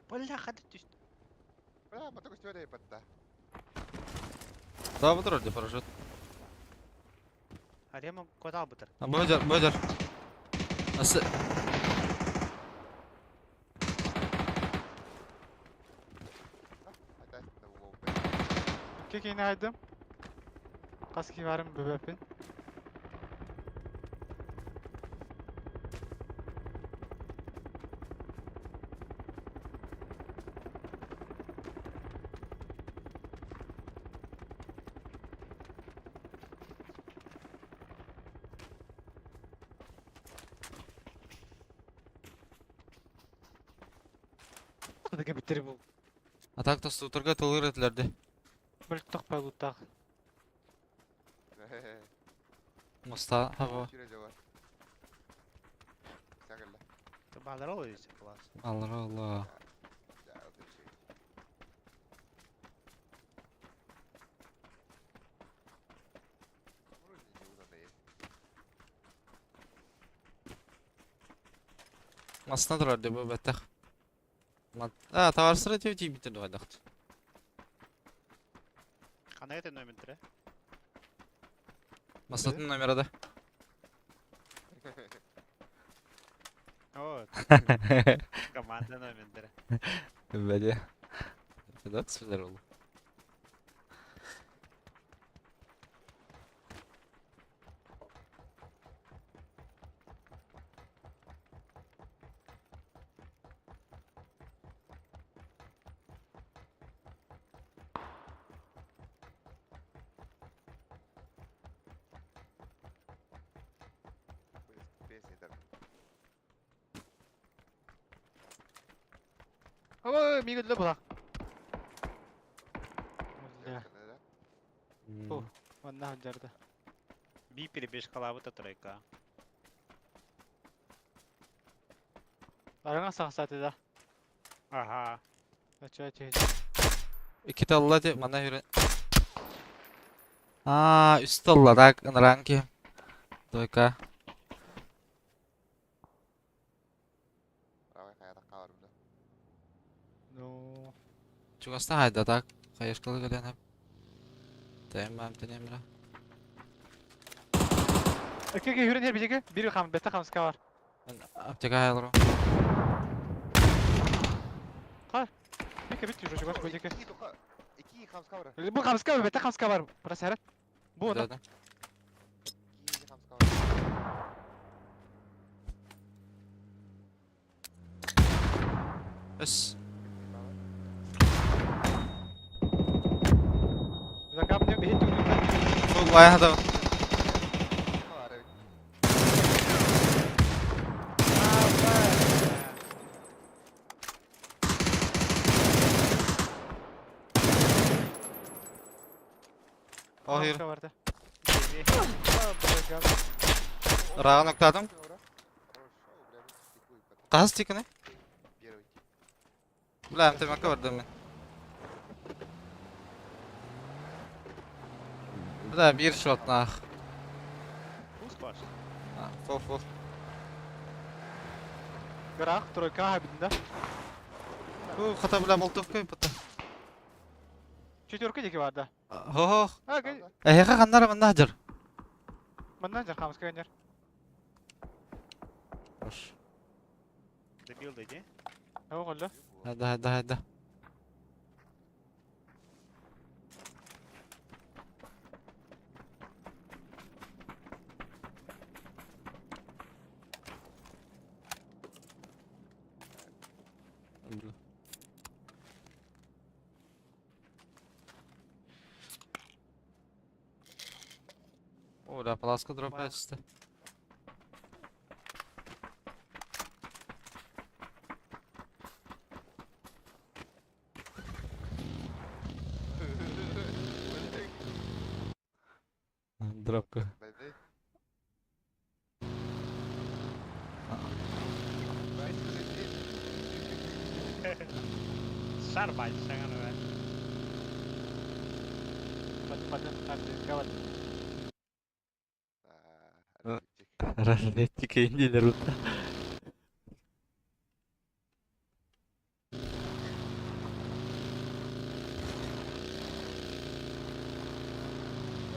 Бля, хады түст. Да, бұдыр орде парашют. Арема кодал бытыр. А, бөдер, бөдер. Асы... Кекейini айдым. Каски барым бөбөпүн. Деген биттери бул. А так то сутурга тылыр этилерди. Мөлтөх байлуттах. Моста хаба. Балар ол өзі палас. Алла алла. Масына турар деп бәттах. А, товарсыра деп тип битер дайдакт. Қандай это номер тірі? Масатын номері да. О, команда номер тірі. Бәде. Да, сөздер ол. Ой, мигүлле була. Бля. О, манна жарды. Би перебежкала быта тройка. Араңа сақсаты да. Ага. Ача ача. Iki талла деп мана хүрен. А, үс талла так ранки. Дойка. Чугаста хайда так. Хаешкалы кэлэн Тэмэм тэнемра. Iki iki hürün her bir iki. Bir ham bette hamska var. Аптека хаялру. Bir bit yürü чугас бу iki. Икки тоқа. Икки хамска бар. Bu hamska var bette hamska var. Burası her. Bu Да, onu. да. Икки хамска бар. Өс. Zakam ne bir hit Бу лая да. Бар. Охир. vardı. Раган октадым. Тас тикне. Первый. Бля, МТМК бардым мен. Бля, бир шот нах. Фул спас. Фо, фо. Грах, тройка habinde. Бу хата бля болтовка бата. Четверка deki vardı. Хо-хо. Ha, Эһэхэ ханнара манна хажар. Bundan jar hamska gönder. Хорош. Добил, дойди. Ne oldu? Хайда, хайда, хайда. О, да, полоска дропается. Дропка. Бәйді. Шарбаль, шагановая. Batı batı. Hadi kavat. Разведчик Индии Рута.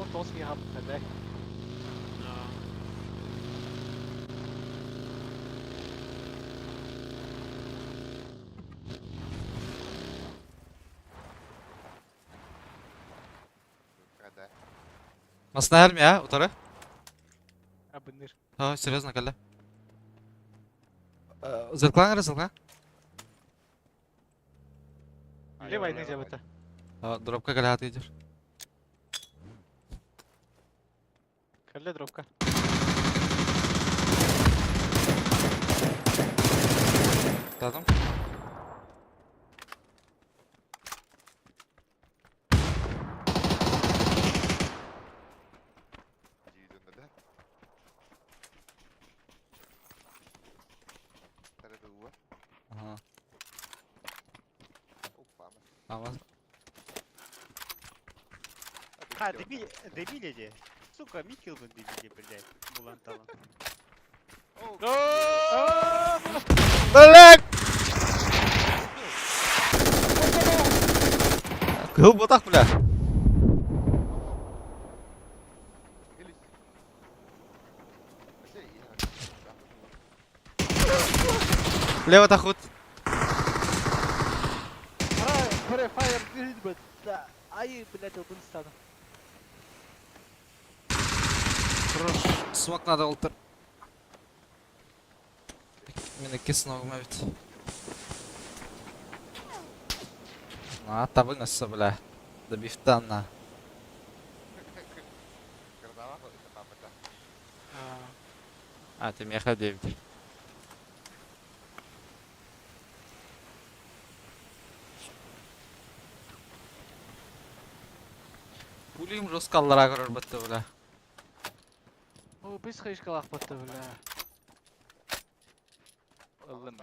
On toz ki ham hadi. Масна армия, утары? Абыныр. А, серьезно, калля. Зырклан, разылга? Левай ne cevabı? Дропка калля идешь. Kalle dropka. Задом. Ага. Ама. А, добили, добили же. Сука, Микил бы добили, блядь. Булантала. Блядь! Кыл ботак, бля. Лево тахут. Pre fire değil Ay блядь odun istedim. Хорош. Смок надо алтыр. Мен ике сногым бит. На, табың бля. Добивтан на. А, ты меха 9. Пулим жестко аллара көрөр бітті, бля. О, biz хышкалах батты бля. Ылым.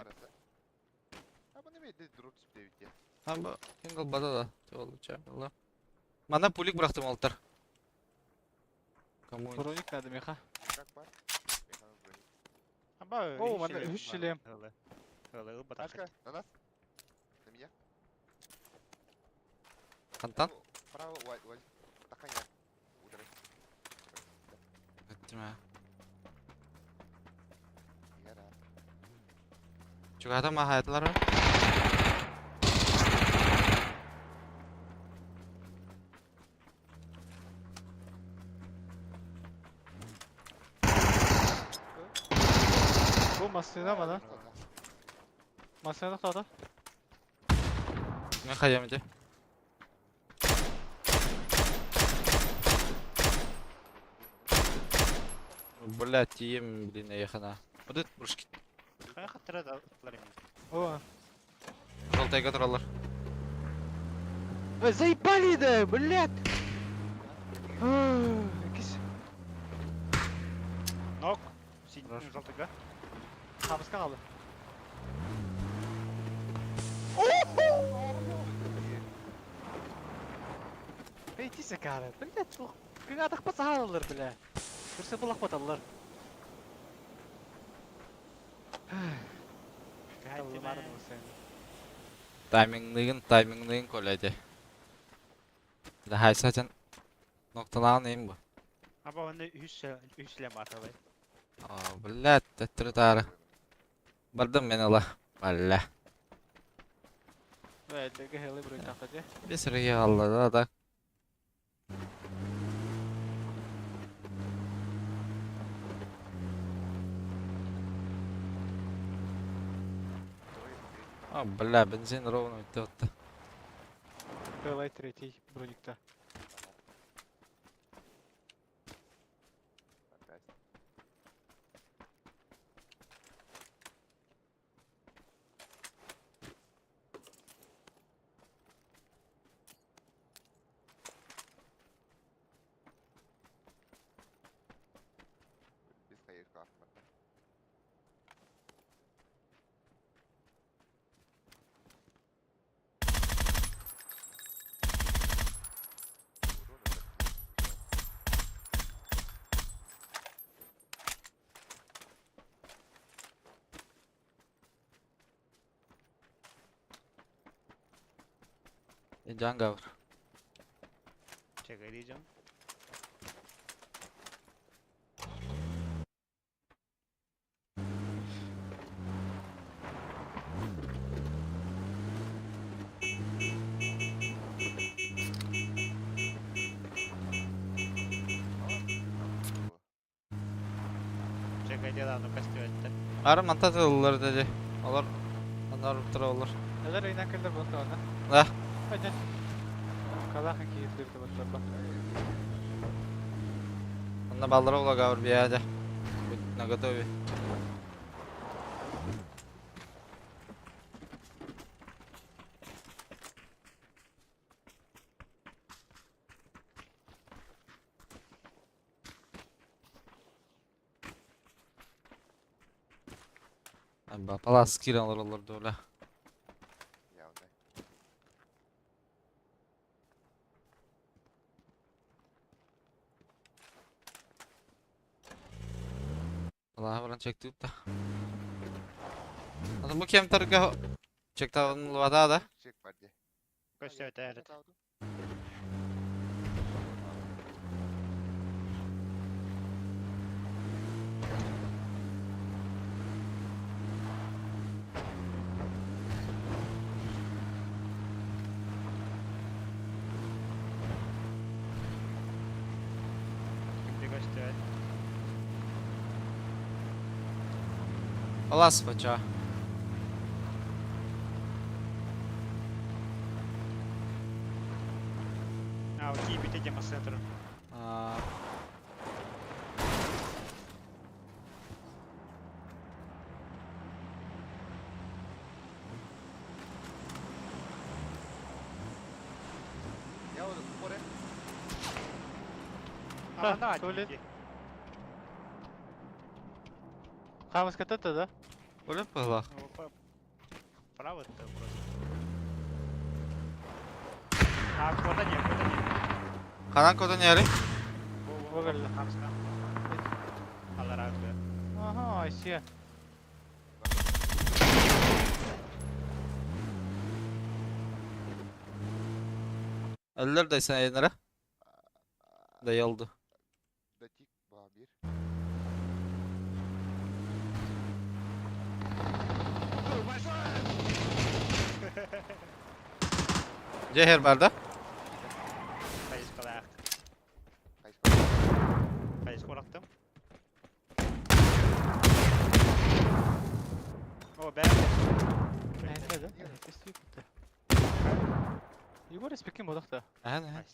Аба, сингл бада да. Чего Мана пулик бырақтым алтыр. Кому? Броник надо меха. Аба, О, мана үш шлем. Хылы, Тачка, на нас? На меня? Хантан? Право, такая. Ударай. Өттүм ээ. Яра. Чугаһата маһаайдылар ма? Бу массыына манан. Массыына тохтоото. Мин хайыам ити. Бля, тиийем, блин, эйэхэнэ. Вот это пушки. Хайа хаттара да аттылар эмиэ. О. Жалтайга тураллар. Ой, заебали да, блядь! Кис. Нок. Синь Хорошо. жалтыга. Хамыска қалды. Эй, тисе кары, блядь, күн атақпа сағалылар, бля. Көрсе бұл ақпаталылар. Таймингныгын, таймингныгын коледи. Да хайсачан нокталаан эм бу. Аба оны үс үс лем атабай. А, блядь, төттөрү таары. Бардым мен ыла. Балла. Бәлеге хелі бір тақта де. Бес рыге алла да да. А, бля, бензин ровно өтті отты. Хелай третий броникта. Опять. Без хаешка ахмата. Жан гавр. Чекай дейджем. Чекай дела, ну костюм. Ары монтажлылар деди. Олар анар тура олар. Әлер ойнан келдер бұл тағана. Да. Айдан. Казахын кейілдерді бұттарда. Онна баллар ола гавр бияде. Будь наготове. Аба палас кирен олар олар доля. Явно. Аллаһ баран чектип та. Аны бу кем торга чектавын лвада да. Чек барди. Костюм это. Кимде костюм. Палас бача. А, окей, бите демоцентр. А, Я вот море. А, на, туалет. Хамыска тата да? Олеп пылах. Право-то просто. А, куда не, куда не. Канан кодан яри. Во-во, Хамска. Алла разы. Ага, айсия. Өллөр да сайынара. Dayaldı. Датик баар биир. Cehер бар да? Хайыскалаах. Хайыскалаахтым. О, бээ. Эһэ да? Эһэ Егор спекин бодохта. Аһан аһан.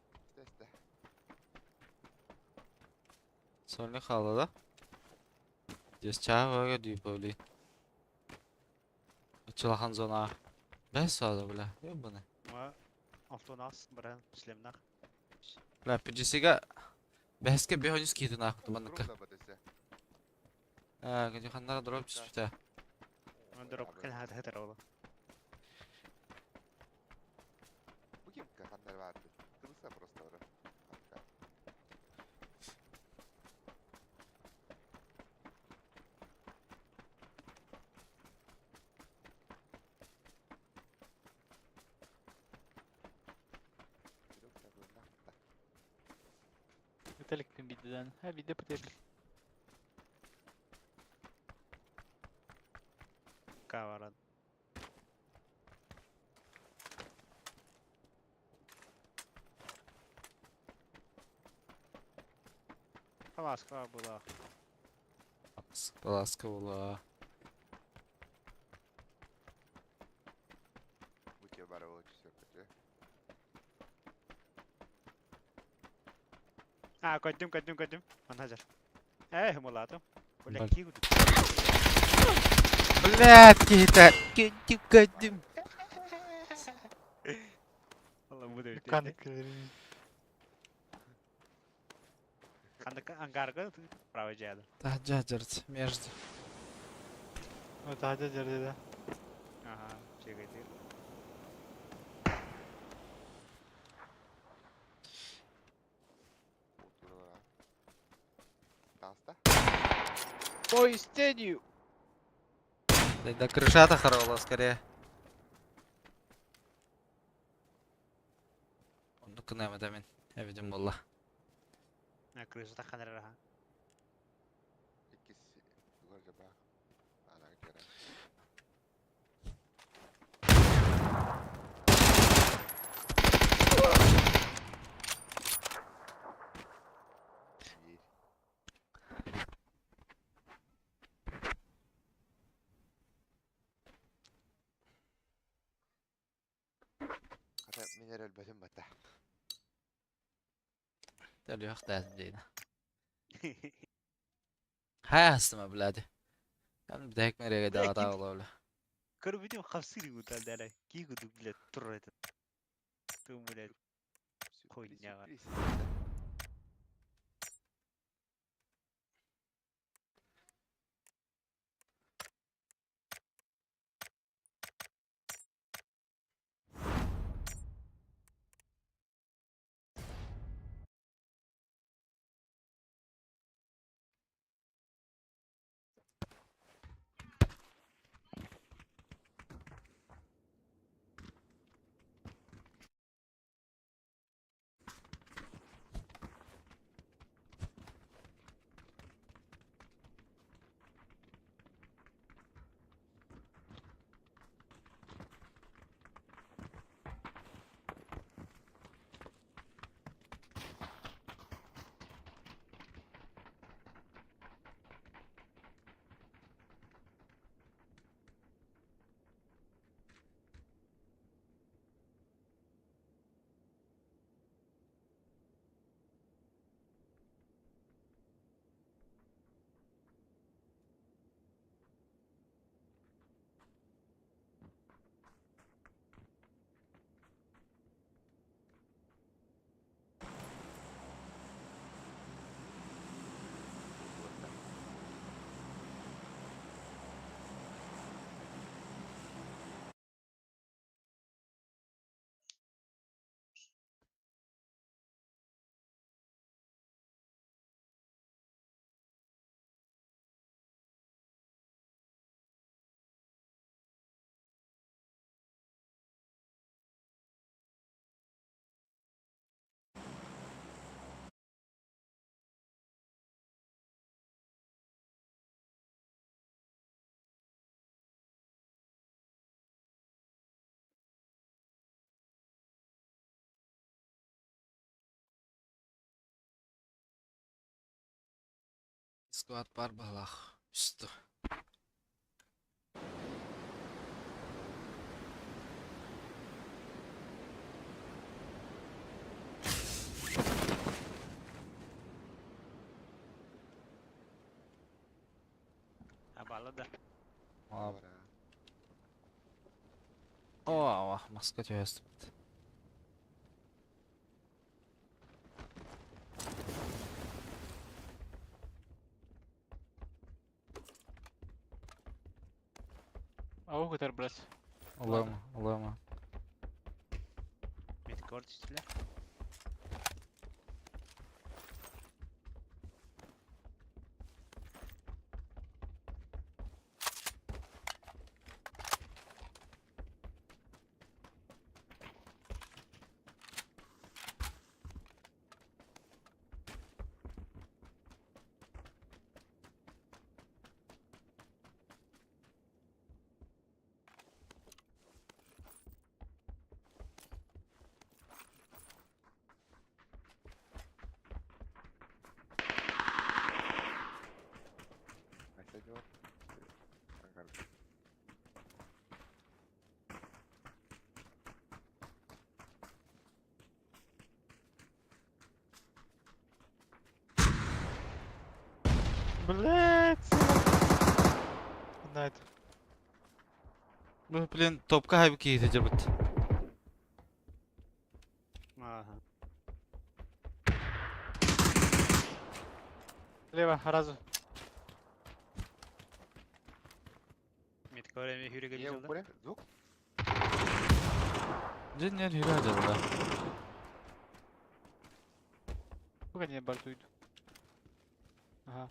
Сольник хаалла да? Здесь чаага дүйпөли. Очулахан зона. Бэс саада бля. Ёбаны. Автонас баран шлемнах. Бля, PGC-га бэске бэхонис киитин аахты манныкка. Аа, кэжи ханнара дроп түспүтэ. Дроп кэн хатар ола. Бу ким ханнар баар Тыбыса просто бара. Виталик биден. А виде потебли. Каваран. Паласка была. Паласка була. А, көдүм, көдүм, көдүм. Манхажар. Эй, мулатым. Бля, кигуду. Блядь, киһитэ. Көдүм, көдүм. Алла буду. Ангарга право жады. Тахджа жырт, между. Вот тахджа жерде да. Ага, чегети. Ой, стенью. Да, да крыша-то хорола скорее. Онну кынама да мен. Эбидим болла. А, крыша таханара. Минерал бөтүн бата. Тәлі яқты дейді. Хаястыма бляди. Кәм бідәк мереге дағата ола бля. Көріп видим хавсыри гутал дәлә. Ки гуду, блядь, тур этот. Ту, блядь. Хуйня. Склад баар быһыылаах. Үстү. Абала да. О, О, маска түһэстибит. Ау көтөр, блядь. Улама, улама. Медкор түстүлэр. Айса жок. Ангар. Блядь. Найт. Бу, блин, топка хайбы киһи дьабыт. Ага. Лево, разу. Медкор эми хүрүгө Не жылды. упоре? Звук? Дьин хүрэ дьалла. Сколько они бортуют? Ага.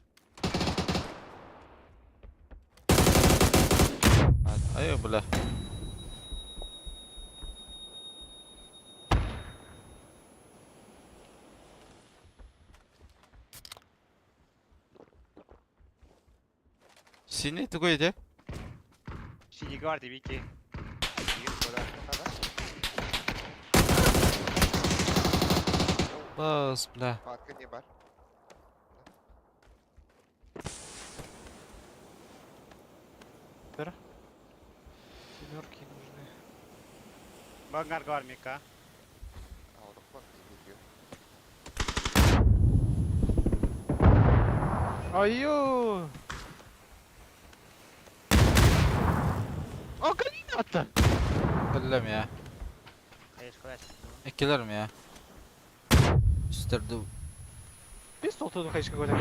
Ай, бля. Синий тугой иде? Синий гвардия Вики. Бас, бля. Патка не бар. Семерки нужны. Бангар гвармика. А, вот флаг не видел. Аю! О, граната! Биллем я. Hayır, hayır. Эккелерим я. Үстерді. Пистол тут конечно какой-то.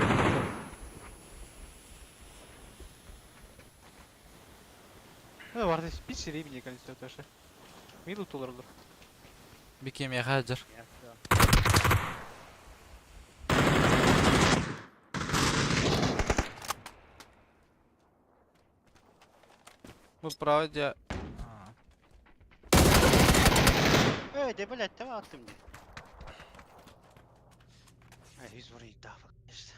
Ну, var здесь пить времени количество тоже. Миду туларлар. Бикем я хаджар. Бу правда. Эй, де блядь, давай attım diye. Ay, yüz vurayım daha bak işte.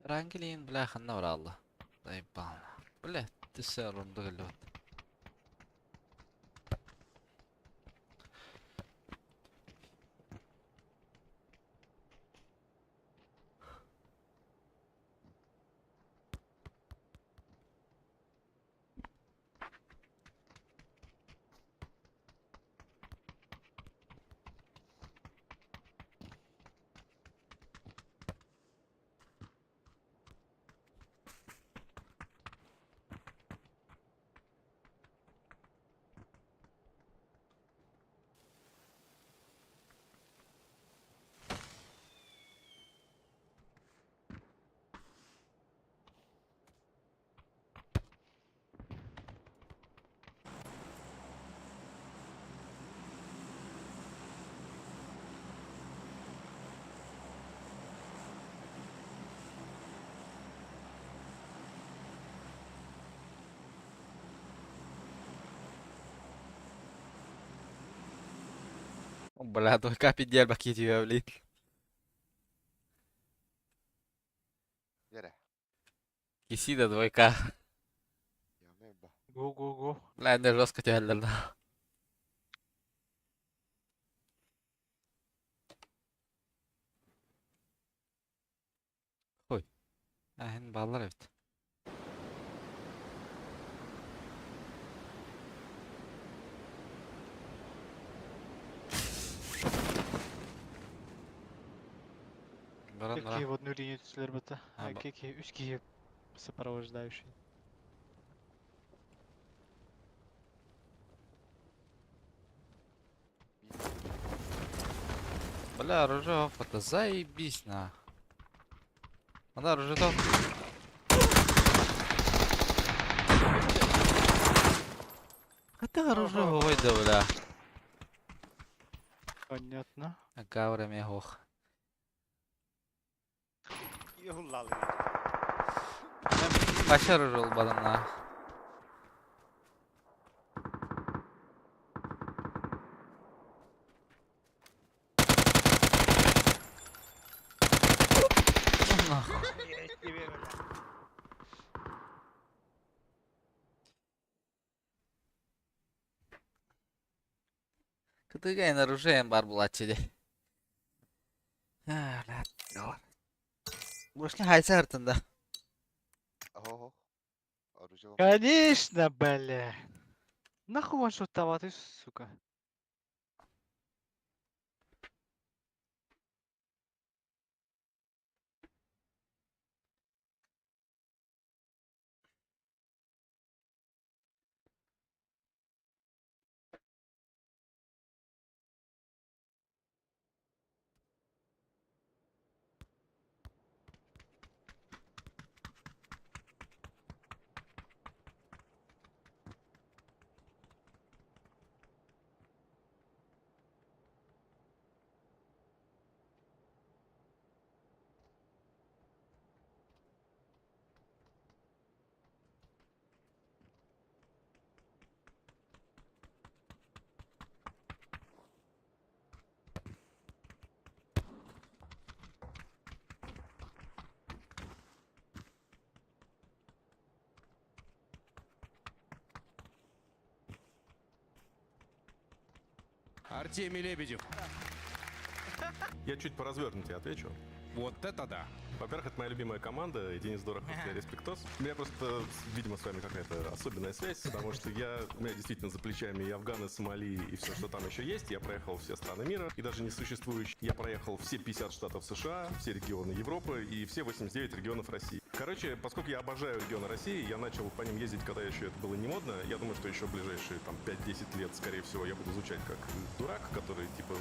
Рангелин, бля, ханна баралла. Заебал. Бля, ты сэр, он доголет. Бля, только пиздец, бакетия, блин. Yere. Кисида двойка. Я ба. Го, го, го. Бля, не жестко тебя да. Ой. Ахын баллар evet. Баран Какие бара. в одну линию түслер бата. А, А какие үс киһи сопровождающий. Бля, оружие это заебись на. Анда оружие то. Это оружие ой да бля. Понятно. Гавра мегох. Юллалы. Вообще оружие улбадым на. Нахуй. Кытыгайын оружием бар булачы де. А, бля. Бушли хайса артында. Ого. Оружие. Конечно, бля. Нахуй ваншотоватый, сука. Артемий Лебедев. Я чуть поразвернутее отвечу. Вот это да. Во-первых, это моя любимая команда, и Денис Дорохов, я респектос. У меня просто, видимо, с вами какая-то особенная связь, потому что у меня действительно за плечами и Афган, и Сомали, и все, что там еще есть. Я проехал все страны мира, и даже несуществующие. Я проехал все 50 штатов США, все регионы Европы и все 89 регионов России. Короче, поскольку я обожаю регионы России, я начал по ним ездить, когда еще это было не модно. Я думаю, что еще в ближайшие там 5-10 лет, скорее всего, я буду звучать как дурак, который типа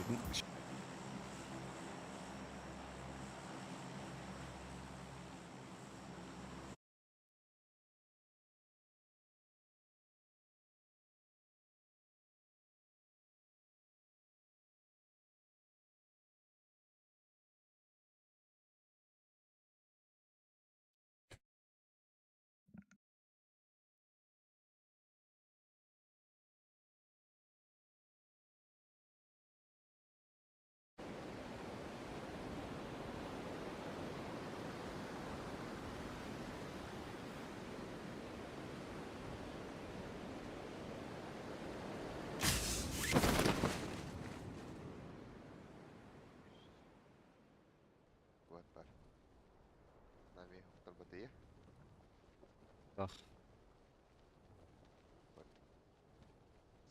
Ах.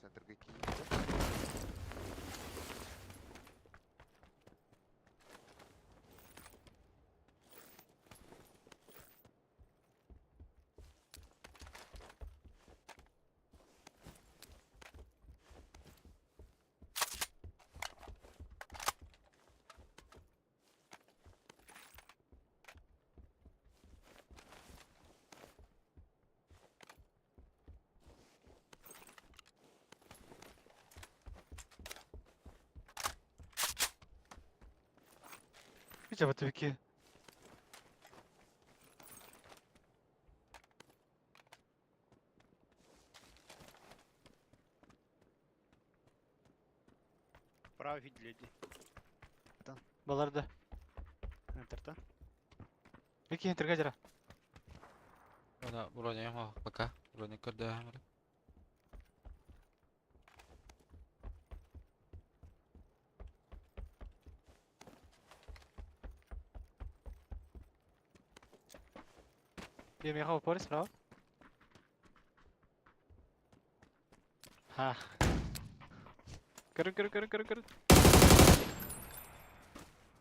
Центрга киирдэ. Видя бытовики. Право видели люди. Баларды. Энтерта. Вики энтерге жара. Она броня ему пока. Броня көрдө. Я в упоре справа. Ха. Көрүн, көрүн, көрүн, көрүн, көрүн.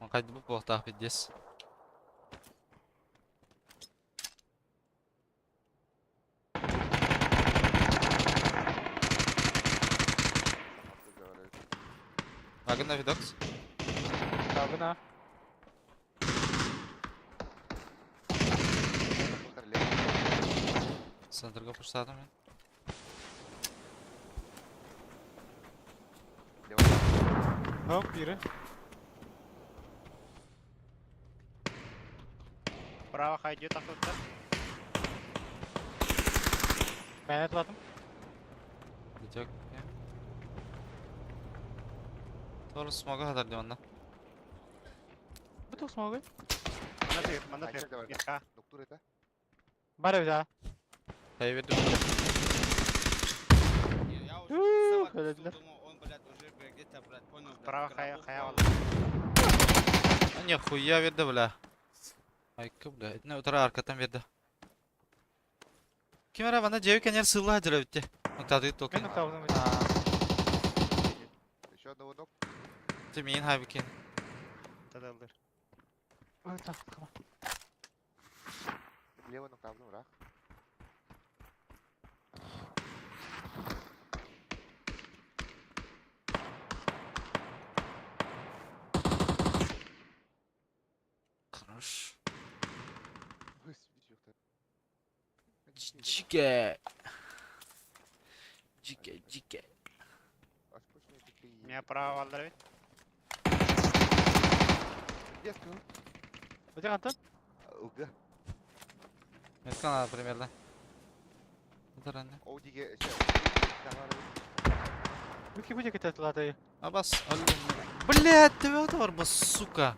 Он кайды бу буохтаах пиздец. Агына видокс. Табына. Центрга пуштадым мен. Hop biri. Право хайдет охота. Ben atladım. Битек. Тоже смогу хадар диэн онно. Bu toks могу. Мана тыр, мана тыр. Яха. Доктор это? Бар да. Хай берди. Öldüler. Право хая хая А нихуя берди бля. Айкы бля. Итне утара аркатан берди. Ким ара бана жеби кенер сылла жыра битти. Тады токен. Мен табыным. Еще одного ног. Ти мин хайбикин. Тадалдыр. Лево ног табным рах. Хорош. Жике. Жике, жике. Меня право алдар ведь. Детскую. Где Антон? Уга. Метка надо примерно. Утараны. Оудиге. Вики будет это ладай. Абас. Блядь, ты вот бар, сука.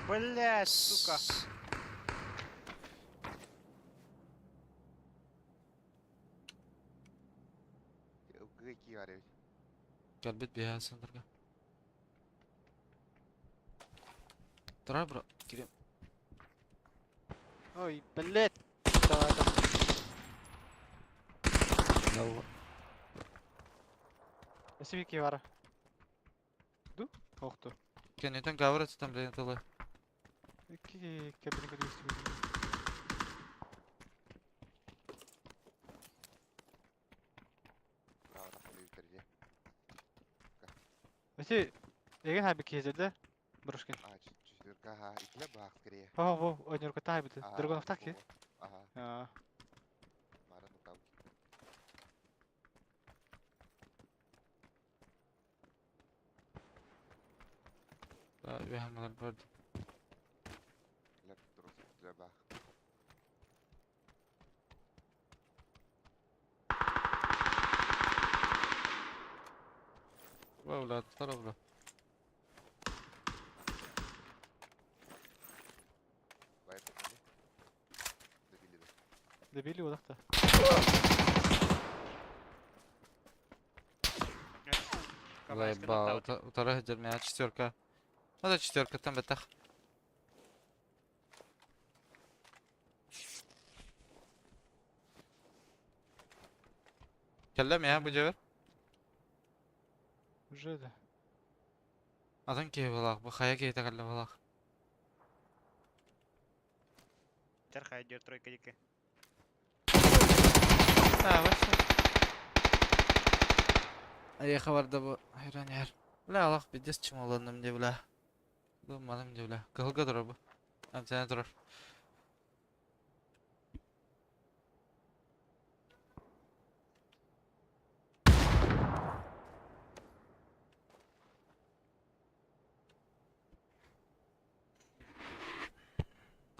Блядь, сука. Кэлбит биһа центрга. Турар бро. Кирем. Ой, блядь. Давай, давай. Өсө Вики бар. Ду? Охту. Кенетен кавыр там блин тылы. Вики кабинка 200. Өсө еген хаби кезерде. Брошкин. А, четверка, ага. Икиле бах скорее. Во, во, ойнерка тайбыты. Драгонов так Ага. А. Мара ну там. Да, биһа бар. Для для бах. Бла, бла, тара, бла. Добили удахта. Заебал. Утара меня четверка. Ну да четверка там бетах. Кэллэм я бу дьэбэр. Уже да. Атын киһи буолаах, бу хайа киһитэ кэллэ буолаах. Терхай идет тройка дикая. А, вообще. Айыха барда бу айран яр. Бля, Аллах пиздец чымаланным де бля. Думмадым де бля. Кыһылга турар бу. Амсана турар.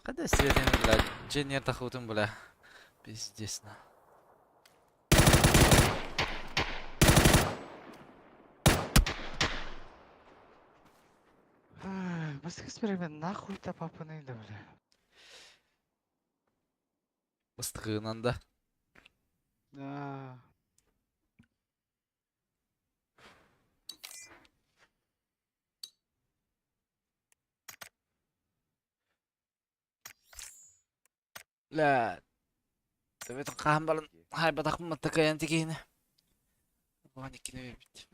Когда светин, бля, дженер тахутун, бля. Пиздец, на. Бас эксперимент нахуй та папаны да, бля. Быстыгынан да. Да. Бля. Төбөтүн хаһан баран хайбатахпын маттакайан тикиһини. Оған иккини бербит.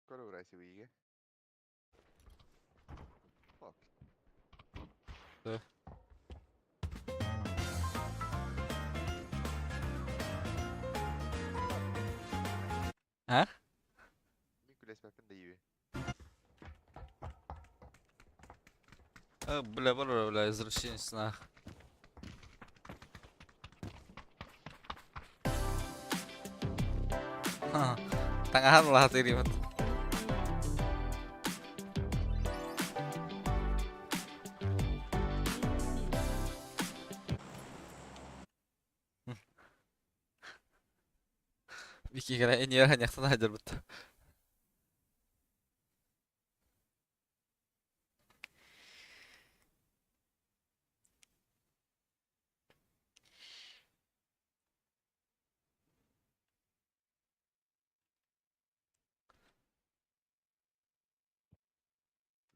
Скоро в Fuck. Да. А? Мин күлэспэппин да иби. А, бля, бля, бля, извращенец нах. Таҥаһан улаатыр ибит. Викигара эньиэр ханьахтан сылдьарбыт.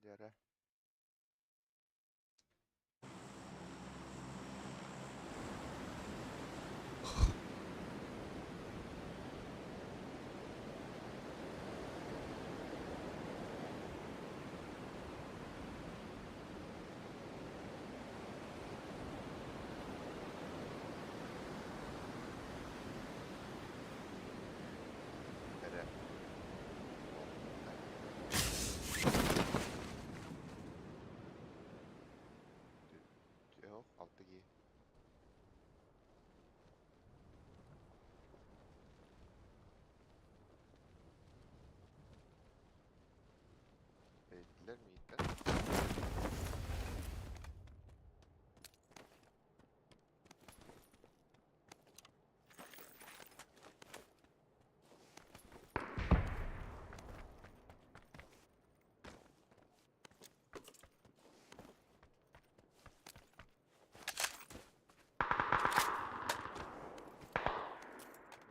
Дьэрэ.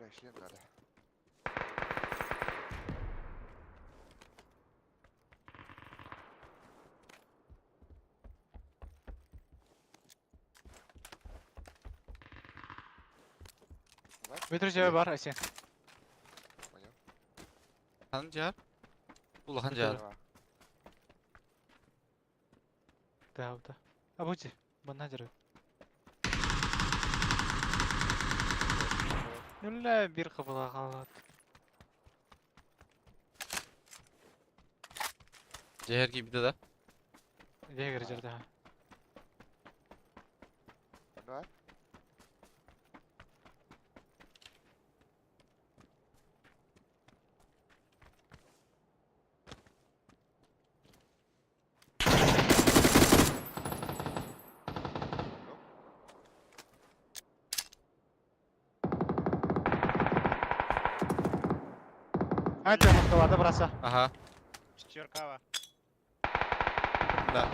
Бля, шлем надо. Бүтүр жебе бар, Айсен. Понял? Хан жар. Улахан жар. Да, да. А будь, манна жары. Нүллә бир кыбыла калат. Жер кийбити да. Вегер жерде. Бар? Айта макталады браса. Ага. Четверкава. Да.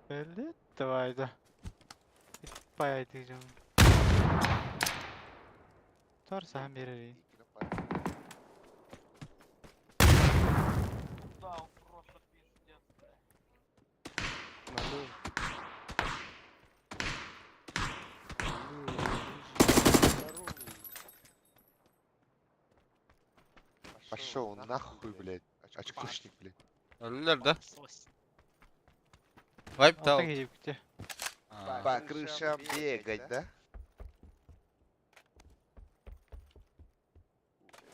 Белли, давай да. Бай дiyeceğim. Тор сам берери. Пошел нахуй, блядь. Очкошник, блядь. Өлүлөр да. Вайп Алта дал. киһи күтэ. По крышам бегать, да?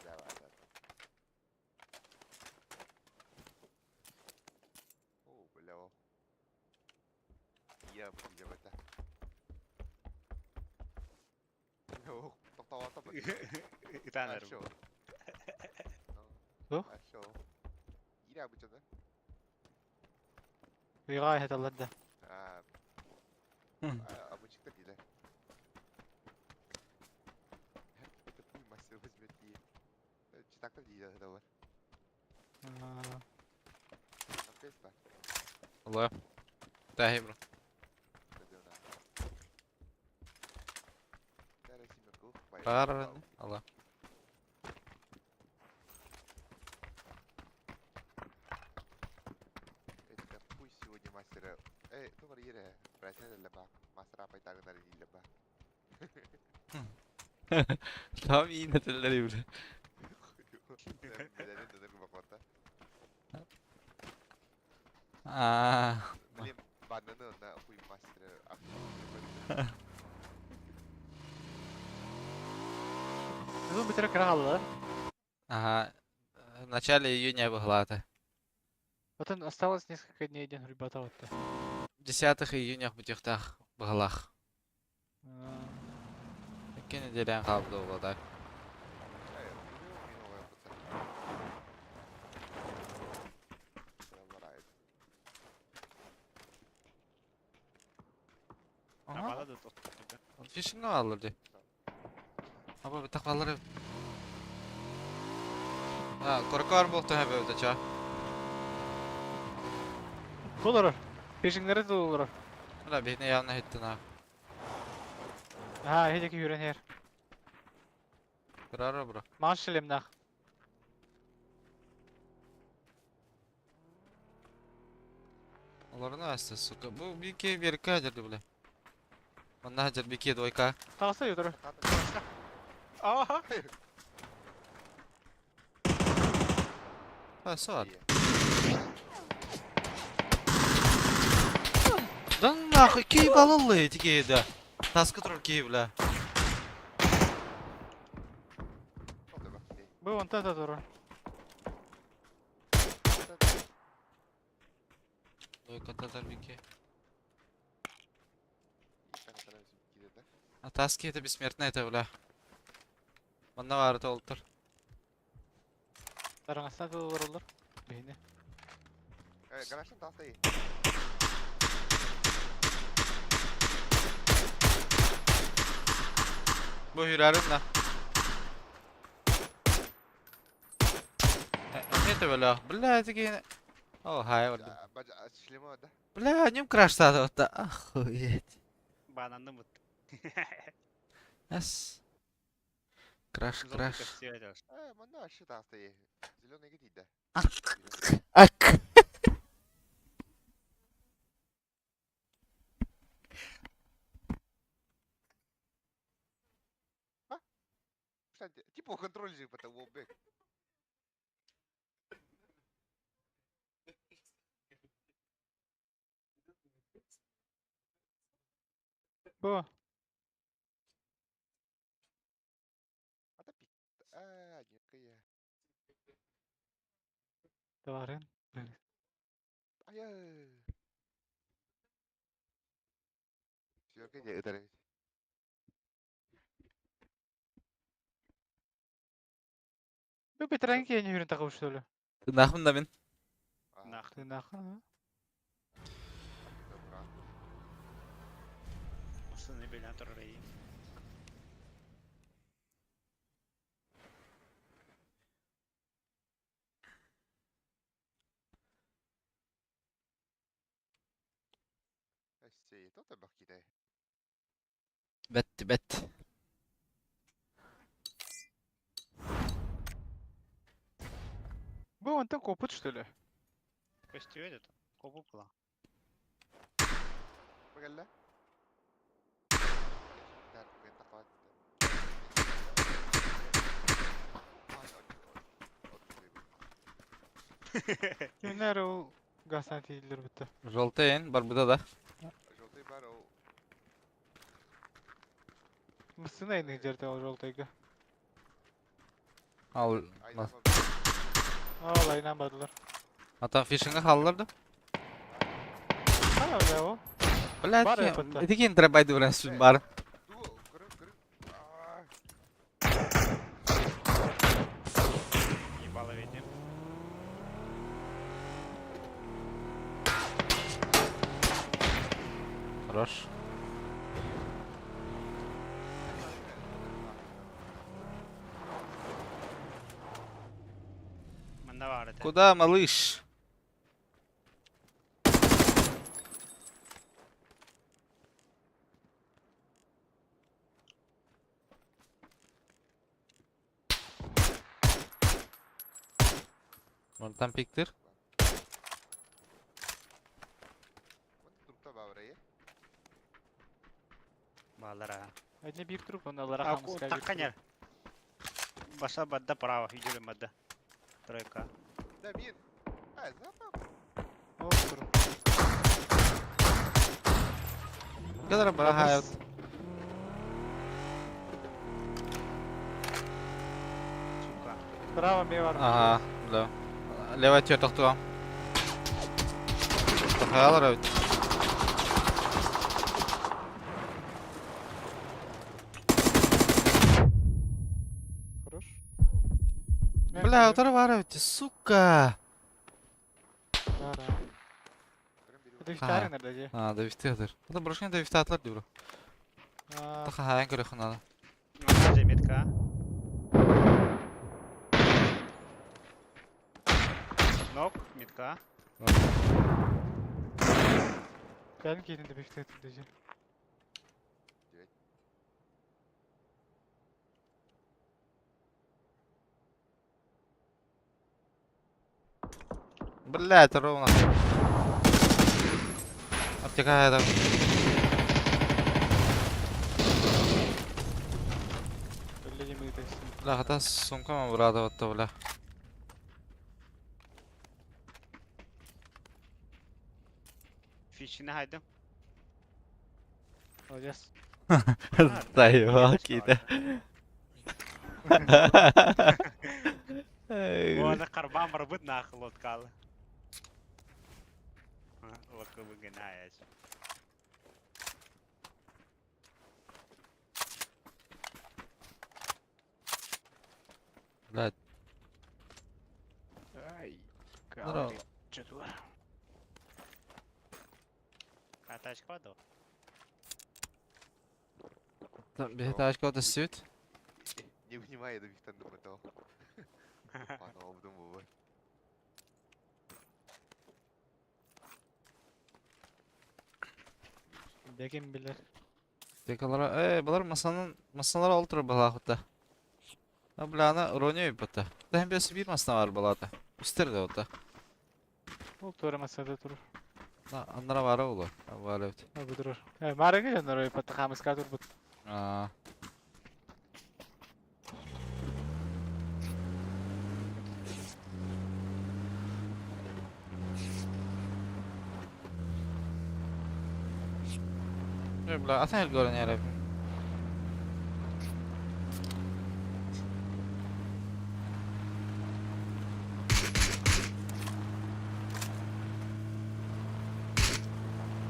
Давай, давай. О, бля, о. Я, бля, это. О, тоқтап Итанер. Пошел. Тух? Пошел. Иря быча, да? Уйга хеталлар да. А, Хм. обучик-то дейді. Это хуй мастер возьмет и... Читак-то дейді, это вот. Там Алла. Тахи бро. Бар. Алла. Это пусть сегодня мастера... Эй, тумар ере, мастера пайтагынар илеба. Там иинетеллер ибре. Аа. Блин, бананы на хуй мастера. Бу бүтүрө кыра халлар. Ага. В начале июня выглата. Потом осталось несколько дней день ребята вот. 10 июня бутихтах быгалах. Икки неделян калды буолла так. Ага. Абала да тот. Фишинг алыр ди. Аба битак алыр. А, коркар болду хэбэ өтө Булыр. Пешиңнери булыр. Мына бихне явна хеттин а. Ha, хедеки хүрен хер. Кырар бро. Маш шлемнах. Оларны асты, сука. Бу бики берке жерди биле. Манна жер бики двойка. Тагысы юдур. Ага. А, сор. Да нахуй, кей балылы тиге да. Таска турур кей бля. Бу онта да турур. Двойка татар бики. А таски это бессмертная это бля. Манна бары толтур. Тараңасына да булыр олар. Бейне. Гараждан тастай. Бу хүрәрим на. Это бля. Бля, тиге. О, хай, бля. Шлема, да? Бля, нем краш сады вот Охуеть. Бананнымыт. Эс. Краш, Золото краш. көстүө Э, манна вообще таастайы. Зеленыйга тиийдэ. Ак. Кстати, типа контроль же это уолбэк. Бу. А да пи... А, некая. Товарын. Ай-яй. Сверка не это. Бу бетерәнки я не үрін тағып что ли? Нахмын да мин. Нах. Ты нахуй, а? Массыны билен турар iyi. Сей, то табакиде. Бет, бет. Бу онтон копут что ли? Көстүө это. Кобупла. Багалла. Кимнер ол гасан тиилер бітті. Желтый барбыда да. Желтый бар ол. Мысын айның жерде ол жолтайга. Ал. Ал айнан бадылар. Ата фишинга халлар да. Қай бля ол? Блядь, Бар опытта. это кин трабайды белән сүн бар. Ебало видим. Хорош. Мында бар это. Куда, малыш? Вон там пиктыр. Балара. Одни бир труп, он алара А, хамска. Такканер. Баша бадда право, идем бадда. Тройка. Да, бир. А, запах. Ол труп. Kadar bahayot. Сука. Право ме бар. Ага, да. Левая тетя тохтуа. Тохаялар бит. Хорош. Бля, утары бар бит, сука. Бара. Это витарин nerede? А, да вифтедер. Это брошня да вифтатлар дибро. Тохаян көрөх надо. Заметка. Нок, метка. Кәлін кейінді бифтетім десе. Бля, это ровно. Аптека это. Бля, хата сумка ма брата вот то, бля. Фишini haydım. Молодец. Заебал какие-то. Оны карбан барбыт нахуй лоткалы. Лока выгинаешь. Блядь, Ай. Здорово. Четвер. А тачка воду? там беташка вот сүт. Не внимай, это вихтан думаю, Ладно, обдумывай. Декем билер. Аптекалара, былар масанан, масаналар ол турар балаахыта. А бля, ана роня ыппата. Таһын бэс биир масна бар балаата. Үстер да ота. Ол туора масада турар. На, аннара баара буолуо. Баар эбит. Бу турар. Маарыҥы дьоннор ыйпатта хаамыска турбут. Аа. Бля, атын элгөрөн ярабын.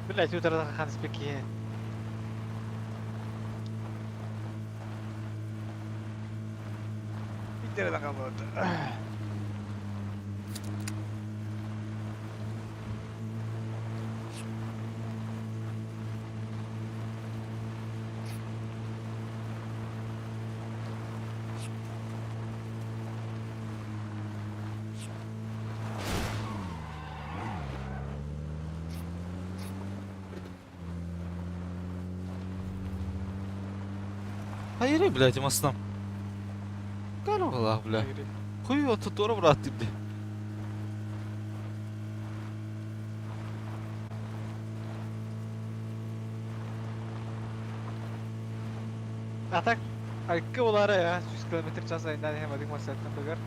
Блять, утарда ханыспек киһи. Итере қалды. Hayır, блядь, маснам. Каралах, бля. Хуй вот тут брат ты, бля. А так, айкы олары я 100 км час айынан hem adik masayattan бөгөр.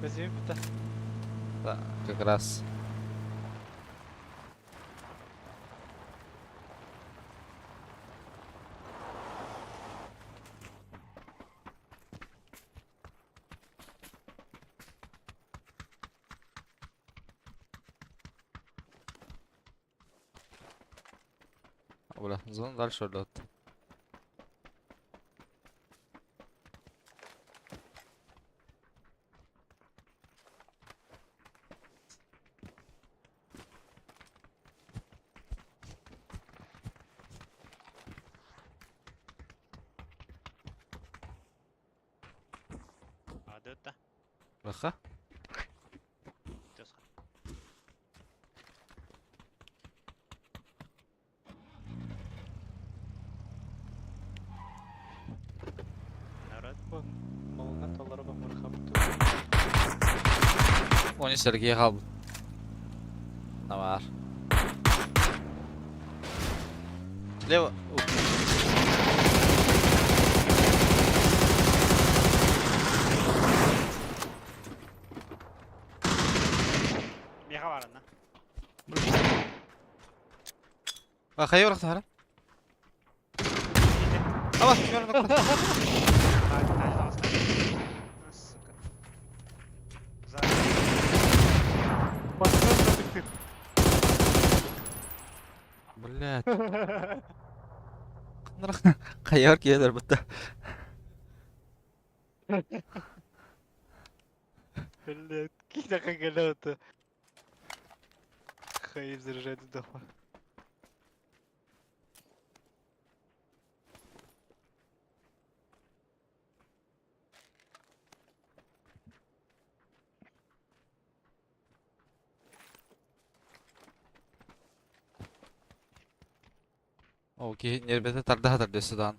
Безим бita. Да, как раз. Бля, зона дальше лед. Адыта. Баха. Тесха. Народ. Малына толары бамыр хабыт. Оны Сергей қалды. Мына бар. Лево. Меха бар ана. А, хайы барахта хара. Аба, көрін. Сука. За. Блядь. Қайыр келер бітті. Блядь, кида қаңғалауты. Хайып заряжает дома. Окей, нербете тарда хатар дөсү.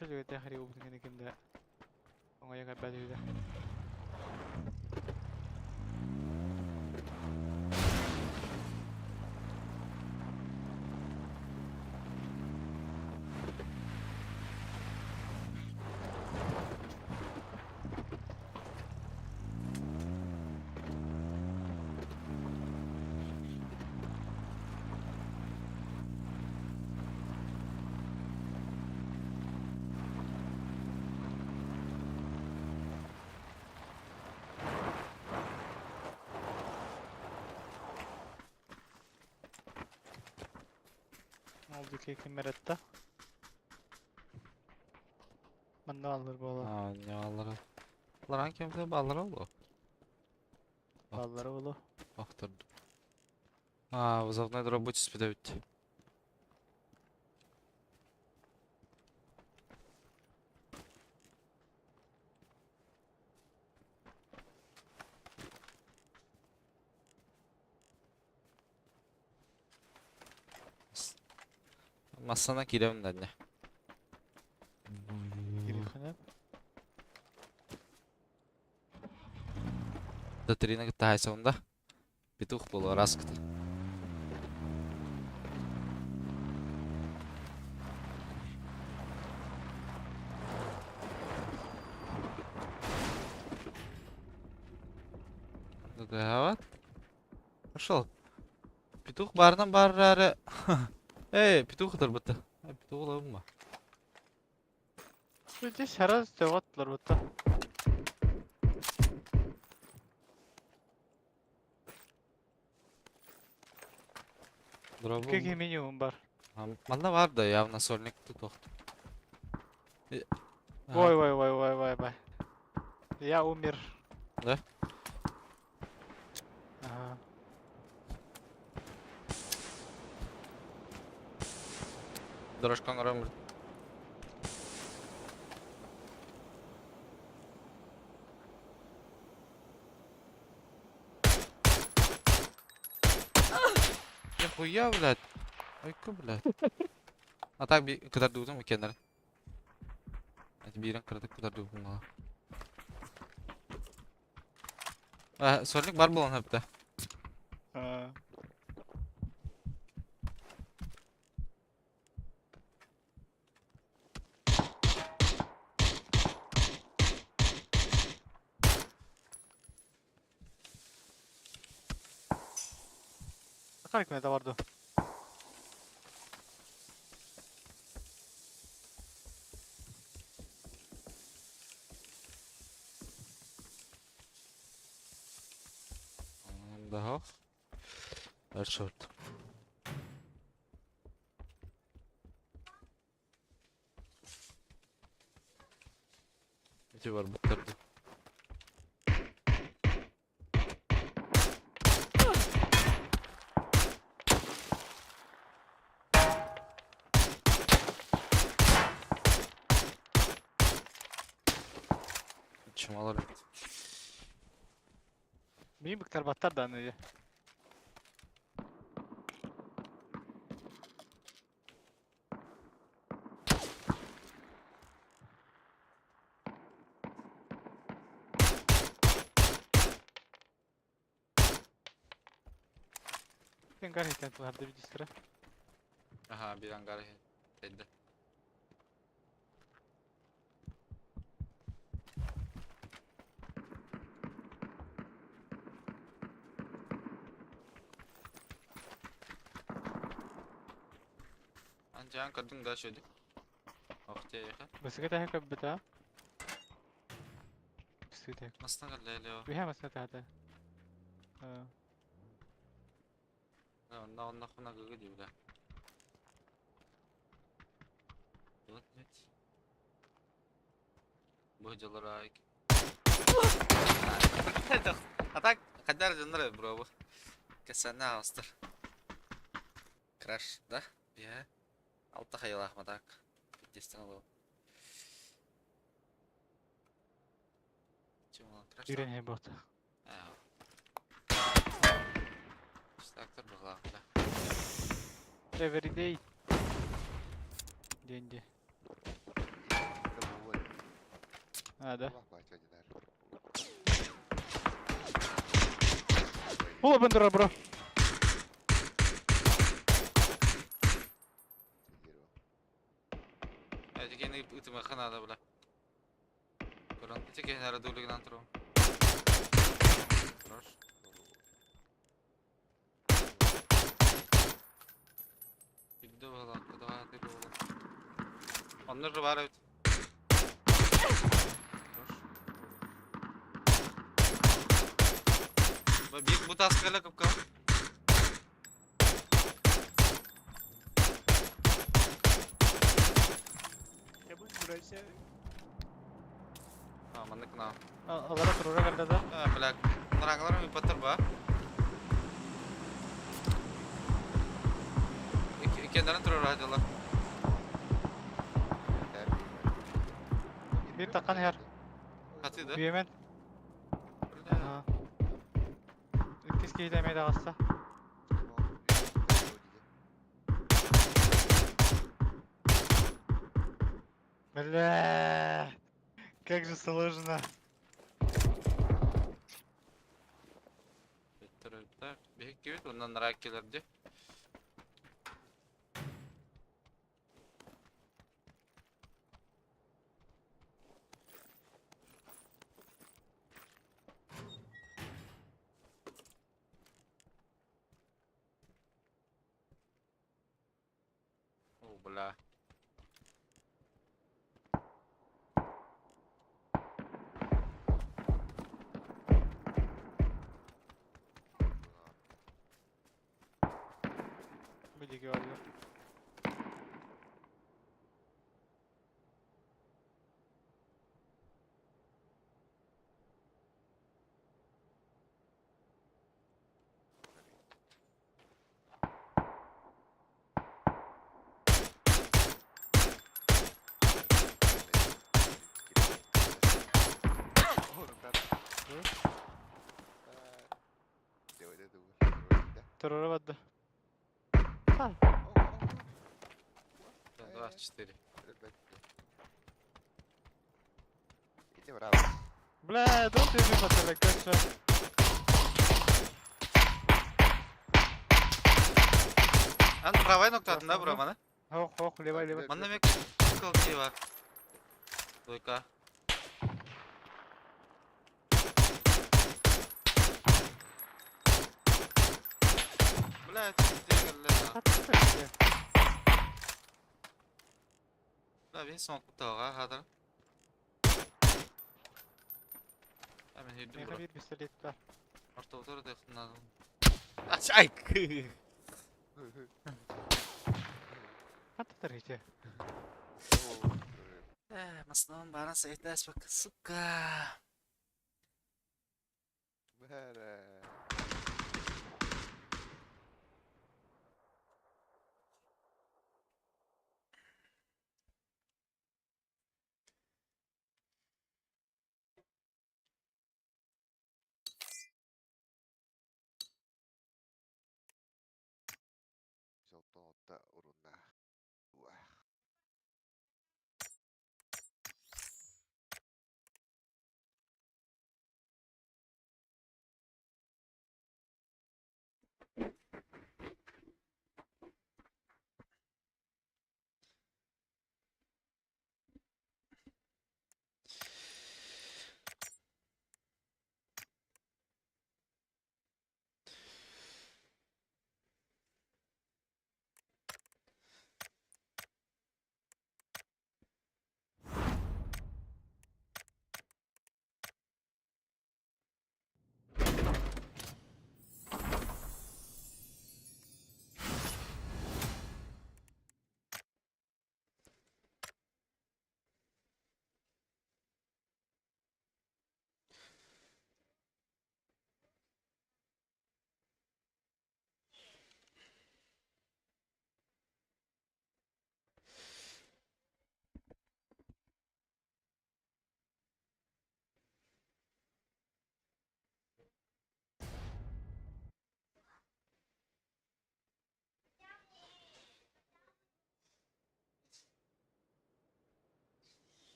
Чөлгө тахари убутун кимде. Оңа яга бәлүдә. Ол диэки ким эрэтте? Манна бааллар буолуо. А, не бааллара. Ларан кемте бааллара буолуо. Бааллара буолуо. Охторду. А, вызовной дробу түспүтэ эбит. Массана киирэбин да инньэ. Киириэххинэ. Датрина кытта хаайсабын да. Петух буолуо араас кыта. Дыгаават. Пошел. Петух баарынан баарыраары. Эй, петух ытырбыта. Петух ылабын ба? Здесь раз вот ларбыта. Дробу. Какие минимум бар? Манна бар да, явно сольник тут охт. Ой, ой, ой, ой, ой, ой. Я умер. Да? Ага. Дорожкаҥ өрөм Нихуя, блядь. Ойку, блядь. А так би кытардыбытым иккиэннэрин. Биирин кыратык кытардыбытым буолла. Сольник бар буолан сөптө. Ханнык мета бар дуо? Daha. Черт. Ити барбыттар дуу. Чумалар эбит. Мин быктарбаттар да аны. Ангар иһиттэн тулаһарда видистэрэ. Аха, биир ангар иһин. Анжаан көрдүҥ да шөдү? Охтиэйэхэ. Бысыгы тэһэ көрбүтэ. Бысыгы тэһэ. Мастан кэллэ Үһэ маска тэһэтэ. Онно онно хуна гыгы дии бля. Вот блядь. Бу дьоллор А так, хаддар дьоннор бро бу. Кэсэнэ аҕыстар. Краш, да? Бия. Алта хайылаах матак. Пиздестен ылыам. Краш. Үйренэ бот. Трактор быһылаах да. Everyday. Деньги. А, да. О, бандера, бро. Эти ытымаха надо, бля. Көрөн ити киһинэрэ дуулигынан туру. Хорош. Бүддэ быһылаах, кудаҕа ты буолла. Онно же баар эбит. Хорош. Бир бу таска эле кыпкал. А, маннык на. Алара турура кэллэ да? А, бля, нрагалар ми ба. Иккиэннэрин туруора сылдьаллар. Биир таххан иһэр. Хатыы да? Үөмэн. Бля. Иккис киһитэ эмиэ таҕыста. Бля, как же сложно. Бүттэр Биһиккибит оннан нраа кэлэр дии. О, бля. Билиги аллар. Туруора барда. Два, четыре. Бля, да ты же потолок, как же. Ан правай ноктатында бура маны. Хох, хох, левай, левай. Манна мен кыл бар. Двойка. Бля, это Бля, бин соң кутага хадыр. Мен хүрдүм Меха бура. биир пистолет бар. Орто да Ач ай. Хаттар хите. Э, маснан баран сайтас бак, сука.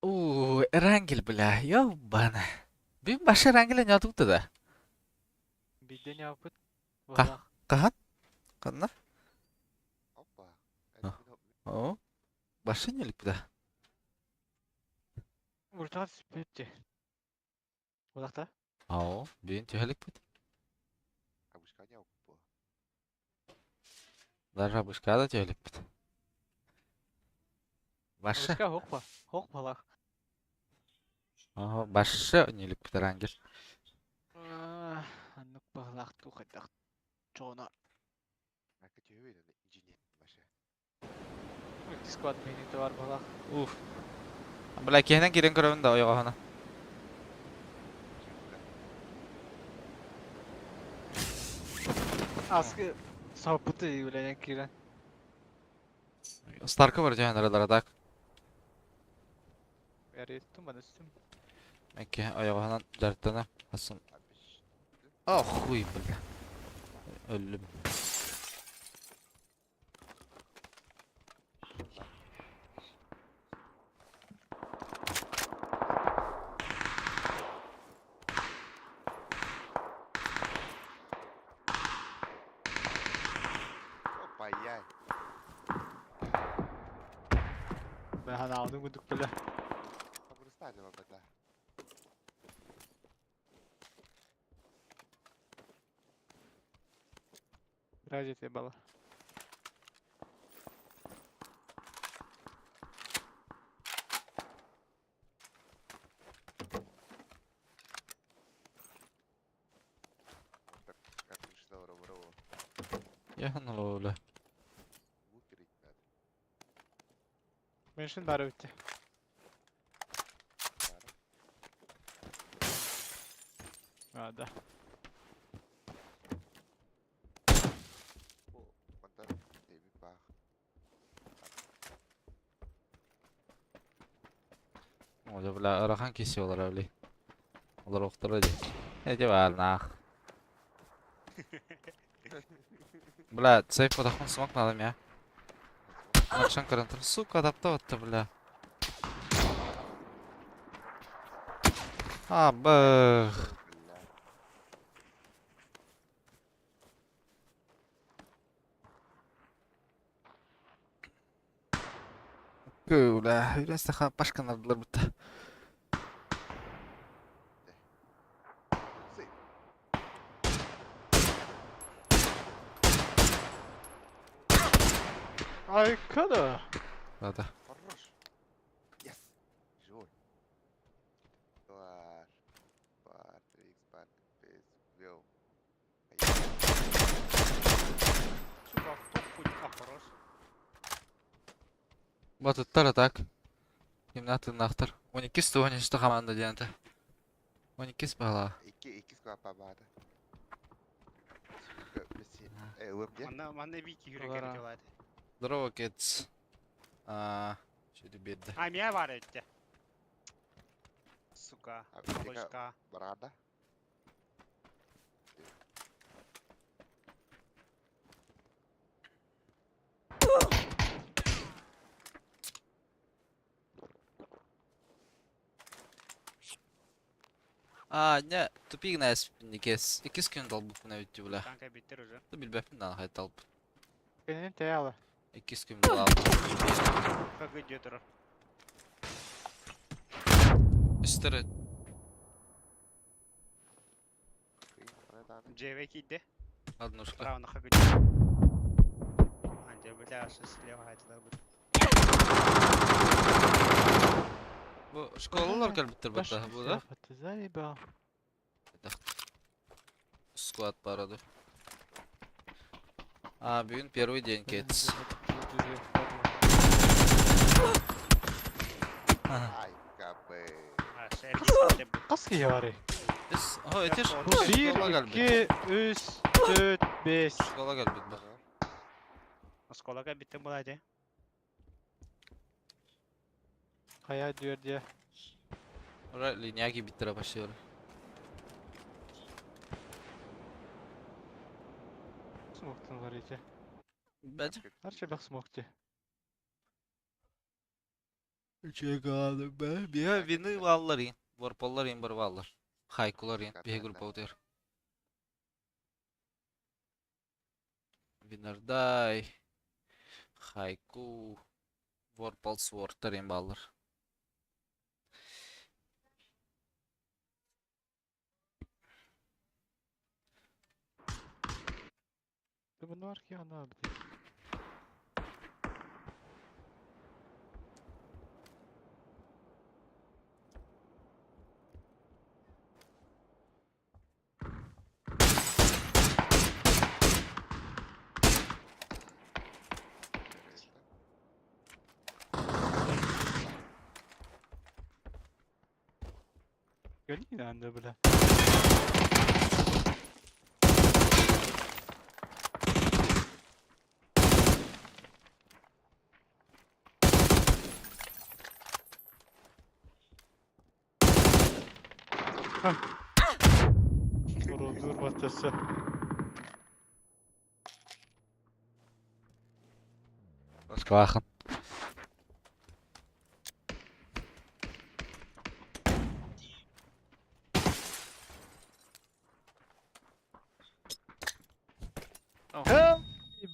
Уу, Эрангель, бля, ёбана. Бүгүн башы Эрангеля не атыбыта да? Биирдэ ньааппыт. Ха- Хаһан? Ханна? Опа. О, башы не да? Уртаҕа түспүт дии. Улахта? Ао, бүгүн түһэликпит. Абышка не бу. Даже абышка да түһэликпит. Башы. Абышка хоқпа. Хоқ балах. Ого, башы неликпит Эрангель. Аннык баһылаах туухайдах чоона. Ака түһү инженер башы. Сквад мини бар балах. Уф. Бля, киһинэн киирэн көрөбүн да ойоҕоһуна. Аскы саппыты үлэнэн киирэн. Старка бар дьаһан аралара так. Эреттим бана үстүм. Мен киһи ойоҕоһунан дьарыктана хасын. О, хуй, бля. Өллүм. Опа, яй. Мен ханаабын курдук бля. Абырыстааны бабата. Ради бала. Как пришло, бро. Яханула, бля. Выкрыть надо. Меншин бары битти. А, да. Онтон эби баах. О, бля, ырахан киси олар бля. Олар охтора ди. Эти бар нах. Бля, сейф подохун смок надо мне. Акшан карантин. Сука, адаптовать-то, бля. А, бэх. Бля. Бля, үрәсті пашканардылар бітті. Си. Ай, када. Да-да. Хорош. Yes. Живой. Бар. Бар, трикс, бар, пес, вел. Сука, кто хоть а, хорош. Батыттар атак. Кимнатын нахтар. 12 113 команда диянты. 12 бала. Икки, икки сквапа баата. Э, ылым де. Манна, манна бики Олара. хүрэ кэрэ Здорово, kids. А, что бедда. А, меня бар этте. Сука, А, бика бочка. барада. А, не, тупик на никес. Икис күн далбыт мына өттү бля. Танка биттер уже. Ты билбеппин да хайт алып. Кенен таяла. Икис күн далбыт. Как идет ро. Үстері Джеве кидде. однушка. Право на хагы. Анде, бля, что слева хотела бы. Бу школалар келбиттер бата бу да. Заебал. Склад параду. А, бүгүн первый день kids. Ай, кабы. А, шерги. Қас кие Biz, о, этиш, 1, школа келбит. 2, 3, 4, 5. Школа келбит бу. Осколага биттен була де. Хая diyor diye. Ора линияги биттер başlıyor. Смоктun var iyice. Бәҗ. Her şey bak smoktu. Биһэ вины бааллар ин. Ворполлар ин бар бааллар. Хайкулар ин. Биһэ группа утуйар. Винардай. Хайку. Ворпал суортар ин бааллар. Bunlar ki ana bir. Gönlü бля. Dur batası. Москвахан.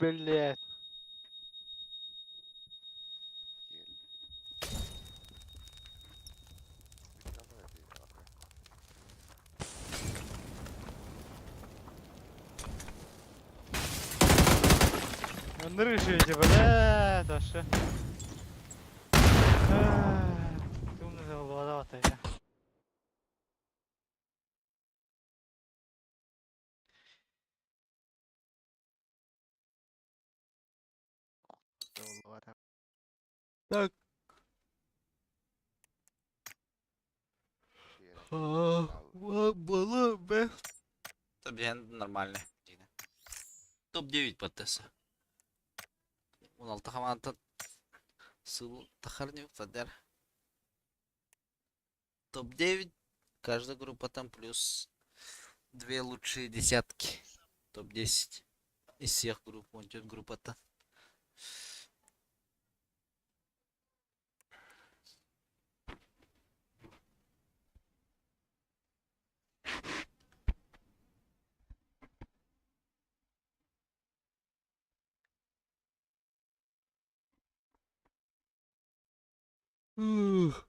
Блять. Андрюша, бля, Даша. Тумна заволовата я. Так. Было бы. Топ-9 нормальный. Топ-9 ПТС. 16 команда сыл тахарни фадер. Топ-9. Каждая группа там плюс две лучшие десятки. Топ-10 из всех групп. Вон идет группа-то. Ух.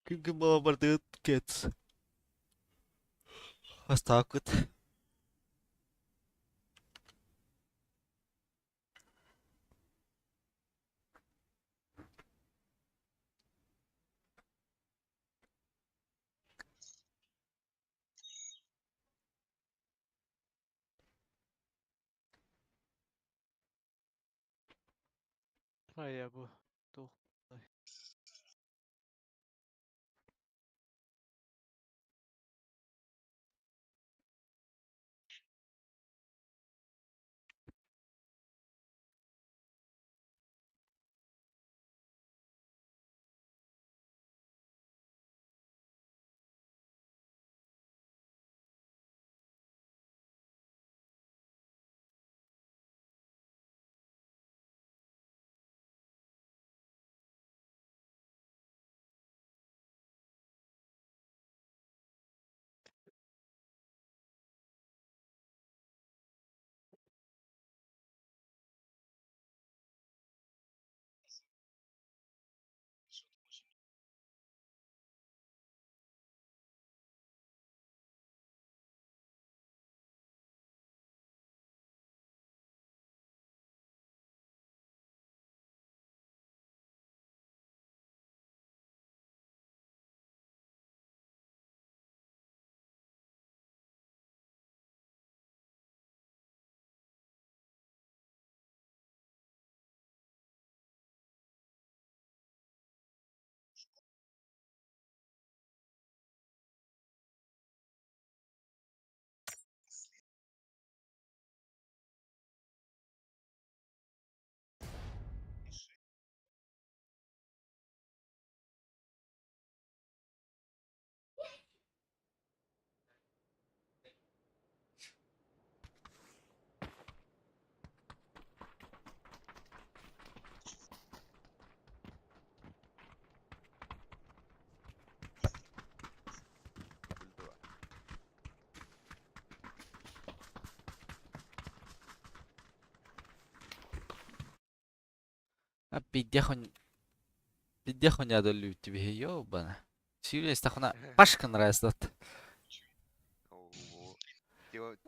Ким бардыт кет. Астакыт. Ay bu. Tuh. А пиздех у меня долю тебе, ёбана. Сюрес тахуна Пашка нравится.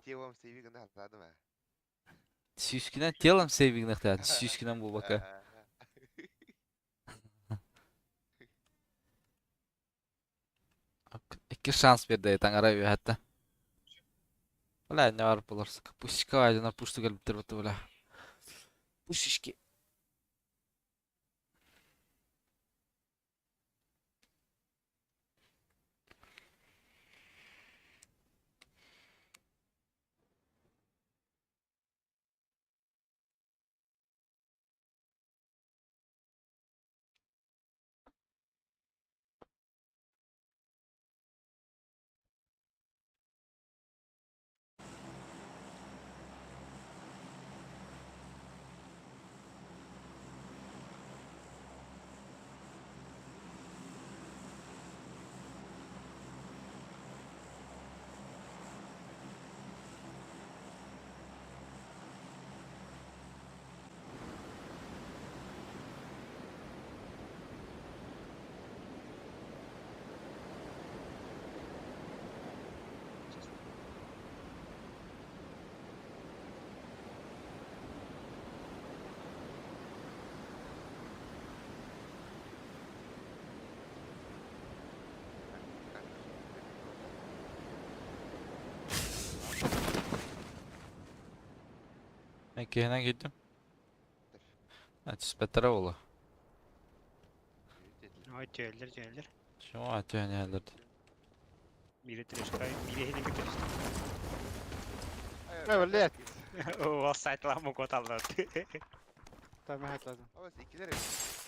Телом сейвигін атады ма? Сүүскүнэн телом сейвигнахтаат, сүүскүнэн буолбакка. Икки шанс биэрдэ таҥара үөһэттэ. Бля, не бар булар. Пушка айдана пушту кэлбиттэр бутта бля. Пушечки. Киһинэн киирдим. Түспэттэрэ буолуо. Ой, түөллэр, түөллэр. Чума түһэн Бири трешка, бири хини бүтүрүстэ. Блядь. О, сайтлам коталлар. Там хатладым.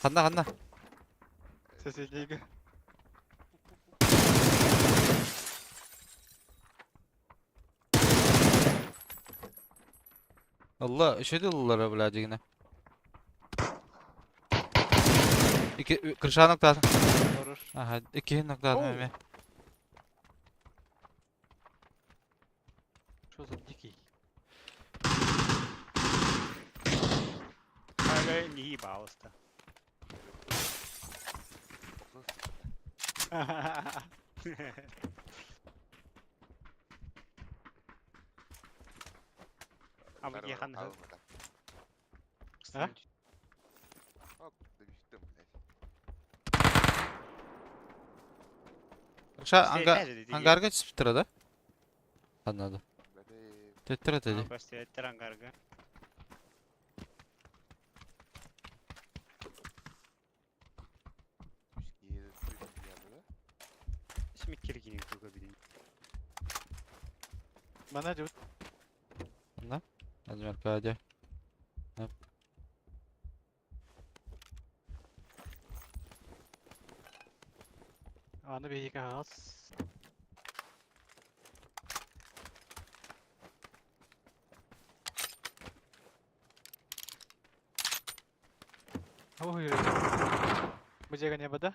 Ханна ханна. Соседнейге. Allah үшөдө ыллара бля дигине. Iki kırşağı nokta. Хорош. Aha iki nokta эме. Что за дикий? Ага, не ебался. А вот я хан. А? Кырша anga ангарга түспүттэр да? Ханнады. Төттөрө теди. Көстөттөр ангарга. Смиккергини туга билин. Мана дют. Да? Азмер кадя. Аны бейге ас. Ой, Бу не бада?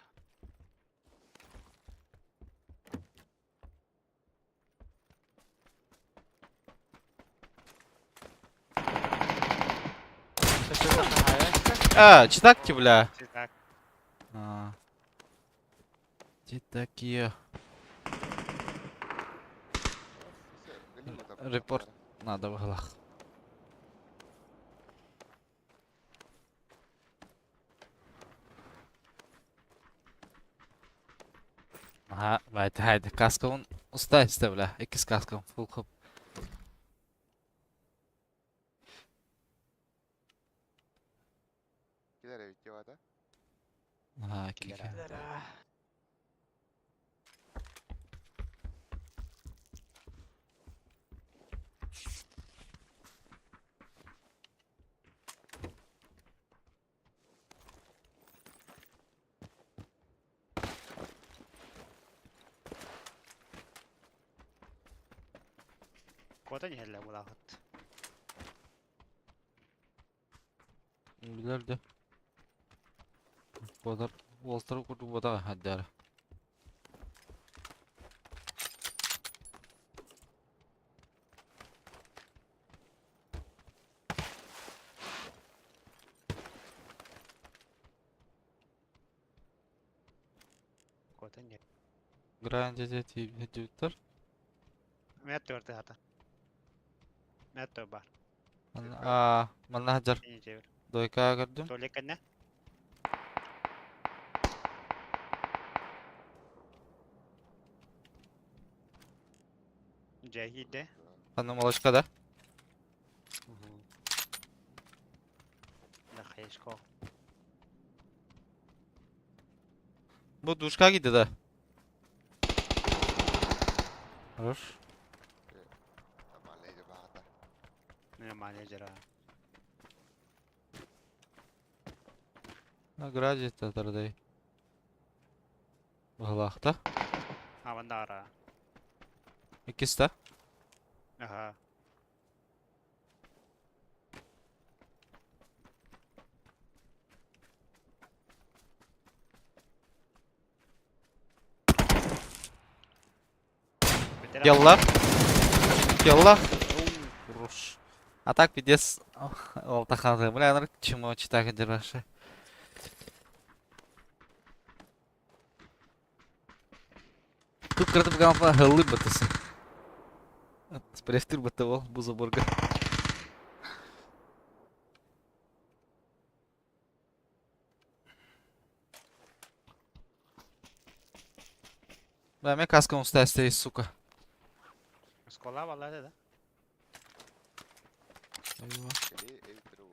А, читак бля. Читак. А. Такие. Репорт надо в глах. Ага, байте хайде. Каскабын уста исте бля. Иккис каскабын фул хоп. Ага, кики. Кота не хелле булахыт. Билер де. Бодar Уолтер курдук бода хаддара. Атын не. Гранди тиийбиттэр. Мэ төрдө хата. Мэ тө бар. Аа, манна сылдьар. Ини жебир. Дойка көрдүм. Туалет кэннэ. Дьэ иһийдэ. Ханна молочка да? Да хаешко. Бу душка киирдэ да? Хорош. Нормально баата. Нормально жара. Награде татардай. Баһылаахта. Авандара. Иккис да? Ага. Ялла. Ялла. Хорош. А так пиздец. Алтаханты. Бля, нар чему читак держаши. Тут кратып гампа хылы батысы. Спрефтир батывал бу заборга. Бля, мне каска он стоит, сука. Школа валла да? Кели эйтру.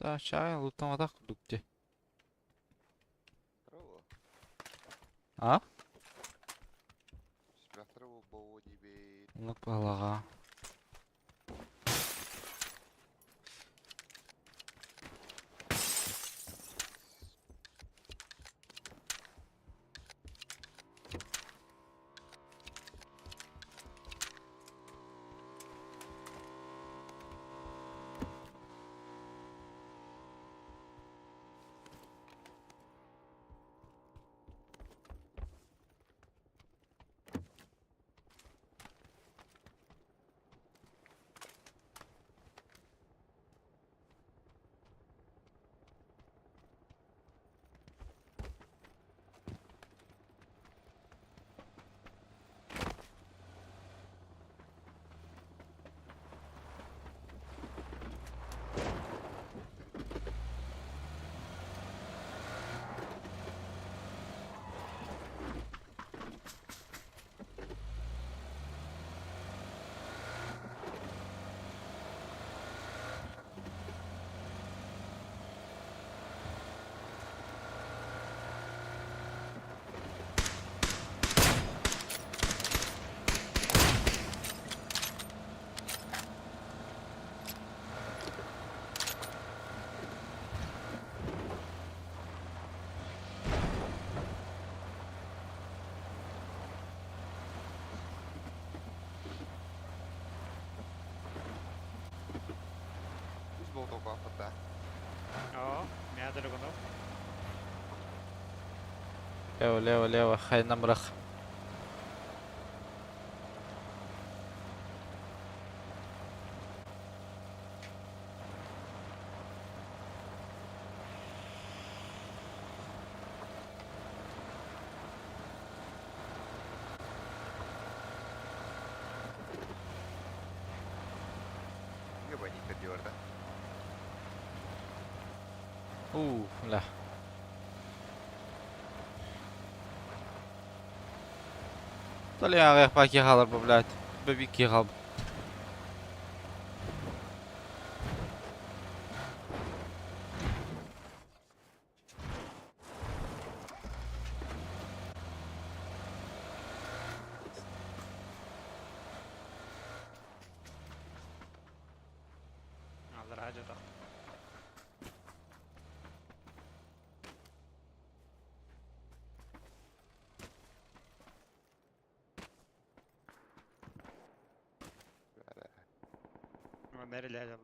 Да, чай, лутаматах курдук дии. Трово. А? Сбрахтрово боу дибит. Оннук баһылаҕа. Үс болтоқ ақырда. О, меня дорогонов. Лево, лево, лево, хай намрах. Неге байникер диорда? У, бля. Толь паки халар, блядь. Бабики хал.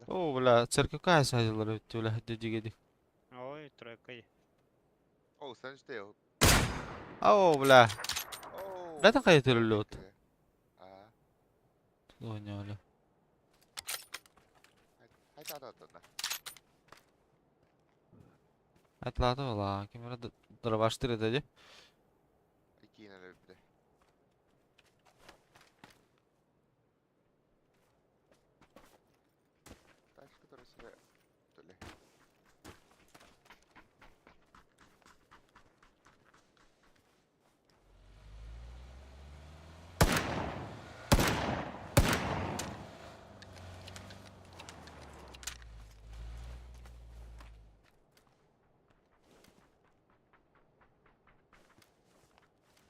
О, бля, церковь садилар өттү, бля, дедиге. Ой, тройка. О, Санждейл. О, бля. О. Бля, такая төлөлөт. А. Оня, Хайда да. Атлата ола, кемера дробаштыр эди. Икиин өлбүтэ. Тачка турасыга төле.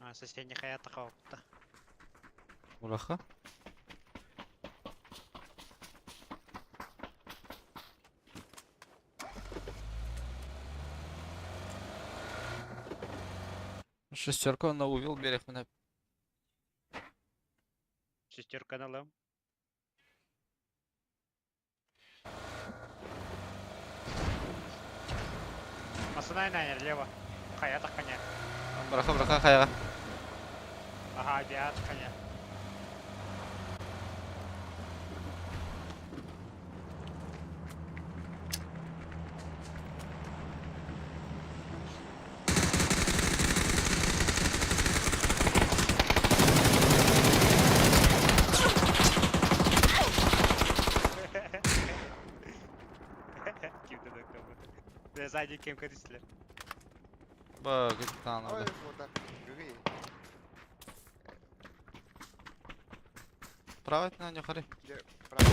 А, соседний хаята хапта. Ураха. Шестерка он увел берег меня. Шестерка налам. Масынай наверное, лево. Хаята коня. Браха, браха, хаяга. Ага, биат коня. Кимді да Сзади кем кадислер. Ба, капитан, Ой, бля. вот так. Гүгэй. Право на не хари. Право.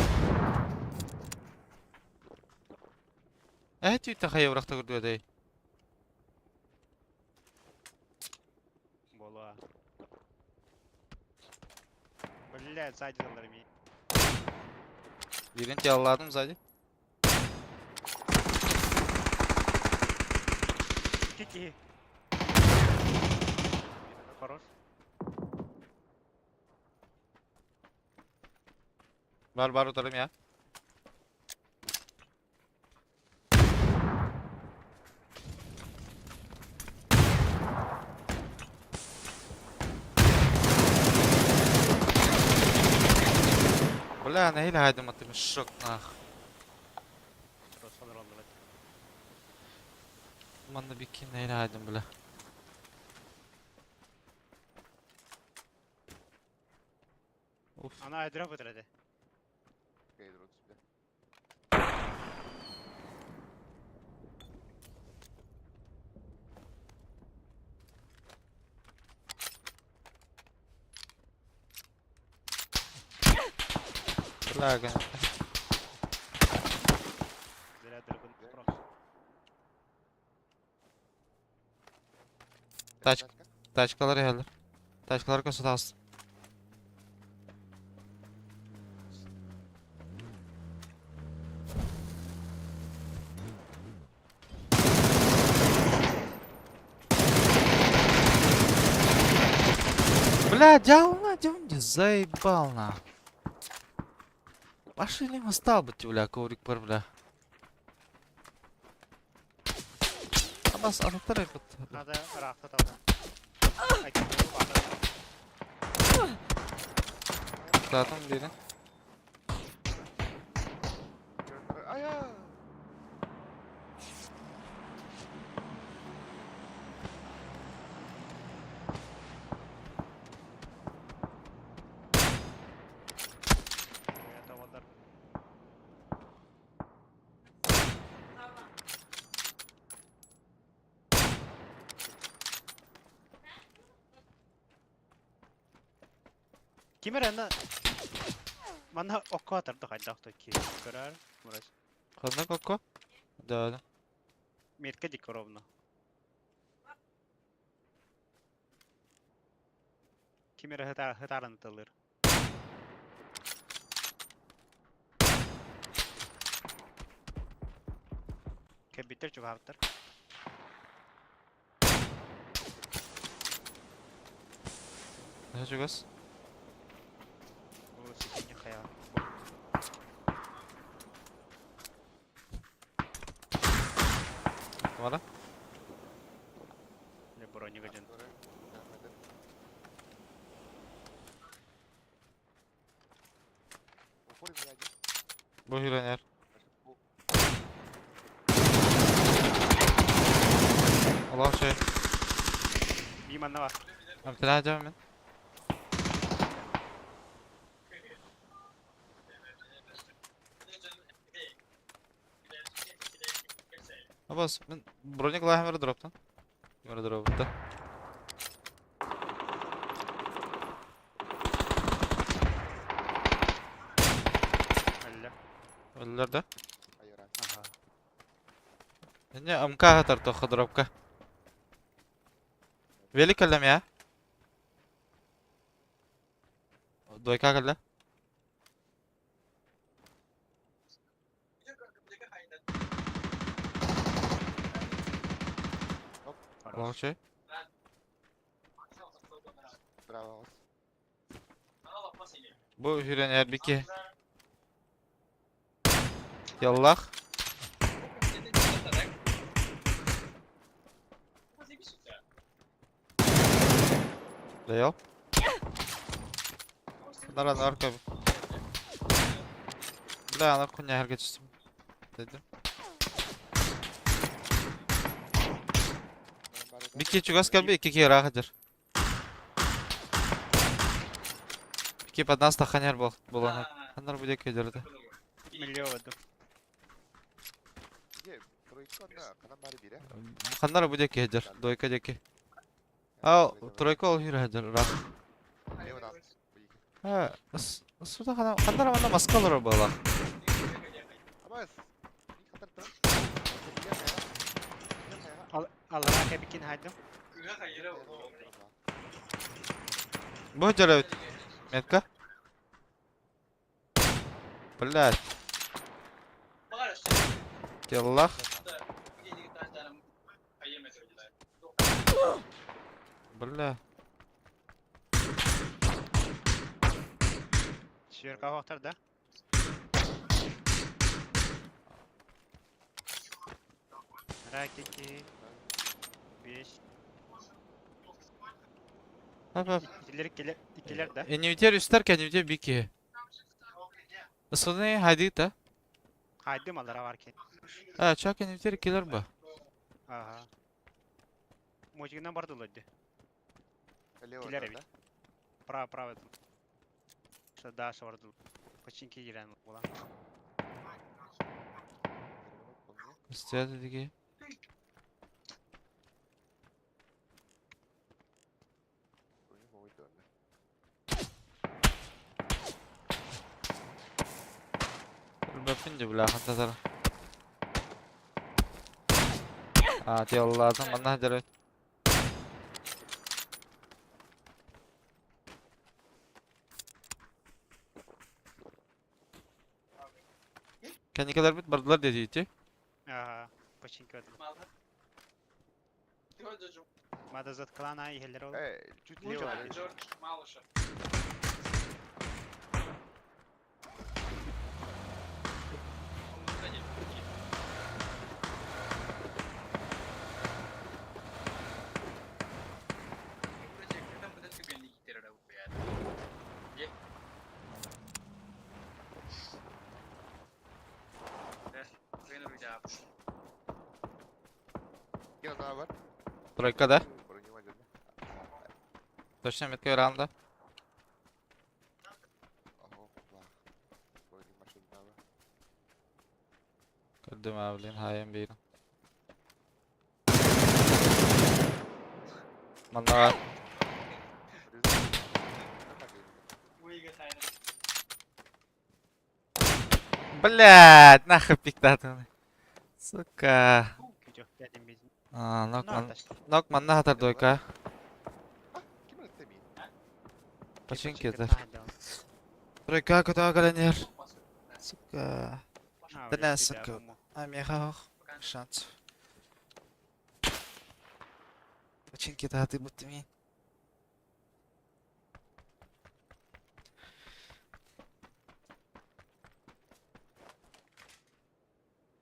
Э, түйті хая врахта көрдү эдей. Бола. Блядь, сзади заларми. Бирин ялладым сзади. Кики. Хорош. Бар бар утарым я. Бля, нахили хайдым атым шок нах. Просто алыр. Манна бикин нахили хайдым бля. Уф. Ана айдра бөтөрөдө. Кейдер отuz Бля, конечно. Зря дробын просто. Тачка. Тачкалар geldi. Тачкалар көсө таас. Бля, дялна, дюнди, заебал на. Пошли стал бы, бля, коврик пар, бля. Абас, ататтар эпит. Надо рахта там. Zaten birini. Ая! Кимер ана Манна окко атарды хайдах ки көрөр мурас. Ханна kokko? Да, да. Метка дик ровно. Кимер хытар хытарын тылыр. Кебитер чугаптыр. Ne чугас? О, сиденье хая. Вара? Не броник один. Бу хиренер. Allah şey. Bir manna var. Амтана мен. Абас, мен броник лахамер дроптан. Мер дропта. Әллә. Өллөр да. Ага. Не, МК тартоха дропка. Велик кэллэм я. Двойка кэллэ. Молчи. Браво. Бу хүрен бики. Яллах. Даял. Нара нарка. Бля, ана хуйня herге түстүм. Дедим. Бики чугас кэлби, икки киһи ыраах сылдьар. Бики под нас таханер бол болан. Ханнар бу диэки дьөрдө. Миллион. Ханнар бу диэки сылдьар, двойка диэки. Ал, тройка ол хүрэ сылдьар ыраах. Ха, суда хана ханнар манна маска олорор буолла. Аллара кэбикин хайдым. Бу сылдьар эбит. Метка. Блядь. Теллах. Бля. Сверка вахтар, да? Ракети. Беш. Хап хап. Икилер икилер икилер да. Инвитер үстер кенивде бики. Ысыны хайды да. Хайдым аллара бар ки. А, чак инвитер келер ба. Ага. Мочигинен барды лодди. Килер эбит. Право, право. Что да, барды. Починки кирен була. Истияды диги. Өлбөппүн дии, бля, хантатар. А, тиоллаатым, манна сылдьар эбит. Кэнникэлэр бит бардылар диэтиити. Ага, починки өтүм. Мада зат клана ихелер ол. Чуть лево. Тройка, да? Точно метка ранда. Көрдүм аа, блин, хайан биирин. Манна Блядь, нахуй пиктатыны. Сука. А, нок ман, нок манна хатар двойка. Починки это. Тройка куда галенер. Сука. Да не, сука. А меха шанс. Починки да ты будто ми.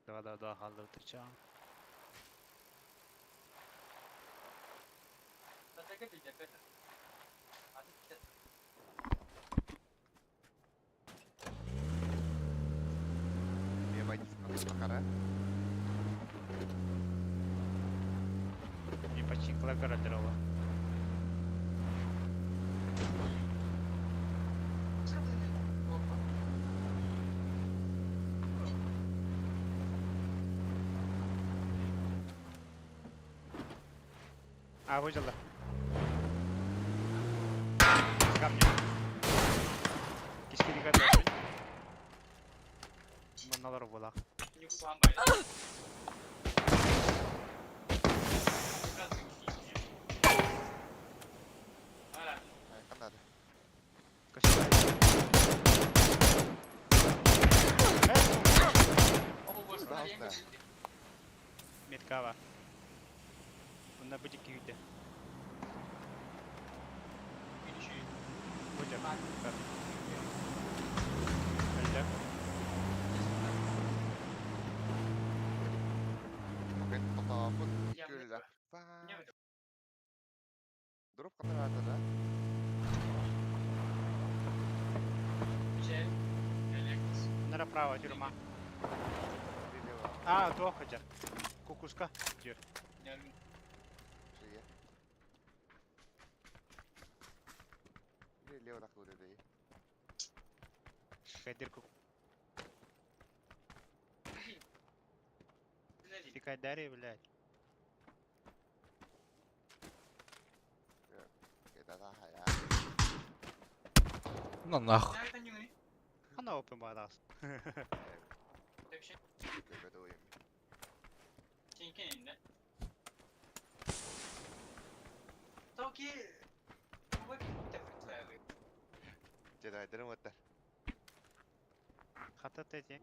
Да, да, да, халды утырча. Мен водитель бакара. Не починкала городерова. А, выжила. С камня. Кишки не готовы. Маналар була. Канада. Да. Меткава. Онна бу дикки үйде. Бу жак. Өлдө. Мен тотаапын күллэ. Дроп канада да. Направо тюрьма. А, туох хажар. Кукушка. Жүр. Шия. Лево лак дей. Кайдыр кук. Ты кайдари, блядь. Кета хая. Ну нахуй. Ана опен бадас. Көбөдө Джедайдерым оттар. Хата тети.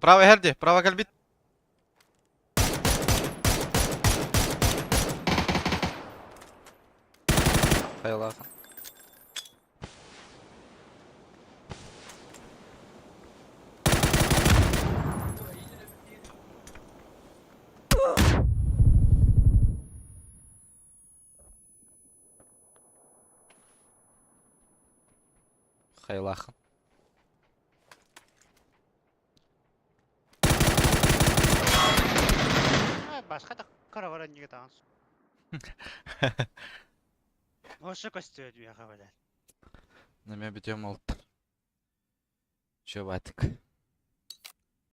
Право херди, право кальбит. Хайлахан. Хайлахан. Башка да каравара неге таанс. Ошы костюм бияга, блядь. На меня битем олт. Чё, Ватик?